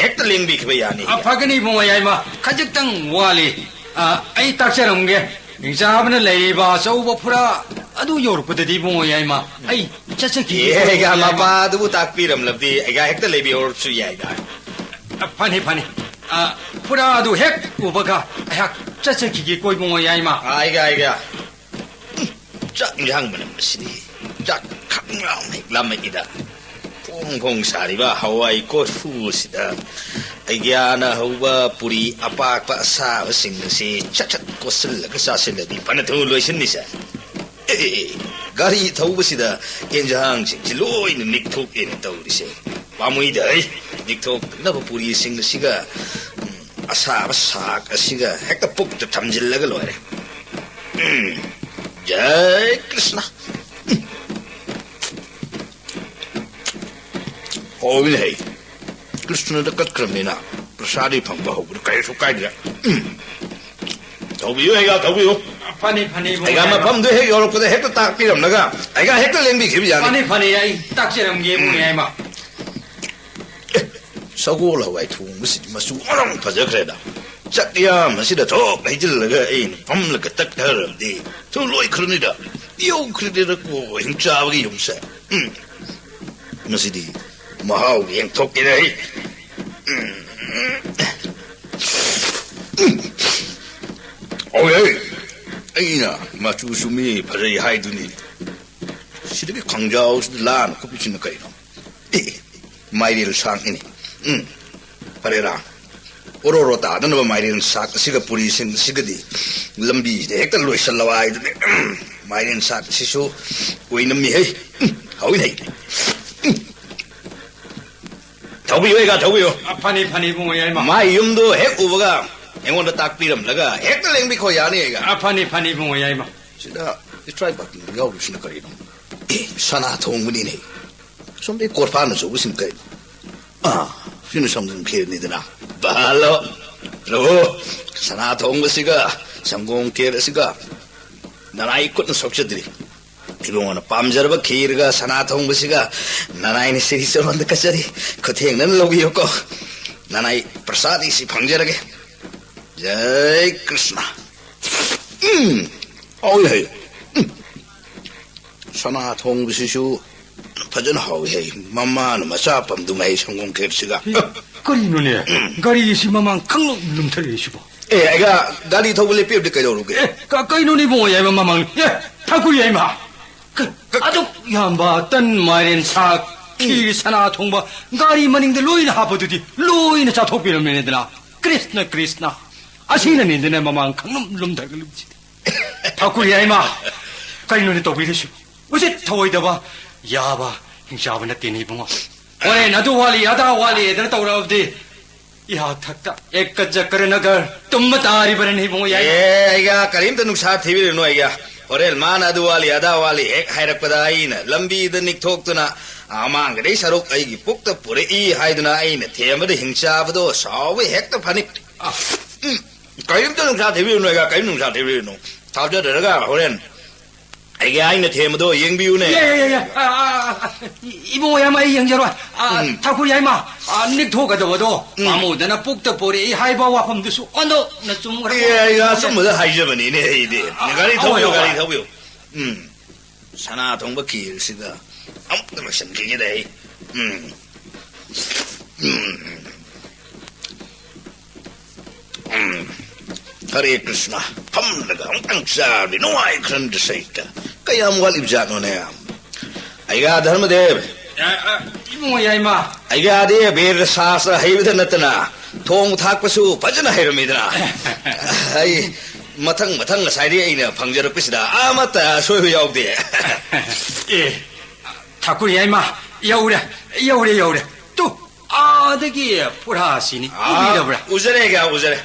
ꯍꯦꯛꯇ ꯂꯦꯡꯕꯤꯈꯤꯕ ꯌꯥꯅꯤ꯫ ꯑ, ꯐꯒꯅꯤ, ꯏꯕꯨꯡꯉꯣ, ꯌꯥꯏꯃ꯫ ꯈꯖꯤꯛꯇꯪ ꯋꯥꯠꯂꯤ꯫ ꯑ, ꯑꯩ ꯇꯥꯛꯆꯔꯝꯒꯦ꯫ ꯍꯤꯡꯆꯥꯕꯅ ꯂꯩꯔꯤꯕ ꯑꯆꯧꯕ ꯐꯨꯔꯥ ꯑꯗꯨ ꯌꯧꯔꯛꯄꯗꯗꯤ, ꯏꯕꯨꯡꯉꯣ, ꯌꯥꯏꯃ, ꯑꯩ ꯆꯠꯆꯈꯤꯒꯦ, ꯑꯦ, ꯑꯩꯒ ꯏꯕꯨꯡꯉꯣ, ꯌꯥꯏꯃ꯫ ꯃꯄꯥ ꯑꯗꯨꯕꯨ ꯇꯥꯛꯄꯤꯔꯝꯂꯕꯗꯤ ꯑꯩꯒ ꯍꯦꯛꯇ ꯂꯩꯕꯤꯍꯧꯔꯁꯨ ꯌꯥꯏꯗ꯫ ꯑ, ꯐꯅꯤ, ꯐꯅꯤ꯫ ꯑ, ꯐꯨꯔꯥ ꯑꯗꯨ ꯍꯦꯛ ꯎꯕꯒ ꯑꯩꯍꯥꯛ ꯆꯠꯆꯈꯤꯒꯦ, ꯀꯣ, ꯏꯕꯨꯡꯉꯣ, ꯌꯥꯏꯃ꯫ ꯑꯥꯏꯒ, ꯑꯥꯏꯒ꯫ ꯎꯝ, ꯆꯥꯛ ꯏꯟꯖꯥꯡ ꯃꯅꯝ ꯑꯁꯤꯗꯤ ꯆꯥꯛ ꯈꯪ ꯂꯥꯎꯅ ꯍꯦꯛ ꯂꯥꯝꯃꯛꯏꯗ꯫ ꯐꯣꯡ ꯐꯣꯡ ꯁꯥꯔꯤꯕ ꯍꯋꯥꯏ ꯀꯣꯔꯐꯨ ꯑꯁꯤꯗ ꯑꯩꯒ꯭ꯌꯥꯅ ꯍꯧꯕ ꯄꯨꯔꯤ ꯑꯄꯥꯛꯄ ꯑꯁꯥꯕꯁꯤꯡ ꯑꯁꯤ ꯁꯠ ꯁꯠ ꯀꯣꯠꯁꯤꯜꯂꯒ ꯆꯥꯁꯤꯜꯂꯗꯤ ꯐꯅ ꯊꯨꯅ ꯂꯣꯏꯁꯤꯟꯅꯤꯁꯦ꯫ ꯑꯦ, ꯒꯥꯔꯤ ꯊꯧꯕꯁꯤꯗ ꯌꯦꯟꯖꯥꯡꯁꯤꯡꯁꯤ ꯂꯣꯏꯅ ꯅꯤꯛꯊꯣꯛꯑꯦꯅ ꯇꯧꯔꯤꯁꯦ꯫ ꯄꯥꯝꯃꯨꯏꯗ, ꯑꯩ ꯅꯤꯛꯊꯣꯛꯇꯅꯕ ꯄꯨꯔꯤꯁꯤꯡ ꯑꯁꯤꯒ, ꯎꯝ, ꯑꯁꯥꯕ ꯁꯥꯛ ꯑꯁꯤꯒ ꯍꯦꯛꯇ ꯄꯨꯛꯇ ꯊꯝꯖꯤꯜꯂꯒ ꯂꯣꯏꯔꯦ꯫ ꯎꯝ, ꯖꯩ ꯀ꯭ꯔꯤꯁꯅ꯫ ꯎꯝ꯫ ꯍꯥꯎꯏꯅꯦ ꯍꯩ꯫ ꯀ꯭ꯔꯤꯁꯅꯗ ꯀꯠꯈ꯭ꯔꯕꯅꯤꯅ ꯄ꯭ꯔꯁꯥꯗꯤ ꯐꯪꯕ ꯍꯧꯕꯗ ꯀꯔꯤꯁꯨ ꯀꯥꯏꯗ꯭ꯔꯦ꯫ ꯎꯝ꯫ ꯊꯧꯕꯤꯌꯨ, ꯑꯩꯒ ꯊꯧꯕꯤꯌꯨ꯫ ꯐꯅꯤ, ꯐꯅꯤ, ꯏꯕꯨꯡꯉꯣ ꯑꯩꯒ ꯌꯥꯏꯃ꯫ ꯃꯐꯝꯗꯨ ꯍꯦꯛ ꯌꯧꯔꯛꯄꯗ ꯍꯦꯛꯇ ꯇꯥꯛꯄꯤꯔꯝꯂꯒ ꯑꯩꯒ ꯍꯦꯛꯇ ꯂꯦꯡꯕꯤꯈꯤꯕ ꯌꯥꯅꯤ꯫ ꯐꯅꯤ, ꯐꯅꯤ, ꯑꯩ ꯇꯥꯛꯆꯔꯝꯒꯦ, ꯏꯕꯨꯡꯉꯣ ꯌꯥꯏꯃ꯫ ꯁꯒꯣꯜ ꯍꯋꯥꯏ ꯊꯣꯡꯕꯁꯤꯗꯤ ꯃꯆꯨ ꯃꯔꯣꯡ ꯐꯖꯈ꯭ꯔꯦꯗ꯫ ꯆꯥꯛꯌꯥꯝ ꯑꯁꯤꯗ ꯊꯣꯛ ꯍꯩꯖꯤꯜꯂꯒ ꯑꯩꯅ ꯐꯝꯂꯒ ꯇꯛꯊꯔꯕꯗꯤ ꯊꯨ ꯂꯣꯏꯈ꯭ꯔꯅꯤꯗ꯫ ꯌꯧꯈ꯭ꯔꯦꯗꯀꯣ ꯍꯤꯡꯆꯥꯕꯒꯤ ꯌꯨꯝꯁꯦ꯫ ꯎꯝ꯫ ꯃꯁꯤꯗꯤ ꯃꯍꯥꯎ ꯌꯦꯡꯊꯣꯛꯀꯦꯅꯦ ꯑꯩ꯫ ꯎꯝ꯫ ꯎꯝ꯫ ꯑꯧ, ꯑꯩ, ꯑꯩꯅ ꯃꯆꯨꯁꯨ ꯃꯤ ꯐꯖꯩ ꯍꯥꯏꯗꯨꯅꯤ꯫ ꯁꯤꯗꯒꯤ ꯈꯪꯖꯥꯎꯁꯤꯗ ꯂꯥꯅ ꯈꯨꯞꯄꯤꯁꯤꯅ ꯀꯩꯅꯣ? ꯑꯦ, ꯃꯥꯏꯔꯦꯜ ꯁꯥꯛꯅꯤꯅꯦ꯫ ꯎꯝ, ꯐꯔꯦꯔꯥ꯫ ꯑꯣꯔꯣ ꯑꯣꯔꯣ ꯇꯥꯗꯅꯕ ꯃꯥꯏꯔꯦꯟ ꯁꯥꯛ ꯑꯁꯤꯒ ꯄꯨꯔꯤꯁꯤꯡ ꯑꯁꯤꯒꯗꯤ ꯂꯝꯕꯤꯁꯤꯗ ꯍꯦꯛꯇ ꯂꯣꯏꯁꯤꯜꯂꯕ ꯍꯥꯏꯗꯨꯅꯤ꯫ ꯎꯝ, ꯃꯥꯏꯔꯦꯟ ꯁꯥꯛ ꯑꯁꯤꯁꯨ ꯑꯣꯏꯅꯝꯃꯤ ꯍꯩ꯫ ꯎꯝ, ꯍꯥꯎꯏ ꯍꯩ꯫ ꯎꯝ꯫ ꯊꯧꯕꯤꯌꯨ, ꯑꯩꯒ ꯊꯧꯕꯤꯌꯨ꯫ ꯑ, ꯐꯅꯤ, ꯐꯅꯤ, ꯏꯕꯨꯡꯉꯣ ꯌꯥꯏꯃ꯫ ꯃꯥꯏ ꯌꯨꯝꯗꯣ ꯍꯦꯛ ꯎꯕꯒ ꯑꯩꯉꯣꯟꯗ ꯇꯥꯛꯄꯤꯔꯝꯂꯒ ꯍꯦꯛꯇ ꯂꯦꯡꯕꯤꯈꯣ ꯌꯥꯅꯤ ꯑꯩꯒ꯫ ꯑ, ꯐꯅꯤ, ꯐꯅꯤ, ꯏꯕꯨꯡꯉꯣ ꯌꯥꯏꯃ꯫ ꯁꯤꯗ ꯏꯁꯇ꯭ꯔꯥꯏꯛ ꯕꯇꯟ ꯌꯥꯎꯔꯤꯁꯤꯅ ꯀꯔꯤꯅꯣ? ꯑꯦ, ꯁꯅꯥ ꯊꯣꯡꯕꯅꯤꯅꯦ꯫ ꯁꯣꯝꯗ ꯀꯣꯔꯐꯥꯟ ꯑꯆꯧꯕꯁꯤꯡ ꯀꯩꯅꯣ? ꯑꯥ, ꯁꯤꯅ ꯁꯪꯒꯣꯝ ꯈꯦꯔꯅꯤꯗꯅ꯫ ꯕꯥꯂꯣ, ꯄ꯭ꯔꯚꯨ, ꯁꯅꯥ ꯊꯣꯡꯕꯁꯤꯒ ꯁꯪꯒꯣꯝ ꯈꯦꯔ ꯑꯁꯤꯒ ꯅꯅꯥꯏ ꯈꯨꯠꯅ ꯁꯣꯛꯆꯗ꯭ꯔꯤ꯫ ꯏꯕꯨꯡꯉꯣꯅ ꯄꯥꯝꯖꯔꯕ ꯈꯤꯔꯒ ꯁꯅꯥ ꯊꯣꯡꯕꯁꯤꯒ ꯅꯅꯥꯏꯅ ꯁꯤꯔꯤ ꯆꯔꯣꯟꯗ ꯀꯠꯆꯔꯤ꯫ ꯈꯨꯊꯦꯡꯅꯅ ꯂꯧꯕꯤꯌꯨꯀꯣ꯫ ꯅꯅꯥꯏ ꯄ꯭ꯔꯁꯥꯗꯤ ꯁꯤ ꯐꯪꯖꯔꯒꯦ꯫ ꯖꯩ ꯀ꯭ꯔꯤꯁꯅ꯫ ꯎꯝ꯫ ꯍꯥꯎꯏ ꯍꯩ꯫ ꯎꯝ꯫ ꯁꯅꯥ ꯊꯣꯡꯕꯁꯤꯁꯨ ꯐꯖꯅ ꯍꯥꯎꯏ ꯍꯩ꯫ ꯃꯃꯥꯅ ꯃꯆꯥ ꯄꯝꯗꯨꯉꯥꯏ ꯁꯪꯒꯣꯝ ꯈꯦꯔꯁꯤꯒ꯫ ꯀꯔꯤꯅꯣꯅꯦ? ꯎꯝ꯫ ꯒꯥꯔꯤꯁꯤ ꯃꯃꯥꯡ ꯈꯪꯂꯨꯝ ꯂꯨꯝꯊꯔꯛꯏꯁꯤꯕꯣ? ꯑꯦ, ꯑꯩꯒ ꯒꯥꯔꯤ ꯊꯧꯕ ꯂꯦꯞꯄꯤꯕꯗꯤ ꯀꯩꯗꯧꯔꯨꯒꯦ? ꯑꯦ, ꯀ-, ꯀꯩꯅꯣꯅꯦ ꯏꯕꯨꯡꯉꯣ ꯌꯥꯏꯃ ꯃꯃꯥꯡ? ꯑꯦ, ꯊꯥꯀꯨ ꯌꯥꯏꯃ꯫ ꯀ-, ꯀ-, ꯑꯗꯨꯛ ꯌꯥꯝꯕ ꯇꯟ ꯃꯥꯏꯔꯦꯟ ꯁꯥꯛ, ꯈꯤꯔ ꯁꯅꯥ ꯊꯣꯡꯕ, ꯒꯥꯔꯤ ꯃꯅꯤꯡꯗ ꯂꯣꯏꯅ ꯍꯥꯞꯄꯗꯨꯗꯤ ꯂꯣꯏꯅ ꯆꯥꯊꯣꯛꯄꯤꯔꯝꯃꯦꯗꯅ꯫ ꯀ꯭ꯔꯤꯁꯅ, ꯀ꯭ꯔꯤꯁꯅ꯫ ꯑꯁꯤꯅꯅꯤꯗꯅ ꯃꯃꯥꯡ ꯈꯪꯂꯨꯝ ꯂꯨꯝꯊꯔꯛꯂꯤꯕꯁꯤꯗꯤ꯫ ꯊꯥꯀꯨ ꯌꯥꯏꯃ, ꯀꯩꯅꯣꯅꯦ ꯇꯧꯕꯤꯔꯤꯁꯤ? ꯎꯆꯤꯠ ꯊꯑꯣꯏꯗꯕ ꯌꯥꯕ ꯍꯤꯡꯆꯥꯕ ꯅꯠꯇꯦꯅꯦ ꯏꯕꯨꯡꯉꯣ꯫ ꯍꯣꯔꯦꯟ ꯑꯗꯨ ꯋꯥꯠꯂꯤ, ꯑꯗꯥ ꯋꯥꯠꯂꯤ ꯍꯥꯏꯗꯅ ꯇꯧꯔꯛꯑꯕꯗꯤ ꯏꯍꯥꯛ ꯊꯛꯇ ꯑꯦꯛꯀ ꯖꯀꯔ ꯅꯒꯔ ꯇꯨꯝꯕ ꯇꯥꯔꯤꯕꯅꯤ ꯏꯕꯨꯡꯉꯣ ꯌꯥꯏꯃ꯫ ꯑꯦ, ꯑꯩꯒ ꯀꯔꯤꯝꯇ ꯅꯨꯡꯁꯥ ꯊꯤꯕꯤꯔꯨꯅꯨ ꯑꯩꯒ꯫ ꯍꯣꯔꯦꯟ ꯃꯥꯅ ꯑꯗꯨ ꯋꯥꯠꯂꯤ, ꯑꯗꯥ ꯋꯥꯠꯂꯤ ꯍꯦꯛ ꯍꯥꯏꯔꯛꯄꯗ ꯑꯩꯅ ꯂꯝꯕꯤꯗ ꯅꯤꯛꯊꯣꯛꯇꯨꯅ ꯑꯃꯥꯡꯒꯗꯩ ꯁꯔꯨꯛ ꯑꯩꯒꯤ ꯄꯨꯛꯇ ꯄꯨꯔꯛꯏ ꯍꯥꯏꯗꯨꯅ ꯑꯩꯅ ꯊꯦꯝꯕꯗ ꯍꯤꯡꯆꯥꯕꯗꯣ ꯁꯥꯎꯕ ꯍꯦꯛꯇ ꯐꯅꯤ꯫ ꯎꯝ, ꯀꯔꯤꯝꯇ ꯅꯨꯡꯁꯥ ꯊꯤꯕꯤꯔꯨꯅꯨ ꯑꯩꯒ, ꯀꯔꯤꯝ ꯅꯨꯡꯁꯥ ꯊꯤꯕꯤꯔꯨꯅꯨ꯫ ꯊꯥꯖꯗ꯭ꯔꯒ ꯍꯣꯔꯦꯟ ꯑꯩꯒꯤ ꯑꯩꯅ ꯊꯦꯝꯕꯗꯣ ꯌꯦꯡꯕꯤꯌꯨꯅꯦ꯫ ꯌꯥꯏ, ꯌꯥꯏ, ꯌꯥꯏ, ꯌꯥꯏ꯫ ꯑ, ꯑ, ꯑ, ꯏꯕꯨꯡꯉꯣ ꯌꯥꯏꯃ, ꯑꯩ ꯌꯦꯡꯖꯔꯣꯏ꯫ ꯑ, ꯎꯝ꯫ ꯊꯥꯀꯨꯔ ꯌꯥꯏꯃ, ꯑ, ꯅꯤꯛꯊꯣꯛꯀꯗꯕꯗꯣ ꯎꯝ꯫ ꯄꯥꯝꯃꯨꯗꯅ ꯄꯨꯛꯇ ꯄꯣꯔꯛꯏ ꯍꯥꯏꯕ ꯋꯥꯐꯝꯗꯨꯁꯨ ꯑꯣꯟꯊꯣꯛꯅ ꯆꯨꯝꯈ꯭ꯔꯕ꯫ ꯑꯦ, ꯑꯩ ꯑꯆꯨꯝꯕꯗ ꯍꯥꯏꯖꯕꯅꯤꯅꯦ ꯑꯩꯗꯤ꯫ ꯑ, ꯒꯥꯔꯤ ꯊꯧꯕꯤꯌꯨ, ꯍꯣꯏ, ꯍꯣꯏ꯫ ꯒꯥꯔꯤ ꯊꯧꯕꯤꯌꯨ꯫ ꯎꯝ꯫ ꯁꯅꯥ ꯊꯣꯡꯕ ꯈꯤꯔꯁꯤꯒ ꯑꯃꯨꯛꯇ ꯂꯣꯏꯁꯤꯟꯈꯤꯒꯦꯗ ꯑꯩ꯫ ꯎꯝ꯫ ꯎꯝ꯫ ꯎꯝ꯫ ꯍꯔꯦ ꯀ꯭ꯔꯤꯁꯅ, ꯐꯝꯂꯒ ꯑꯃꯨꯛꯇꯪ ꯆꯥꯔꯗꯤ ꯅꯨꯡꯉꯥꯏꯈ꯭ꯔꯟꯗ ꯁꯩꯇ꯫ ꯀꯌꯥꯝ ꯋꯥꯠꯂꯤꯕꯖꯥꯠꯅꯣꯅꯦ? ꯑꯩꯒ ꯙꯔꯃꯗꯦꯕ꯫ ꯑ, ꯑ, ꯏꯕꯨꯡꯉꯣ ꯌꯥꯏꯃ꯫ ꯑꯩꯒꯗꯤ ꯕꯦꯗ ꯁꯥꯁꯇ꯭ꯔ ꯍꯩꯕꯗ ꯅꯠꯇꯅ ꯊꯣꯡ ꯊꯥꯛꯄꯁꯨ ꯐꯖꯅ ꯍꯩꯔꯝꯃꯤꯗꯅ꯫ ꯑꯩ ꯃꯊꯪ ꯃꯊꯪ ꯉꯁꯥꯏꯗꯤ ꯑꯩꯅ ꯐꯪꯖꯔꯛꯄꯁꯤꯗ ꯑꯃꯠꯇ ꯑꯁꯣꯏꯕ ꯌꯥꯎꯗꯦ꯫ ꯑꯦ, ꯊꯥꯀꯨꯔ ꯌꯥꯏꯃ, ꯌꯧꯔꯦ, ꯌꯧꯔꯦ, ꯌꯧꯔꯦ꯫ ꯇꯨ, ꯑꯥꯗꯒꯤ ꯐꯨꯔꯥꯁꯤꯅꯤ꯫ ꯑꯥ, ꯎꯕꯤꯔꯕ꯭ꯔꯥ? ꯎꯖꯔꯦ, ꯀꯌꯥ ꯎꯖꯔꯦ꯫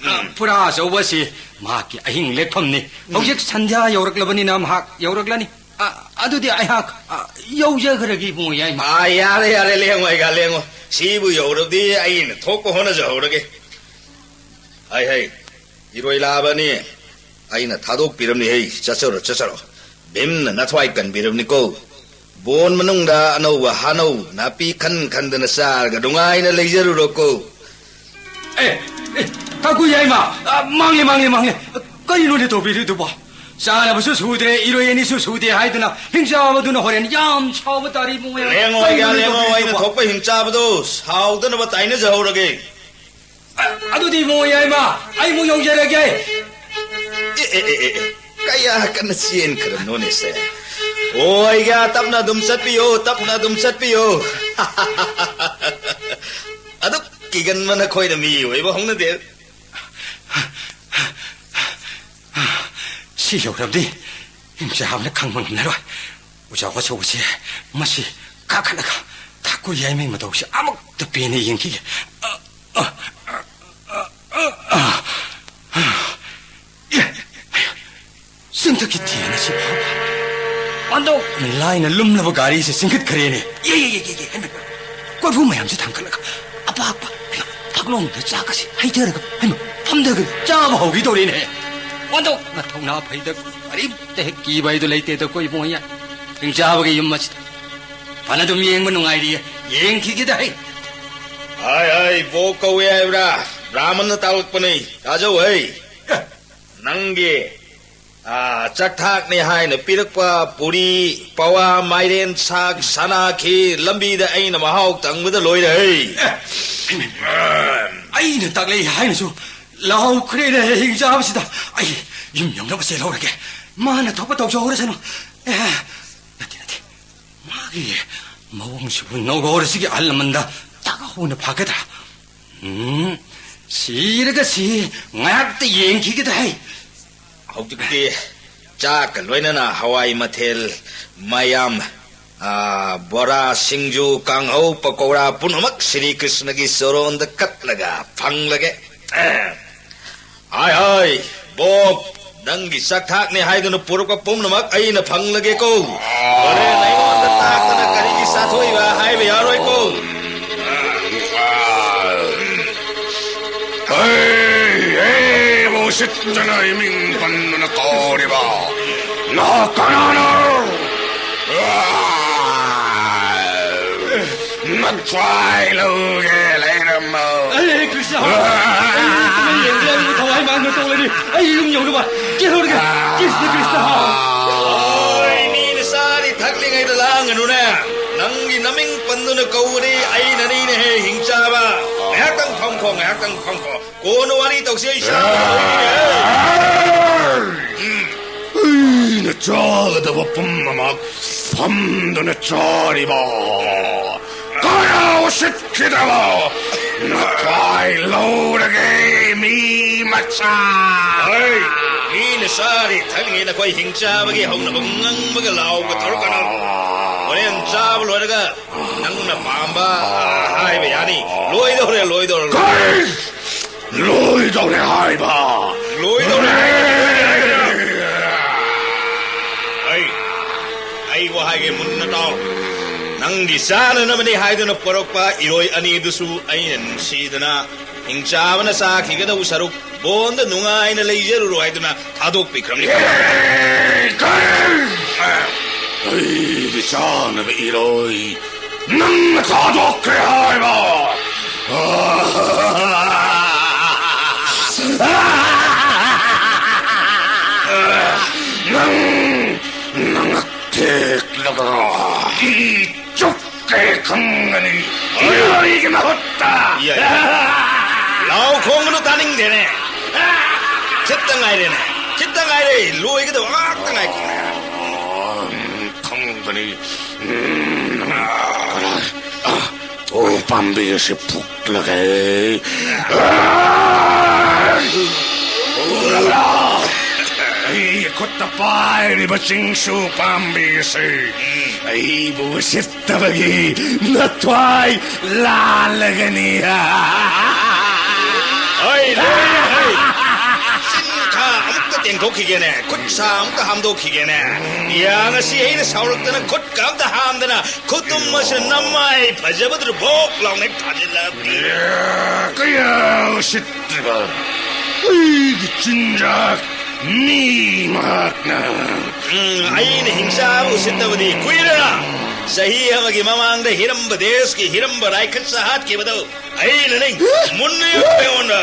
ꯑ, ꯎꯝ꯫ ꯐꯨꯔꯥ ꯑꯆꯧꯕꯁꯤ ꯃꯍꯥꯛꯀꯤ ꯑꯍꯤꯡ ꯂꯦꯛꯐꯝꯅꯤ꯫ ꯎꯝ꯫ ꯍꯧꯖꯤꯛ ꯁꯟꯙ꯭ꯌꯥ ꯌꯧꯔꯛꯂꯕꯅꯤꯅ ꯃꯍꯥꯛ ꯌꯧꯔꯛꯂꯅꯤ꯫ ꯑ, ꯑꯗꯨꯗꯤ ꯑꯩꯍꯥꯛ, ꯑ, ꯌꯧꯖꯈ꯭ꯔꯒꯦ, ꯏꯕꯨꯡꯉꯣ ꯌꯥꯏꯃ꯫ ꯑꯥ, ꯌꯥꯔꯦ, ꯌꯥꯔꯦ, ꯂꯦꯡꯉꯣ, ꯑꯩꯒ ꯂꯦꯡꯉꯣ꯫ ꯁꯤꯕꯨ ꯌꯧꯔꯕꯗꯤ ꯑꯩꯅ ꯊꯣꯛꯄ ꯍꯣꯠꯅꯖꯍꯧꯔꯒꯦ꯫ ꯍꯩ, ꯍꯩ, ꯏꯔꯣꯏ ꯂꯥꯛꯑꯕꯅꯤ꯫ ꯑꯩꯅ ꯊꯥꯗꯣꯛꯄꯤꯔꯝꯅꯤ, ꯍꯩ, ꯆꯠꯆꯔꯣ, ꯆꯠꯆꯔꯣ꯫ ꯚꯤꯝꯅ ꯅꯊ꯭ꯋꯥꯏ ꯀꯟꯕꯤꯔꯕꯅꯤꯀꯣ꯫ ꯕꯣꯟ ꯃꯅꯨꯡꯗ ꯑꯅꯧꯕ ꯍꯥꯅꯧ ꯅꯥꯄꯤ ꯈꯟ ꯈꯟꯗꯅ ꯆꯥꯔꯒ ꯅꯨꯡꯉꯥꯏꯅ ꯂꯩꯖꯔꯨꯔꯣꯀꯣ꯫ ꯑꯦ, ꯑꯦ, ꯊꯥꯀꯨꯔ ꯌꯥꯏꯃ, ꯑ, ꯃꯥꯡꯂꯦ, ꯃꯥꯡꯂꯦ, ꯃꯥꯡꯂꯦ꯫ ꯀꯔꯤꯅꯣꯅꯦ ꯇꯧꯕꯤꯔꯤꯗꯨꯕꯣ? ꯆꯥꯅꯕꯁꯨ ꯁꯨꯗ꯭ꯔꯦ, ꯏꯔꯣꯏ ꯑꯅꯤꯁꯨ ꯁꯨꯗꯦ ꯍꯥꯏꯗꯨꯅ ꯍꯤꯡꯆꯥꯕꯗꯨꯅ ꯍꯣꯔꯦꯟ ꯌꯥꯝ ꯁꯥꯎꯕ ꯇꯥꯔꯤ, ꯏꯕꯨꯡꯉꯣ꯫ ꯂꯦꯡꯉꯣ, ꯑꯩꯒ ꯀꯔꯤꯅꯣꯅꯦ ꯂꯦꯡꯉꯣ, ꯑꯩꯅ ꯇꯧꯕꯤꯔꯤꯗꯨꯕꯣ? ꯊꯣꯛꯄ ꯍꯤꯡꯆꯥꯕꯗꯣ ꯁꯥꯎꯗꯅꯕ ꯇꯥꯏꯅꯖꯍꯧꯔꯒꯦ꯫ ꯑ-, ꯑꯗꯨꯗꯤ ꯏꯕꯨꯡꯉꯣ ꯌꯥꯏꯃ, ꯑꯩ ꯑꯃꯨꯛ ꯌꯧꯖꯔꯒꯦ꯫ ꯑꯦ, ꯑꯦ, ꯑꯦ, ꯑꯦ, ꯑꯦ, ꯀꯌꯥ ꯀꯟꯅ ꯆꯦꯟꯈ꯭ꯔꯕꯅꯣꯅꯦ ꯁꯦ? ꯑꯣ, ꯑꯩꯒ ꯇꯞꯅ ꯑꯗꯨꯝ ꯆꯠꯄꯤꯌꯣ, ꯇꯞꯅ ꯑꯗꯨꯝ ꯆꯠꯄꯤꯌꯣ꯫ ꯑꯗꯨꯛ ꯀꯤꯒꯟꯕ ꯅꯈꯣꯏꯅ ꯃꯤ ꯑꯣꯏꯕ ꯍꯧꯅꯗꯦ꯫ ꯁꯤ ꯌꯧꯔꯕꯗꯤ ꯍꯤꯡꯆꯥꯕꯅ ꯈꯪꯕ ꯉꯝꯂꯔꯣꯏ꯫ ꯑꯣꯖꯥ ꯋꯥꯆꯧꯕꯁꯦ ꯃꯁꯤ ꯀꯥꯈꯠꯂꯒ ꯊꯥꯀꯨꯔ ꯌꯥꯏꯃꯩ ꯃꯇꯧꯁꯦ ꯑꯃꯨꯛꯇ ꯄꯦꯟꯅ ꯌꯦꯡꯈꯤꯒꯦ꯫ ꯑ, ꯑ, ꯑ, ꯑ, ꯑ, ꯑ꯫ ꯑꯦ, ꯆꯤꯡꯊꯛꯀꯤ ꯊꯦꯟ ꯑꯁꯤ ꯐꯥꯎꯕ ꯑꯣꯟꯊꯣꯛꯅ ꯂꯥꯏꯅ ꯂꯨꯝꯂꯕ ꯒꯥꯔꯤꯁꯦ ꯆꯤꯡꯈꯠꯈ꯭ꯔꯦꯅꯦ꯫ ꯌꯦ, ꯌꯦ, ꯌꯦ, ꯌꯦ, ꯌꯦ, ꯍꯩꯃ, ꯀꯣꯔꯐꯨ ꯃꯌꯥꯝꯁꯦ ꯊꯥꯡꯒꯠꯂꯒ ꯑꯄꯥꯛꯄ, ꯍꯩꯃ, ꯐꯛꯂꯣꯡꯗ ꯆꯥꯛꯀꯁꯦ ꯍꯩꯊꯔꯒ, ꯍꯩꯃ, ꯐꯝꯊꯒ ꯆꯥꯕ ꯍꯧꯈꯤꯗꯧꯔꯦꯅꯦ꯫ ꯑꯣꯟꯊꯣꯛꯅ ꯊꯧꯅꯥ ꯐꯩꯗ, ꯀꯔꯤꯝꯇ ꯍꯦꯛ ꯀꯤꯕ ꯍꯥꯏꯗꯨ ꯂꯩꯇꯦꯗꯀꯣ ꯏꯕꯨꯡꯉꯣ꯫ ꯍꯤꯡꯆꯥꯕꯒꯤ ꯌꯨꯝ ꯑꯁꯤꯗ ꯐꯅ ꯑꯗꯨꯝ ꯌꯦꯡꯕ ꯅꯨꯡꯉꯥꯏꯔꯤꯌꯦ, ꯌꯦꯡꯈꯤꯒꯦꯗ ꯍꯩ꯫ ꯍꯥꯏ, ꯍꯥꯏ, ꯕꯣꯛ ꯀꯧꯏ ꯍꯥꯏꯕ꯭ꯔꯥ? ꯕ꯭ꯔꯥꯍꯃꯟꯅ ꯇꯥꯛꯂꯛꯄꯅꯤ꯫ ꯇꯥꯖꯧ ꯍꯩ꯫ ꯅꯪꯒꯤ, ꯑꯥ, ꯆꯥꯛꯊꯥꯛꯅꯤ ꯍꯥꯏꯅ ꯄꯤꯔꯛꯄ ꯄꯨꯔꯤ, ꯄꯋꯥ, ꯃꯥꯏꯔꯦꯟ ꯁꯥꯛ, ꯁꯅꯥ ꯈꯤꯔ ꯂꯝꯕꯤꯗ ꯑꯩꯅ ꯃꯍꯥꯎ ꯇꯪꯕꯗ ꯂꯣꯏꯔꯦ ꯍꯩ꯫ ꯑꯩꯅ ꯇꯥꯛꯂꯛꯏ ꯍꯥꯏꯅꯁꯨ ꯂꯥꯎꯈ꯭ꯔꯦꯅꯦ ꯍꯤꯡꯆꯥꯕꯁꯤꯗ꯫ ꯑꯩ ꯌꯨꯝ ꯌꯧꯅꯕ ꯆꯦꯜꯍꯧꯔꯒꯦ꯫ ꯃꯥꯅ ꯊꯣꯛꯄ ꯇꯧꯖꯍꯧꯔꯁꯅꯨ꯫ ꯑꯦ, ꯅꯠꯇꯦ, ꯅꯠꯇꯦ꯫ ꯃꯥꯒꯤ ꯃꯑꯣꯡꯁꯤꯕꯨ ꯅꯧꯔꯣꯔꯁꯤꯒꯤ ꯑꯍꯜ ꯂꯃꯟꯗ ꯇꯥꯛꯍꯧꯅ ꯐꯒꯗ꯭ꯔꯥ? ꯎꯝ, ꯁꯤꯔꯒ ꯁꯤ ꯉꯥꯏꯍꯥꯛꯇ ꯌꯦꯡꯈꯤꯒꯦꯗ ꯍꯩ꯫ ꯍꯧꯖꯤꯛꯇꯤ ꯆꯥꯛꯀ ꯂꯣꯏꯅꯅ ꯍꯋꯥꯏ ꯃꯊꯦꯜ ꯃꯌꯥꯝ, ꯑꯥ, ꯕꯣꯔꯥ, ꯁꯤꯡꯖꯨ, ꯀꯥꯡꯍꯧ, ꯄꯀꯧꯔꯥ ꯄꯨꯝꯅꯃꯛ ꯁ꯭ꯔꯤ ꯀ꯭ꯔꯤꯁꯅꯒꯤ ꯆꯣꯔꯣꯟꯗ ꯀꯠꯂꯒ ꯐꯪꯂꯒꯦ꯫ ꯍꯥꯏ, ꯍꯥꯏ, ꯕꯣꯞ, ꯅꯪꯒꯤ ꯆꯥꯛꯊꯥꯛꯅꯤ ꯍꯥꯏꯗꯨꯅ ꯄꯨꯔꯛꯄ ꯄꯨꯝꯅꯃꯛ ꯑꯩꯅ ꯐꯪꯂꯒꯦꯀꯣ꯫ ꯍꯣꯔꯦꯟ ꯑꯩꯉꯣꯟꯗ ꯇꯥꯛꯇꯅ ꯀꯔꯤꯒꯤ ꯆꯥꯊꯣꯛꯏꯕ ꯍꯥꯏꯕ ꯌꯥꯔꯣꯏꯀꯣ꯫ ꯍꯩ, ꯍꯩ, ꯎꯁꯤꯠꯇꯅ ꯏꯃꯤꯡ ꯄꯟꯗꯨꯅ ꯀꯧꯔꯤꯕ ꯅꯍꯥꯛ ꯀꯅꯥꯅꯣ? ꯅꯊ꯭ꯋꯥꯏ ꯂꯧꯒꯦ ꯂꯩꯔꯝꯃꯣ꯫ ꯑꯩ ꯀ꯭ꯔꯤꯁꯅ, ꯑꯩ ꯌꯦꯡꯕ ꯌꯥꯅꯤꯡꯕ ꯊꯋꯥꯏ ꯃꯥꯡꯗ ꯇꯧꯔꯅꯤ꯫ ꯑꯩ ꯌꯨꯝ ꯌꯧꯅꯕ ꯆꯦꯜꯍꯧꯔꯒꯦ꯫ ꯀ꯭ꯔꯤꯁꯅ, ꯀ꯭ꯔꯤꯁꯅ꯫ ꯑꯣꯏ, ꯃꯤꯅ ꯆꯥꯔꯤ ꯊꯛꯂꯤꯉꯩꯗ ꯂꯥꯡꯒꯅꯨꯅꯦ꯫ ꯅꯪꯒꯤ ꯅꯃꯤꯡ ꯄꯟꯗꯨꯅ ꯀꯧꯕꯗꯤ ꯑꯩꯅꯅꯤꯅꯦꯍꯦ, ꯍꯤꯡꯆꯥꯕ꯫ ꯉꯥꯏꯍꯥꯛꯇꯪ ꯐꯝꯈꯣ, ꯉꯥꯏꯍꯥꯛꯇꯪ ꯐꯝꯈꯣ꯫ ꯀꯣꯟꯅ ꯋꯥꯔꯤ ꯇꯧꯁꯤ, ꯑꯩ ꯁꯥꯕ ꯂꯣꯏꯔꯦ꯫ ꯑꯩꯅ ꯆꯥꯒꯗꯕ ꯄꯨꯝꯅꯃꯛ ꯐꯝꯗꯨꯅ ꯆꯥꯔꯤꯕ ꯀꯅꯥ ꯎꯁꯤꯠꯈꯤꯗ꯭ꯔꯕ? ꯅꯊ꯭ꯋꯥꯏ ꯂꯧꯔꯒꯦ, ꯃꯤ ꯃꯆꯥ꯫ ꯍꯩ, ꯃꯤꯅ ꯆꯥꯔꯤ ꯊꯛꯂꯤꯉꯩ ꯅꯈꯣꯏ ꯍꯤꯡꯆꯥꯕꯒꯤ ꯍꯧꯅꯕ ꯉꯪꯕꯒ ꯂꯥꯎꯕ ꯇꯧꯔꯛꯀꯅꯨ꯫ ꯍꯣꯔꯦꯟ ꯆꯥꯕ ꯂꯣꯏꯔꯒ ꯅꯪꯅ ꯄꯥꯝꯕ ꯍꯥꯏꯕ ꯌꯥꯅꯤ꯫ ꯂꯣꯏꯗꯧꯔꯦ, ꯂꯣꯏꯗꯧꯔꯦ꯫ ꯀꯔꯤ? ꯂꯣꯏꯗꯧꯔꯦ ꯍꯥꯏꯕ꯫ ꯂꯣꯏꯗꯧꯔꯦ꯫ ꯑꯩ, ꯑꯩ ꯋꯥ ꯍꯥꯏꯒꯦ ꯃꯨꯟꯅ ꯇꯥꯎ꯫ ꯅꯪꯒꯤ ꯆꯥꯅꯅꯕꯅꯤ ꯍꯥꯏꯗꯨꯅ ꯄꯨꯔꯛꯄ ꯏꯔꯣꯏ ꯑꯅꯤꯗꯨꯁꯨ ꯑꯩꯅ ꯅꯨꯡꯁꯤꯗꯅ ꯍꯤꯡꯆꯥꯕꯅ ꯆꯥꯈꯤꯒꯗꯧꯕ ꯁꯔꯨꯛ ꯕꯣꯟꯗ ꯅꯨꯡꯉꯥꯏꯅ ꯂꯩꯖꯔꯨꯔꯣ ꯍꯥꯏꯗꯨꯅ ꯊꯥꯗꯣꯛꯄꯤꯈ꯭ꯔꯕꯅꯤ꯫ ꯑꯦ, ꯀꯔꯤ? ꯑꯩꯒꯤ ꯆꯥꯅꯕ ꯏꯔꯣꯏ ꯅꯪꯅ ꯊꯥꯗꯣꯛꯈ꯭ꯔꯦ ꯍꯥꯏꯕ? ꯅꯪ, ꯅꯪ ꯇꯦꯛꯂꯒ ꯏ ꯆꯨꯞꯀꯦ ꯈꯪꯒꯅꯤ꯫ ꯏꯔꯣꯏꯒꯤ ꯃꯍꯨꯠꯇ꯫ ꯌꯥꯏ, ꯌꯥꯏ꯫ ꯂꯥꯎ ꯈꯣꯡꯒꯅꯨ, ꯇꯥꯅꯤꯡꯗꯦꯅꯦ꯫ ꯈꯤꯠꯇ ꯉꯥꯏꯔꯦꯅꯦ꯫ ꯈꯤꯠꯇ ꯉꯥꯏꯔꯦ꯫ ꯂꯣꯏꯒꯗꯕ ꯉꯥꯛꯇ ꯉꯥꯏꯈꯤꯅꯦ꯫ ꯈꯪꯒꯅꯤ꯫ ꯎꯝ, ꯀꯗꯥꯏ? ꯑ, ꯑꯣ, ꯄꯥꯝꯕꯤ ꯑꯁꯤ ꯐꯨꯛꯂꯒꯦ꯫ ꯎꯔꯕ꯭ꯔꯥ? ꯑꯩꯒꯤ ꯈꯨꯠꯇ ꯄꯥꯏꯔꯤꯕ ꯆꯤꯡꯁꯨ ꯄꯥꯝꯕꯤ ꯑꯁꯤ ꯑꯩꯕꯨ ꯎꯁꯤꯠꯇꯕꯒꯤ ꯅꯊ꯭ꯋꯥꯏ ꯂꯥꯜꯂꯒꯅꯤ꯫ ꯍꯣꯏ, ꯂꯣꯏꯔꯦ, ꯍꯣꯏ꯫ ꯆꯤꯟ ꯈꯥ ꯑꯃꯨꯛꯇ ꯇꯦꯡꯊꯣꯛꯈꯤꯒꯦꯅꯦ, ꯈꯨꯠ ꯁꯥ ꯑꯃꯨꯛꯇ ꯍꯥꯝꯗꯣꯛꯈꯤꯒꯦꯅꯦ꯫ ꯌꯥ, ꯉꯁꯤ ꯑꯩꯅ ꯁꯥꯎꯔꯛꯇꯅ ꯈꯨꯠꯀ ꯑꯝꯇ ꯍꯥꯝꯗꯅ ꯈꯨꯇꯨꯝ ꯑꯁꯤꯅ ꯅꯃꯥꯏ ꯐꯖꯕꯗꯨꯗ ꯚꯣꯛ ꯂꯥꯎꯅ ꯍꯦꯛ ꯊꯥꯖꯤꯜꯂꯛꯑꯕꯅꯤ꯫ ꯀꯌꯥ ꯎꯁꯤꯠꯇ꯭ꯔꯤꯕ ꯑꯩꯒꯤ ꯆꯤꯟꯖꯥꯛ ꯃꯤ ꯃꯍꯥꯛꯅ꯫ ꯎꯝ, ꯑꯩꯅ ꯍꯤꯡꯆꯥꯕ ꯎꯁꯤꯠꯇꯕꯗꯤ ꯀꯨꯏꯔꯦ꯫ ꯆꯍꯤ ꯑꯃꯒꯤ ꯃꯃꯥꯡꯗ ꯍꯤꯔꯝꯕ ꯗꯦꯁꯀꯤ ꯍꯤꯔꯝꯕ ꯔꯥꯏꯈꯠꯁ ꯍꯥꯠꯈꯤꯕꯗꯣ ꯑꯩꯅꯅꯦ꯫ ꯃꯨꯟꯅ ꯌꯦꯡꯉꯣ ꯑꯩꯉꯣꯟꯗ꯫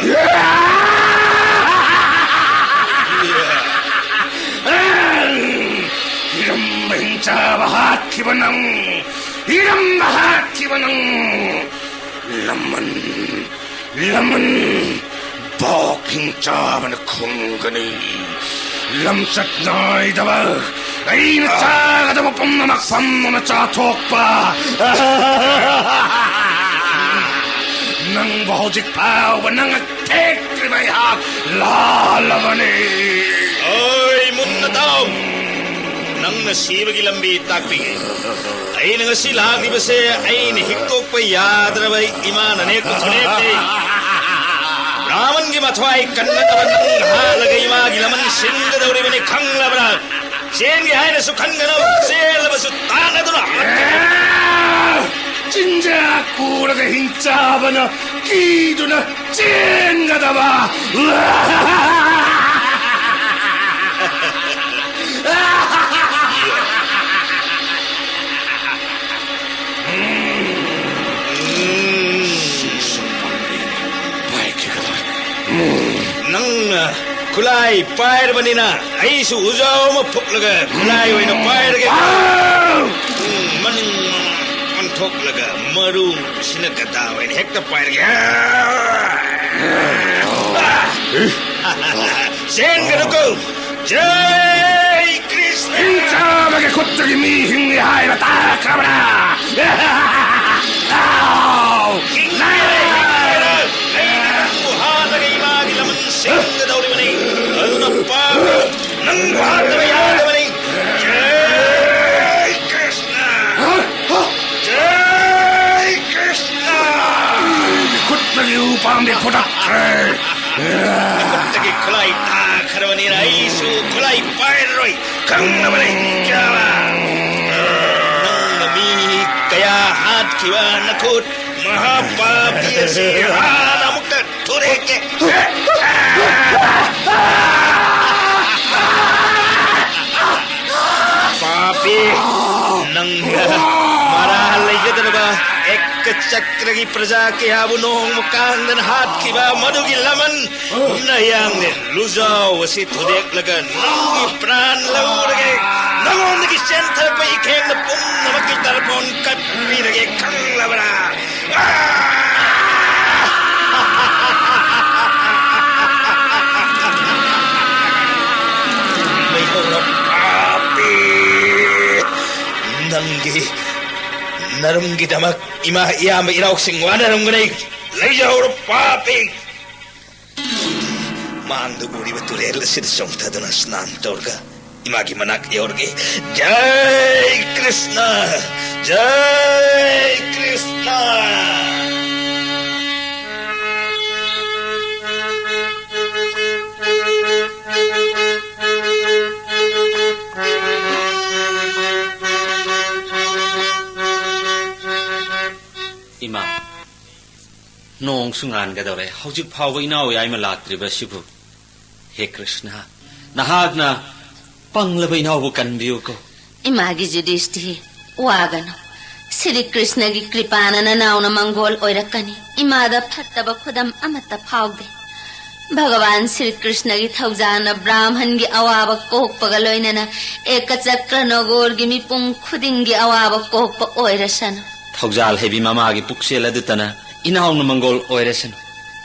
ꯏꯔꯝꯕ ꯍꯤꯡꯆꯥꯕ ꯍꯥꯠꯈꯤꯕ ꯅꯪ, ꯏꯔꯝꯕ ꯍꯥꯠꯈꯤꯕ ꯅꯪ, ꯂꯃꯟ, ꯂꯃꯟ, ꯚꯣꯛ ꯍꯤꯡꯆꯥꯕꯅ ꯈꯨꯝꯒꯅꯤ꯫ ꯂꯝꯆꯠ ꯅꯥꯏꯗꯕ ꯑꯩꯅ ꯆꯥꯒꯗꯕ ꯄꯨꯝꯅꯃꯛ ꯐꯝꯗꯨꯅ ꯆꯥꯊꯣꯛꯄ꯫ ꯅꯪꯕꯨ ꯍꯧꯖꯤꯛ ꯐꯥꯎꯕ ꯅꯪ ꯊꯦꯛꯇ꯭ꯔꯤꯕ ꯑꯩꯍꯥꯛ ꯂꯥꯜꯂꯕꯅꯤ꯫ ꯑꯣꯏ, ꯃꯨꯟꯅ ꯇꯥꯎ꯫ ꯅꯪꯅ ꯁꯤꯕꯒꯤ ꯂꯝꯕꯤ ꯇꯥꯛꯄꯤꯒꯦ꯫ ꯑꯩꯅ ꯉꯁꯤ ꯂꯥꯛꯂꯤꯕꯁꯦ ꯑꯩꯅ ꯍꯤꯛꯇꯣꯛꯄ ꯌꯥꯗ꯭ꯔꯕ ꯏꯃꯥꯅ ꯅꯦꯛꯄ ꯈꯨꯅꯦꯛꯅꯤ꯫ ꯕ꯭ꯔꯥꯍꯃꯟꯒꯤ ꯃꯊ꯭ꯋꯥꯏ ꯀꯟꯅꯗꯕ ꯅꯪ ꯍꯥꯠꯂꯒ ꯏꯃꯥꯒꯤ ꯂꯃꯟ ꯁꯤꯟꯒꯗꯧꯔꯤꯕꯅꯤ, ꯈꯪꯂꯕ꯭ꯔꯥ? ꯆꯦꯟꯒꯦ ꯍꯥꯏꯅꯁꯨ ꯈꯟꯒꯅꯨ, ꯆꯦꯜꯂꯕꯁꯨ ꯇꯥꯟꯅꯗꯨꯅ ꯍꯥꯠꯀꯅꯤ꯫ ꯆꯤꯟꯖꯥꯛ ꯄꯨꯔꯒ ꯍꯤꯡꯆꯥꯕꯅ ꯀꯤꯗꯨꯅ ꯆꯦꯟꯒꯗꯕ꯫ ꯅꯪꯅ ꯈꯨꯠꯂꯥꯏ ꯄꯥꯏꯔꯕꯅꯤꯅ ꯑꯩꯁꯨ ꯎꯖꯥꯎ ꯑꯃ ꯐꯨꯛꯂꯒ ꯈꯨꯠꯂꯥꯏ ꯑꯣꯏꯅ ꯄꯥꯏꯔꯒꯦ꯫ ꯎꯝ, ꯃꯅꯤꯡ ꯃꯃꯥꯡ ꯑꯣꯟꯊꯣꯛꯂꯒ ꯃꯔꯨꯁꯤꯅ ꯒꯗꯥ ꯑꯣꯏꯅ ꯍꯦꯛꯇ ꯄꯥꯏꯔꯒꯦ꯫ ꯆꯦꯟꯒꯅꯨꯀꯣ꯫ ꯖꯩ ꯀ꯭ꯔꯤꯁꯅ! ꯍꯤꯡꯆꯥꯕꯒꯤ ꯈꯨꯠꯇꯒꯤ ꯃꯤ ꯍꯤꯡꯉꯤ ꯍꯥꯏꯕ ꯇꯥꯈ꯭ꯔꯕ꯭ꯔꯥ? ꯍꯤꯡꯂꯔꯣꯏ, ꯍꯤꯡꯂꯔꯣꯏ꯫ ꯑꯩꯅ ꯅꯪꯕꯨ ꯍꯥꯠꯂꯒ ꯏꯃꯥꯒꯤ ꯂꯃꯟ ꯁꯤꯡꯒꯗꯧꯔꯤꯕꯅꯤ꯫ ꯑꯗꯨꯅ ꯄꯥꯄꯤ, ꯅꯪꯕꯨ ꯍꯥꯠꯇꯕ ꯌꯥꯗꯕꯅꯤ꯫ ꯖꯩ ꯀ꯭ꯔꯤꯁꯅ! ꯖꯩ ꯀ꯭ꯔꯤꯁꯅ! ꯈꯨꯠꯇꯒꯤ ꯎꯄꯥꯝꯕꯤ ꯐꯨꯇꯠꯈ꯭ꯔꯦ꯫ ꯈꯨꯠꯇꯒꯤ ꯈꯨꯠꯂꯥꯏ ꯇꯥꯈ꯭ꯔꯕꯅꯤꯅ ꯑꯩꯁꯨ ꯈꯨꯠꯂꯥꯏ ꯄꯥꯏꯔꯔꯣꯏ꯫ ꯈꯪꯂꯕꯅꯤ, ꯆꯥꯕ꯫ ꯅꯪꯅ ꯃꯤ ꯀꯌꯥ ꯍꯥꯠꯈꯤꯕ ꯅꯈꯨꯠ ꯃꯍꯥꯄꯥꯄꯤ ꯑꯁꯤ ꯍꯥꯟꯅ ꯑꯃꯨꯛꯇ ꯊꯨꯗꯦꯛꯀꯦ꯫ ꯄꯥꯄꯤ, ꯅꯪꯅ ꯃꯔꯥꯜ ꯂꯩꯖꯗ꯭ꯔꯕ ꯑꯦꯀ ꯆꯀ꯭ꯔꯒꯤ ꯄ꯭ꯔꯖꯥ ꯀꯌꯥꯕꯨ ꯅꯣꯡꯃ ꯀꯥꯡꯗꯅ ꯍꯥꯠꯈꯤꯕ ꯃꯗꯨꯒꯤ ꯂꯃꯟ ꯅꯌꯥꯡꯂꯦꯟ ꯂꯨꯖꯥꯎ ꯑꯁꯤ ꯊꯨꯗꯦꯛꯂꯒ ꯅꯪꯒꯤ ꯄ꯭ꯔꯥꯟ ꯂꯧꯔꯒꯦ꯫ ꯅꯉꯣꯟꯗꯒꯤ ꯆꯦꯟꯊꯔꯛꯄ ꯏꯈꯦꯡꯅ ꯄꯨꯝꯅꯃꯛꯀꯤ ꯇꯔꯄꯣꯟ ꯀꯠꯄꯤꯔꯒꯦ, ꯈꯪꯂꯕ꯭ꯔꯥ? ꯂꯩꯍꯧꯔꯣ, ꯄꯥꯄꯤ꯫ ꯅꯪꯒꯤ ꯅꯔꯨꯝꯒꯤꯗꯃꯛ ꯏꯃꯥ, ꯏꯌꯥꯝꯕ, ꯏꯅꯥꯎꯁꯤꯡ ꯋꯥꯅꯔꯝꯒꯅꯤ꯫ ꯂꯩꯖꯍꯧꯔꯣ, ꯄꯥꯄꯤ꯫ ꯃꯥꯡꯗ ꯎꯔꯤꯕ ꯇꯨꯔꯦꯜ ꯑꯁꯤꯗ ꯆꯣꯡꯊꯗꯨꯅ ꯁ꯭ꯅꯥꯟ ꯇꯧꯔꯒ ꯏꯃꯥꯒꯤ ꯃꯅꯥꯛ ꯌꯧꯔꯒꯦ꯫ ꯖꯩ ꯀ꯭ꯔꯤꯁꯅ! ꯖꯩ ꯀ꯭ꯔꯤꯁꯅ! ꯅꯣꯡꯁꯨ ꯉꯥꯟꯒꯗꯧꯔꯦ꯫ ꯍꯧꯖꯤꯛ ꯐꯥꯎꯕ ꯏꯅꯥꯎ ꯌꯥꯏꯃ ꯂꯥꯛꯇ꯭ꯔꯤꯕ ꯑꯁꯤꯕꯨ? ꯍꯦ ꯀ꯭ꯔꯤꯁꯅ, ꯅꯍꯥꯛꯅ ꯄꯪꯂꯕ ꯏꯅꯥꯎꯕꯨ ꯀꯟꯕꯤꯌꯨꯀꯣ꯫ ꯏꯃꯥꯒꯤ ꯖꯨꯗꯤꯁꯇꯤ, ꯋꯥꯒꯅꯨ꯫ ꯁ꯭ꯔꯤ ꯀ꯭ꯔꯤꯁꯅꯒꯤ ꯀ꯭ꯔꯤꯄꯥꯅ ꯅꯅꯥꯎꯅ ꯃꯪꯒꯣꯜ ꯑꯣꯏꯔꯛꯀꯅꯤ꯫ ꯏꯃꯥꯗ ꯐꯠꯇꯕ ꯈꯨꯗꯝ ꯑꯃꯠꯇ ꯐꯥꯎꯗꯦ꯫ ꯚꯒꯋꯥꯟ ꯁ꯭ꯔꯤ ꯀ꯭ꯔꯤꯁꯅꯒꯤ ꯊꯧꯖꯥꯜꯅ ꯕ꯭ꯔꯥꯍꯃꯟꯒꯤ ꯑꯋꯥꯕ ꯀꯣꯛꯄꯒ ꯂꯣꯏꯅꯅ ꯑꯦꯀꯆꯀ꯭ꯔ ꯅꯒꯣꯔꯒꯤ ꯃꯤꯄꯨꯝ ꯈꯨꯗꯤꯡꯒꯤ ꯑꯋꯥꯕ ꯀꯣꯛꯄ ꯑꯣꯏꯔꯁꯅꯨ꯫ ꯊꯧꯖꯥꯜ ꯍꯩꯕꯤ ꯃꯃꯥꯒꯤ ꯄꯨꯛꯆꯦꯜ ꯑꯗꯨꯇꯅ ꯏꯅꯥꯎꯅ ꯃꯪꯒꯣꯜ ꯑꯣꯏꯔꯁꯅꯨ꯫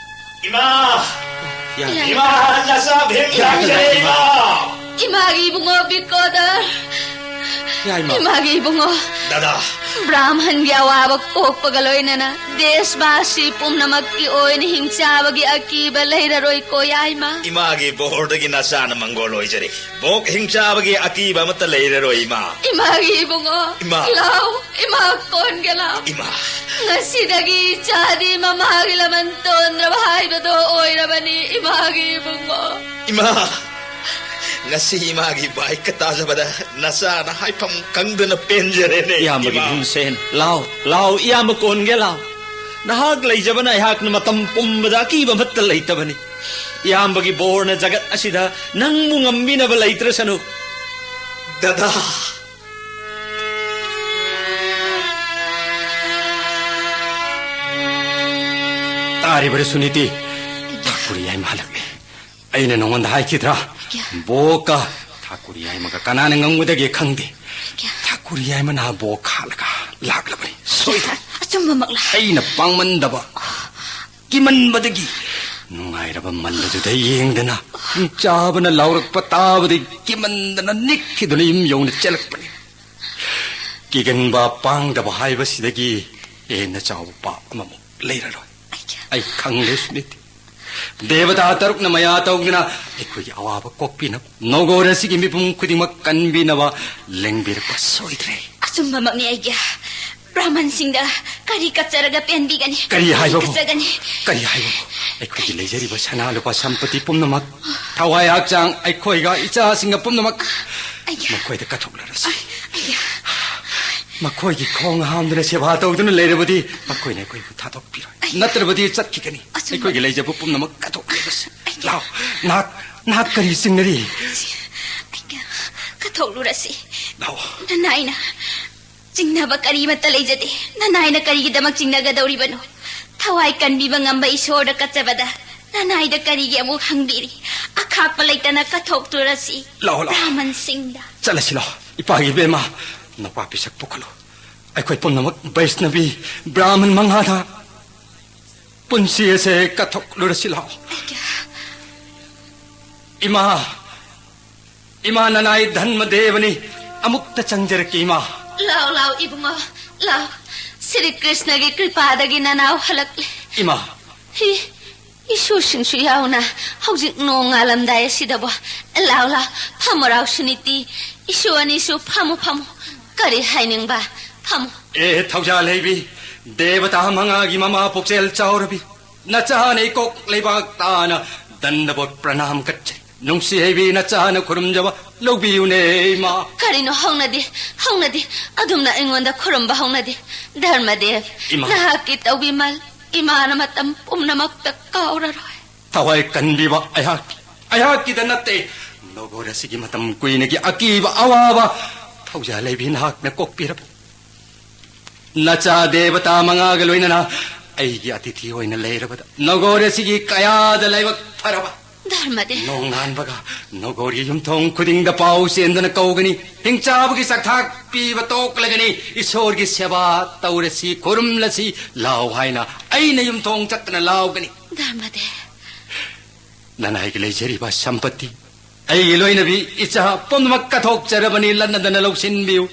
ꯏꯃꯥ! ꯌꯥꯏ꯫ ꯏꯃꯥ, ꯅꯆꯥ ꯚꯤꯝ ꯂꯥꯛꯆꯔꯦ, ꯏꯃꯥ! ꯏꯃꯥꯒꯤ ꯏꯕꯨꯡꯉꯣ ꯕꯤꯀꯣꯗꯔ! ꯌꯥꯏꯃ! ꯏꯃꯥꯒꯤ ꯏꯕꯨꯡꯉꯣ! ꯗꯗꯥ! ꯕ꯭ꯔꯥꯍꯃꯟꯒꯤ ꯑꯋꯥꯕ ꯀꯣꯛꯄꯒ ꯂꯣꯏꯅꯅ ꯗꯦꯁꯕꯥꯁꯤ ꯄꯨꯝꯅꯃꯛꯀꯤ ꯑꯣꯏꯅ ꯍꯤꯡꯆꯥꯕꯒꯤ ꯑꯀꯤꯕ ꯂꯩꯔꯔꯣꯏꯀꯣ, ꯌꯥꯏꯃ! ꯏꯃꯥꯒꯤ ꯕꯣꯔꯗꯒꯤ ꯅꯆꯥꯅ ꯃꯪꯒꯣꯜ ꯑꯣꯏꯖꯔꯦ꯫ ꯕꯣꯛ ꯍꯤꯡꯆꯥꯕꯒꯤ ꯑꯀꯤꯕ ꯑꯃꯠꯇ ꯂꯩꯔꯔꯣꯏ, ꯏꯃꯥ꯫ ꯏꯃꯥꯒꯤ ꯏꯕꯨꯡꯉꯣ! ꯏꯃꯥ! ꯂꯥꯎ! ꯏꯃꯥ ꯀꯣꯟꯒꯦ ꯂꯥꯎ! ꯏꯃꯥ! ꯉꯁꯤꯗꯒꯤ ꯏꯆꯥꯗꯤ ꯃꯃꯥꯒꯤ ꯂꯃꯟ ꯇꯣꯟꯗ꯭ꯔꯕ ꯍꯥꯏꯕꯗꯣ ꯑꯣꯏꯔꯕꯅꯤ, ꯏꯃꯥꯒꯤ ꯏꯕꯨꯡꯉꯣ! ꯏꯃꯥ! ꯉꯁꯤ ꯏꯃꯥꯒꯤ ꯕꯥꯏꯛꯀ ꯇꯥꯖꯕꯗ ꯅꯆꯥꯅ ꯍꯥꯏꯐꯝ ꯈꯪꯗꯅ ꯄꯦꯟꯖꯔꯦꯅꯦ, ꯏꯌꯥꯝꯕꯒꯤ ꯏꯃꯥ! ꯚꯤꯝꯁꯦꯟ, ꯂꯥꯎ, ꯂꯥꯎ, ꯏꯌꯥꯝꯕ ꯀꯣꯟꯒꯦ ꯂꯥꯎ꯫ ꯅꯍꯥꯛ ꯂꯩꯖꯕꯅ ꯑꯩꯍꯥꯛꯅ ꯃꯇꯝ ꯄꯨꯝꯕꯗ ꯑꯀꯤꯕ ꯑꯃꯠꯇ ꯂꯩꯇꯕꯅꯤ꯫ ꯏꯌꯥꯝꯕꯒꯤ ꯕꯣꯔꯅ ꯖꯒꯠ ꯑꯁꯤꯗ ꯅꯪꯕꯨ ꯉꯝꯕꯤꯅꯕ ꯂꯩꯇ꯭ꯔꯁꯅꯨ꯫ ꯗꯗꯥ! ꯇꯥꯔꯤꯕꯔ ꯁꯨꯅꯤꯇꯤ? ꯏꯌꯥ꯫ ꯊꯥꯀꯨꯔ ꯌꯥꯏꯃ ꯍꯜꯂꯛꯂꯦ꯫ ꯑꯩꯅ ꯅꯉꯣꯟꯗ ꯍꯥꯏꯈꯤꯗ꯭ꯔꯥ? ꯏꯌꯥ꯫ ꯕꯣꯛꯀ ꯊꯥꯀꯨꯔ ꯌꯥꯏꯃꯒ ꯀꯅꯥꯅ ꯉꯝꯒꯗꯒꯦ ꯈꯪꯗꯦ꯫ ꯏꯌꯥ꯫ ꯊꯥꯀꯨꯔ ꯌꯥꯏꯃꯅ ꯕꯣꯛ ꯍꯥꯠꯂꯒ ꯂꯥꯛꯂꯕꯅꯤ꯫ ꯁꯣꯏꯗ꯭ꯔꯦ꯫ ꯑꯆꯨꯝꯕꯃꯛꯂꯥ? ꯑꯩꯅ ꯄꯥꯡꯃꯟꯗꯕ, ꯀꯤꯃꯟꯕꯗꯒꯤ ꯅꯨꯡꯉꯥꯏꯔꯕ ꯃꯜ ꯑꯗꯨꯗ ꯌꯦꯡꯗꯅ ꯍꯤꯡꯆꯥꯕꯅ ꯂꯥꯎꯔꯛꯄ ꯇꯥꯕꯗꯒꯤ ꯀꯤꯃꯟꯗꯅ ꯅꯤꯛꯈꯤꯗꯨꯅ ꯌꯨꯝ ꯌꯧꯅ ꯆꯦꯜꯂꯛꯄꯅꯤ꯫ ꯀꯤꯒꯟꯕ ꯄꯥꯡꯗꯕ ꯍꯥꯏꯕꯁꯤꯗꯒꯤ ꯍꯦꯟꯅ ꯆꯥꯎꯕ ꯄꯥꯞ ꯑꯃꯃꯨꯛ ꯂꯩꯔꯔꯣꯏ꯫ ꯑꯩ ꯈꯪꯂꯦ, ꯁꯨꯅꯤꯇꯤ꯫ ꯗꯦꯕꯇꯥ ꯇꯔꯨꯛꯅ ꯃꯌꯥ ꯇꯧꯗꯨꯅ ꯑꯩꯈꯣꯏꯒꯤ ꯑꯋꯥꯕ ꯀꯣꯛꯄꯤꯅꯕ, ꯅꯧꯒꯣꯔ ꯑꯁꯤꯒꯤ ꯃꯤꯄꯨꯝ ꯈꯨꯗꯤꯡꯃꯛ ꯀꯟꯕꯤꯅꯕ ꯂꯦꯡꯕꯤꯔꯛꯄ ꯁꯣꯏꯗ꯭ꯔꯦ꯫ ꯑꯆꯨꯝꯕꯃꯛꯅꯤ ꯑꯩꯒꯤ꯫ ꯕ꯭ꯔꯥꯍꯃꯟꯁꯤꯡꯗ ꯀꯔꯤ ꯀꯠꯆꯔꯒ ꯄꯦꯟꯕꯤꯒꯅꯤ? ꯀꯔꯤ ꯍꯥꯏꯕꯕꯨ? ꯀꯠꯆꯒꯅꯤ? ꯀꯔꯤ ꯍꯥꯏꯕꯕꯨ? ꯑꯩꯈꯣꯏꯒꯤ ꯂꯩꯖꯔꯤꯕ ꯁꯅꯥ ꯂꯨꯄꯥ ꯁꯝꯄꯇꯤ ꯄꯨꯝꯅꯃꯛ, ꯊꯋꯥꯏ ꯍꯛꯆꯥꯡ, ꯑꯩꯈꯣꯏꯒ ꯏꯆꯥꯁꯤꯡꯒ ꯄꯨꯝꯅꯃꯛ ꯑꯩꯒꯤ꯫ ꯃꯈꯣꯏꯗ ꯀꯠꯊꯣꯛꯂꯔꯁꯤ꯫ ꯑꯩꯒꯤ꯫ ꯃꯈꯣꯏꯒꯤ ꯈꯣꯡ ꯍꯥꯝꯗꯨꯅ ꯁꯦꯕꯥ ꯇꯧꯗꯨꯅ ꯂꯩꯔꯕꯗꯤ ꯃꯈꯣꯏꯅ ꯑꯩꯈꯣꯏꯕꯨ ꯊꯥꯗꯣꯛꯄꯤꯔꯣꯏ꯫ ꯑꯩ ꯅꯠꯇ꯭ꯔꯕꯗꯤ ꯆꯠꯈꯤꯒꯅꯤ꯫ ꯑꯆꯨꯝꯕ꯫ ꯑꯩꯈꯣꯏꯒꯤ ꯂꯩꯖꯕ ꯄꯨꯝꯅꯃꯛ ꯀꯠꯊꯣꯛꯂꯒꯁꯤ꯫ ꯑꯩ ꯂꯥꯛꯑꯣ꯫ ꯅꯍꯥꯛ, ꯅꯍꯥꯛ ꯀꯔꯤ ꯆꯤꯡꯅꯔꯤ? ꯑꯩ ꯀꯠꯊꯣꯛꯂꯨꯔꯁꯤ꯫ ꯂꯥꯛꯑꯣ꯫ ꯅꯅꯥꯏꯅ ꯆꯤꯡꯅꯕ ꯀꯔꯤꯃꯠꯇ ꯂꯩꯖꯗꯦ꯫ ꯅꯅꯥꯏꯅ ꯀꯔꯤꯒꯤꯗꯃꯛ ꯆꯤꯡꯅꯒꯗꯧꯔꯤꯕꯅꯣ? ꯊꯋꯥꯏ ꯀꯟꯕꯤꯕ ꯉꯝꯕ ꯏꯁꯣꯔꯗ ꯀꯠꯆꯕꯗ ꯅꯅꯥꯏꯗ ꯀꯔꯤꯒꯤ ꯑꯃꯨꯛ ꯍꯪꯕꯤꯔꯤ? ꯑꯈꯥꯛꯄ ꯂꯩꯇꯅ ꯀꯠꯊꯣꯛꯇꯨꯔꯁꯤ꯫ ꯂꯥꯛꯑꯣ, ꯂꯥꯛꯑꯣ꯫ ꯕ꯭ꯔꯥꯍꯃꯟꯁꯤꯡꯗ꯫ ꯆꯠꯂꯁꯤ ꯂꯥꯛꯑꯣ꯫ ꯏꯄꯥꯒꯤ ꯏꯕꯦꯝꯃ, ꯅꯄꯥ ꯄꯤꯁꯛ ꯄꯨꯈꯠꯂꯨ꯫ ꯑꯩꯈꯣꯏ ꯄꯨꯝꯅꯃꯛ ꯕꯩꯁꯅꯕꯤ ꯕ꯭ꯔꯥꯍꯃꯟ ꯃꯉꯥꯗ ꯄꯨꯟꯁꯤ ꯑꯁꯦ ꯀꯠꯊꯣꯛꯂꯨꯔꯁꯤ ꯂꯥꯛꯑꯣ꯫ ꯑꯩꯒ ꯏꯃꯥ, ꯏꯃꯥ ꯅꯅꯥꯏ ꯙꯟꯃꯗꯦꯕꯅꯤ꯫ ꯑꯃꯨꯛꯇ ꯆꯪꯖꯔꯛꯀꯦ ꯏꯃꯥ꯫ ꯂꯥꯎ, ꯂꯥꯎ, ꯏꯕꯨꯡꯉꯣ, ꯂꯥꯎ꯫ ꯁ꯭ꯔꯤ ꯀ꯭ꯔꯤꯁꯅꯒꯤ ꯀ꯭ꯔꯤꯄꯥꯗꯒꯤ ꯅꯅꯥꯎ ꯍꯜꯂꯛꯂꯦ꯫ ꯏꯃꯥ꯫ ꯍꯤ, ꯏꯁꯨꯁꯤꯡꯁꯨ ꯌꯥꯎꯅ ꯍꯧꯖꯤꯛ ꯅꯣꯡ ꯉꯥꯜꯂꯝꯗꯥꯏ ꯑꯁꯤꯗꯕꯣ꯫ ꯂꯥꯎ, ꯂꯥꯎ, ꯐꯝꯃꯨ ꯂꯥꯎ, ꯁꯨꯅꯤꯇꯤ꯫ ꯏꯁꯨ ꯑꯅꯤꯁꯨ ꯐꯝꯃꯨ, ꯐꯝꯃꯨ꯫ ꯀꯔꯤ ꯍꯥꯏꯅꯤꯡꯕ? ꯐꯝꯃꯨ꯫ ꯑꯦ ꯊꯧꯖꯥꯜ ꯍꯩꯕꯤ, ꯗꯦꯕꯇꯥ ꯃꯉꯥꯒꯤ ꯃꯃꯥ ꯄꯨꯛꯆꯦꯜ ꯆꯥꯎꯔꯕꯤ, ꯅꯆꯥꯅ ꯏꯀꯣꯛ ꯂꯩꯕꯥꯛ ꯇꯥꯅ ꯗꯟꯗꯕꯣꯠ ꯄ꯭ꯔꯅꯥꯝ ꯀꯠꯆꯔꯤ꯫ ꯅꯨꯡꯁꯤ ꯍꯩꯕꯤ ꯅꯆꯥꯅ ꯈꯨꯔꯨꯝꯖꯕ ꯂꯧꯕꯤꯌꯨꯅꯦ ꯏꯃꯥ꯫ ꯀꯔꯤꯅꯣ ꯍꯧꯅꯗꯦ, ꯍꯧꯅꯗꯦ, ꯑꯗꯨꯝꯅ ꯑꯩꯉꯣꯟꯗ ꯈꯨꯔꯨꯝꯕ ꯍꯧꯅꯗꯦ꯫ ꯙꯔꯃꯗꯦꯕ, ꯏꯃꯥ꯫ ꯅꯍꯥꯛꯀꯤ ꯇꯧꯕꯤꯃꯜ ꯏꯃꯥꯅ ꯃꯇꯝ ꯄꯨꯝꯅꯃꯛꯇ ꯀꯥꯎꯔꯔꯣꯏ꯫ ꯊꯋꯥꯏ ꯀꯟꯕꯤꯕ ꯑꯩꯍꯥꯛ, ꯑꯩꯍꯥꯛꯀꯤꯗ ꯅꯠꯇꯦ, ꯅꯣꯒꯣꯔ ꯑꯁꯤꯒꯤ ꯃꯇꯝ ꯀꯨꯏꯅꯒꯤ ꯑꯀꯤꯕ ꯑꯋꯥꯕ ꯊꯧꯖꯥꯜ ꯍꯩꯕꯤ ꯅꯍꯥꯛꯅ ꯀꯣꯛꯄꯤꯔꯕ ꯅꯆꯥ ꯗꯦꯕꯇꯥ ꯃꯉꯥꯒ ꯂꯣꯏꯅꯅ ꯑꯩꯒꯤ ꯑꯇꯤꯊꯤ ꯑꯣꯏꯅ ꯂꯩꯔꯕꯗ ꯅꯣꯒꯣꯔ ꯑꯁꯤꯒꯤ ꯀꯌꯥꯗ ꯂꯥꯏꯕꯛ ꯐꯔꯕ꯫ ꯙꯔꯃꯗꯦꯕ꯫ ꯅꯣꯡꯉꯥꯟꯕꯒ ꯅꯣꯒꯣꯔꯒꯤ ꯌꯨꯝꯊꯣꯡ ꯈꯨꯗꯤꯡꯗ ꯄꯥꯎ ꯆꯦꯟꯗꯨꯅ ꯀꯧꯒꯅꯤ꯫ ꯍꯤꯡꯆꯥꯕꯒꯤ ꯆꯥꯛꯊꯥꯛ ꯄꯤꯕ ꯇꯣꯛꯂꯒꯅꯤ꯫ ꯏꯁꯣꯔꯒꯤ ꯁꯦꯕꯥ ꯇꯧꯔꯁꯤ, ꯈꯨꯔꯨꯝꯂꯁꯤ ꯂꯥꯎ ꯍꯥꯏꯅ ꯑꯩꯅ ꯌꯨꯝꯊꯣꯡ ꯆꯠꯇꯨꯅ ꯂꯥꯎꯒꯅꯤ꯫ ꯙꯔꯃꯗꯦꯕ꯫ ꯅꯅꯥꯏꯒꯤ ꯂꯩꯖꯔꯤꯕ ꯁꯝꯄꯇꯤ, ꯑꯩꯒꯤ ꯂꯣꯏꯅꯕꯤ ꯏꯆꯥ ꯄꯨꯝꯅꯃꯛ ꯀꯠꯊꯣꯛꯆꯔꯕꯅꯤ, ꯂꯟꯅꯗꯅ ꯂꯧꯁꯤꯟꯕꯤꯌꯨ꯫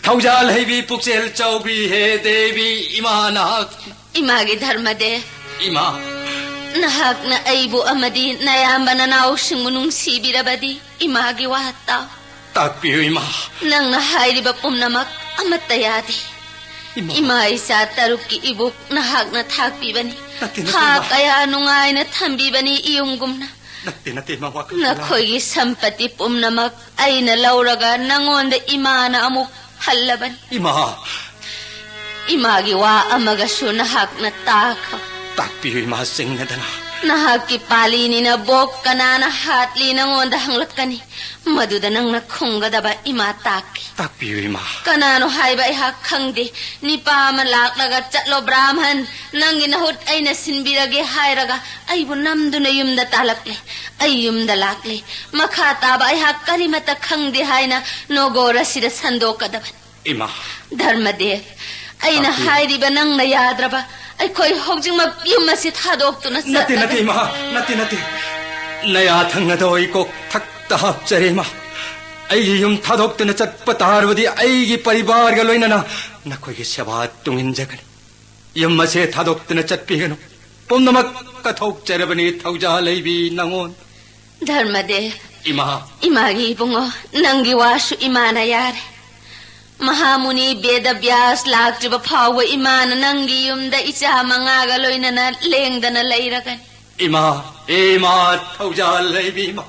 ꯊꯧꯖꯥꯜ ꯍꯩꯕꯤ ꯄꯨꯛꯆꯦꯜ ꯆꯥꯎꯕꯤ ꯍꯦ ꯗꯦꯕꯤ ꯏꯃꯥ ꯅꯍꯥꯛ꯫ ꯏꯃꯥꯒꯤ ꯙꯔꯃꯗꯦꯕ꯫ ꯏꯃꯥ꯫ ꯅꯍꯥꯛꯅ ꯑꯩꯕꯨ ꯑꯃꯗꯤ ꯅꯌꯥꯝꯕ ꯅꯅꯥꯎꯁꯤꯡꯕꯨ ꯅꯨꯡꯁꯤꯕꯤꯔꯕꯗꯤ ꯏꯃꯥꯒꯤ ꯋꯥ ꯇꯥꯎ꯫ ꯇꯥꯛꯄꯤꯌꯨ ꯏꯃꯥ꯫ ꯅꯪꯅ ꯍꯥꯏꯔꯤꯕ ꯄꯨꯝꯅꯃꯛ ꯑꯃꯠꯇ ꯌꯥꯗꯦ꯫ ꯏꯃꯥ꯫ ꯏꯃꯥ ꯏꯆꯥ ꯇꯔꯨꯛꯀꯤ ꯏꯕꯨꯛ ꯅꯍꯥꯛꯅ ꯊꯥꯛꯄꯤꯕꯅꯤ꯫ ꯅꯠꯇꯦ, ꯅꯠꯇꯦ, ꯊꯥ ꯏꯃꯥ꯫ ꯀꯌꯥ ꯅꯨꯡꯉꯥꯏꯅ ꯊꯝꯕꯤꯕꯅꯤ ꯏꯌꯨꯝꯒꯨꯝꯅ꯫ ꯅꯠꯇꯦ, ꯅꯠꯇꯦ, ꯏꯃꯥ, ꯋꯥꯈꯜ ꯅꯈꯣꯏꯒꯤ ꯁꯝꯄꯇꯤ ꯄꯨꯝꯅꯃꯛ ꯑꯩꯅ ꯂꯧꯔꯒ ꯅꯉꯣꯟꯗ ꯏꯃꯥꯅ ꯑꯃꯨꯛ ꯍꯜꯂꯕꯅꯤ꯫ ꯏꯃꯥ! ꯏꯃꯥꯒꯤ ꯋꯥ ꯑꯃꯒꯁꯨ ꯅꯍꯥꯛꯅ ꯇꯥꯈꯣ꯫ ꯇꯥꯛꯄꯤꯌꯨ ꯏꯃꯥ, ꯆꯤꯡꯅꯗꯅ꯫ ꯅꯍꯥꯛꯀꯤ ꯄꯥꯂꯤꯅꯤꯅ ꯕꯣꯛ ꯀꯅꯥꯅ ꯍꯥꯠꯂꯤ ꯅꯪꯉꯣꯟꯗ ꯍꯪꯂꯛꯀꯅꯤ꯫ ꯃꯗꯨꯗ ꯅꯪꯅ ꯈꯨꯝꯒꯗꯕ ꯏꯃꯥ ꯇꯥꯛꯀꯦ꯫ ꯇꯥꯛꯄꯤꯌꯨ ꯏꯃꯥ꯫ ꯀꯅꯥꯅꯣ ꯍꯥꯏꯕ ꯑꯩꯍꯥꯛ ꯈꯪꯗꯦ꯫ ꯅꯤꯄꯥ ꯑꯃ ꯂꯥꯛꯂꯒ, "ꯆꯠꯂꯣ ꯕ꯭ꯔꯥꯍꯃꯟ, ꯅꯪꯒꯤ ꯅꯍꯨꯠ ꯑꯩꯅ ꯁꯤꯟꯕꯤꯔꯒꯦ" ꯍꯥꯏꯔꯒ ꯑꯩꯕꯨ ꯅꯝꯗꯨꯅ ꯌꯨꯝꯗ ꯇꯥꯂꯛꯂꯦ꯫ ꯑꯩ ꯌꯨꯝꯗ ꯂꯥꯛꯂꯦ꯫ ꯃꯈꯥ ꯇꯥꯕ ꯑꯩꯍꯥꯛ ꯀꯔꯤꯃꯠꯇ ꯈꯪꯗꯦ ꯍꯥꯏꯅ ꯅꯣꯒꯣꯔ ꯑꯁꯤꯗ ꯁꯟꯗꯣꯛꯀꯗꯕꯅꯤ꯫ ꯏꯃꯥ! ꯙꯔꯃꯗꯦꯕ, ꯑꯩꯅ ꯇꯥꯛꯄꯤꯌꯨ꯫ ꯍꯥꯏꯔꯤꯕ ꯅꯪꯅ ꯌꯥꯗ꯭ꯔꯕ, ꯑꯩꯈꯣꯏ ꯍꯧꯖꯤꯛꯃꯛ ꯌꯨꯝ ꯑꯁꯤ ꯊꯥꯗꯣꯛꯇꯨꯅ ꯅꯠꯇꯦ, ꯆꯠꯂꯒ ꯅꯠꯇꯦ, ꯏꯃꯥ, ꯅꯠꯇꯦ, ꯅꯠꯇꯦ꯫ ꯅꯌꯥ ꯊꯪꯅꯗꯣ ꯑꯩ ꯀꯣꯛ ꯊꯛꯇ ꯍꯥꯞꯆꯔꯦ, ꯏꯃꯥ꯫ ꯑꯩꯒꯤ ꯌꯨꯝ ꯊꯥꯗꯣꯛꯇꯨꯅ ꯆꯠꯄ ꯇꯥꯔꯕꯗꯤ ꯑꯩꯒꯤ ꯄꯔꯤꯕꯥꯔꯒ ꯂꯣꯏꯅꯅ ꯅꯈꯣꯏꯒꯤ ꯁꯦꯕꯥ ꯇꯨꯡꯏꯟꯖꯒꯅꯤ꯫ ꯌꯨꯝ ꯑꯁꯦ ꯊꯥꯗꯣꯛꯇꯨꯅ ꯆꯠꯄꯤꯒꯅꯨ꯫ ꯄꯨꯝꯅꯃꯛ ꯀꯠꯊꯣꯛꯆꯔꯕꯅꯤ ꯊꯧꯖꯥꯜ ꯂꯩꯕꯤ ꯅꯉꯣꯟ꯫ ꯙꯔꯃꯗꯦꯕ, ꯏꯃꯥ! ꯏꯃꯥꯒꯤ ꯏꯕꯨꯡꯉꯣ, ꯅꯪꯒꯤ ꯋꯥꯁꯨ ꯏꯃꯥꯅ ꯌꯥꯔꯦ꯫ ꯃꯍꯥꯃꯨꯅꯤ ꯕꯦꯗꯕ꯭ꯌꯥꯁ ꯂꯥꯛꯇ꯭ꯔꯤꯕ ꯐꯥꯎꯕ ꯏꯃꯥꯅ ꯅꯪꯒꯤ ꯌꯨꯝꯗ ꯏꯆꯥ ꯃꯉꯥꯒ ꯂꯣꯏꯅꯅ ꯂꯦꯡꯗꯅ ꯂꯩꯔꯒꯅꯤ꯫ ꯏꯃꯥ! ꯏꯃꯥ! ꯊꯧꯖꯥꯜ ꯂꯩꯕꯤ ꯏꯃꯥ!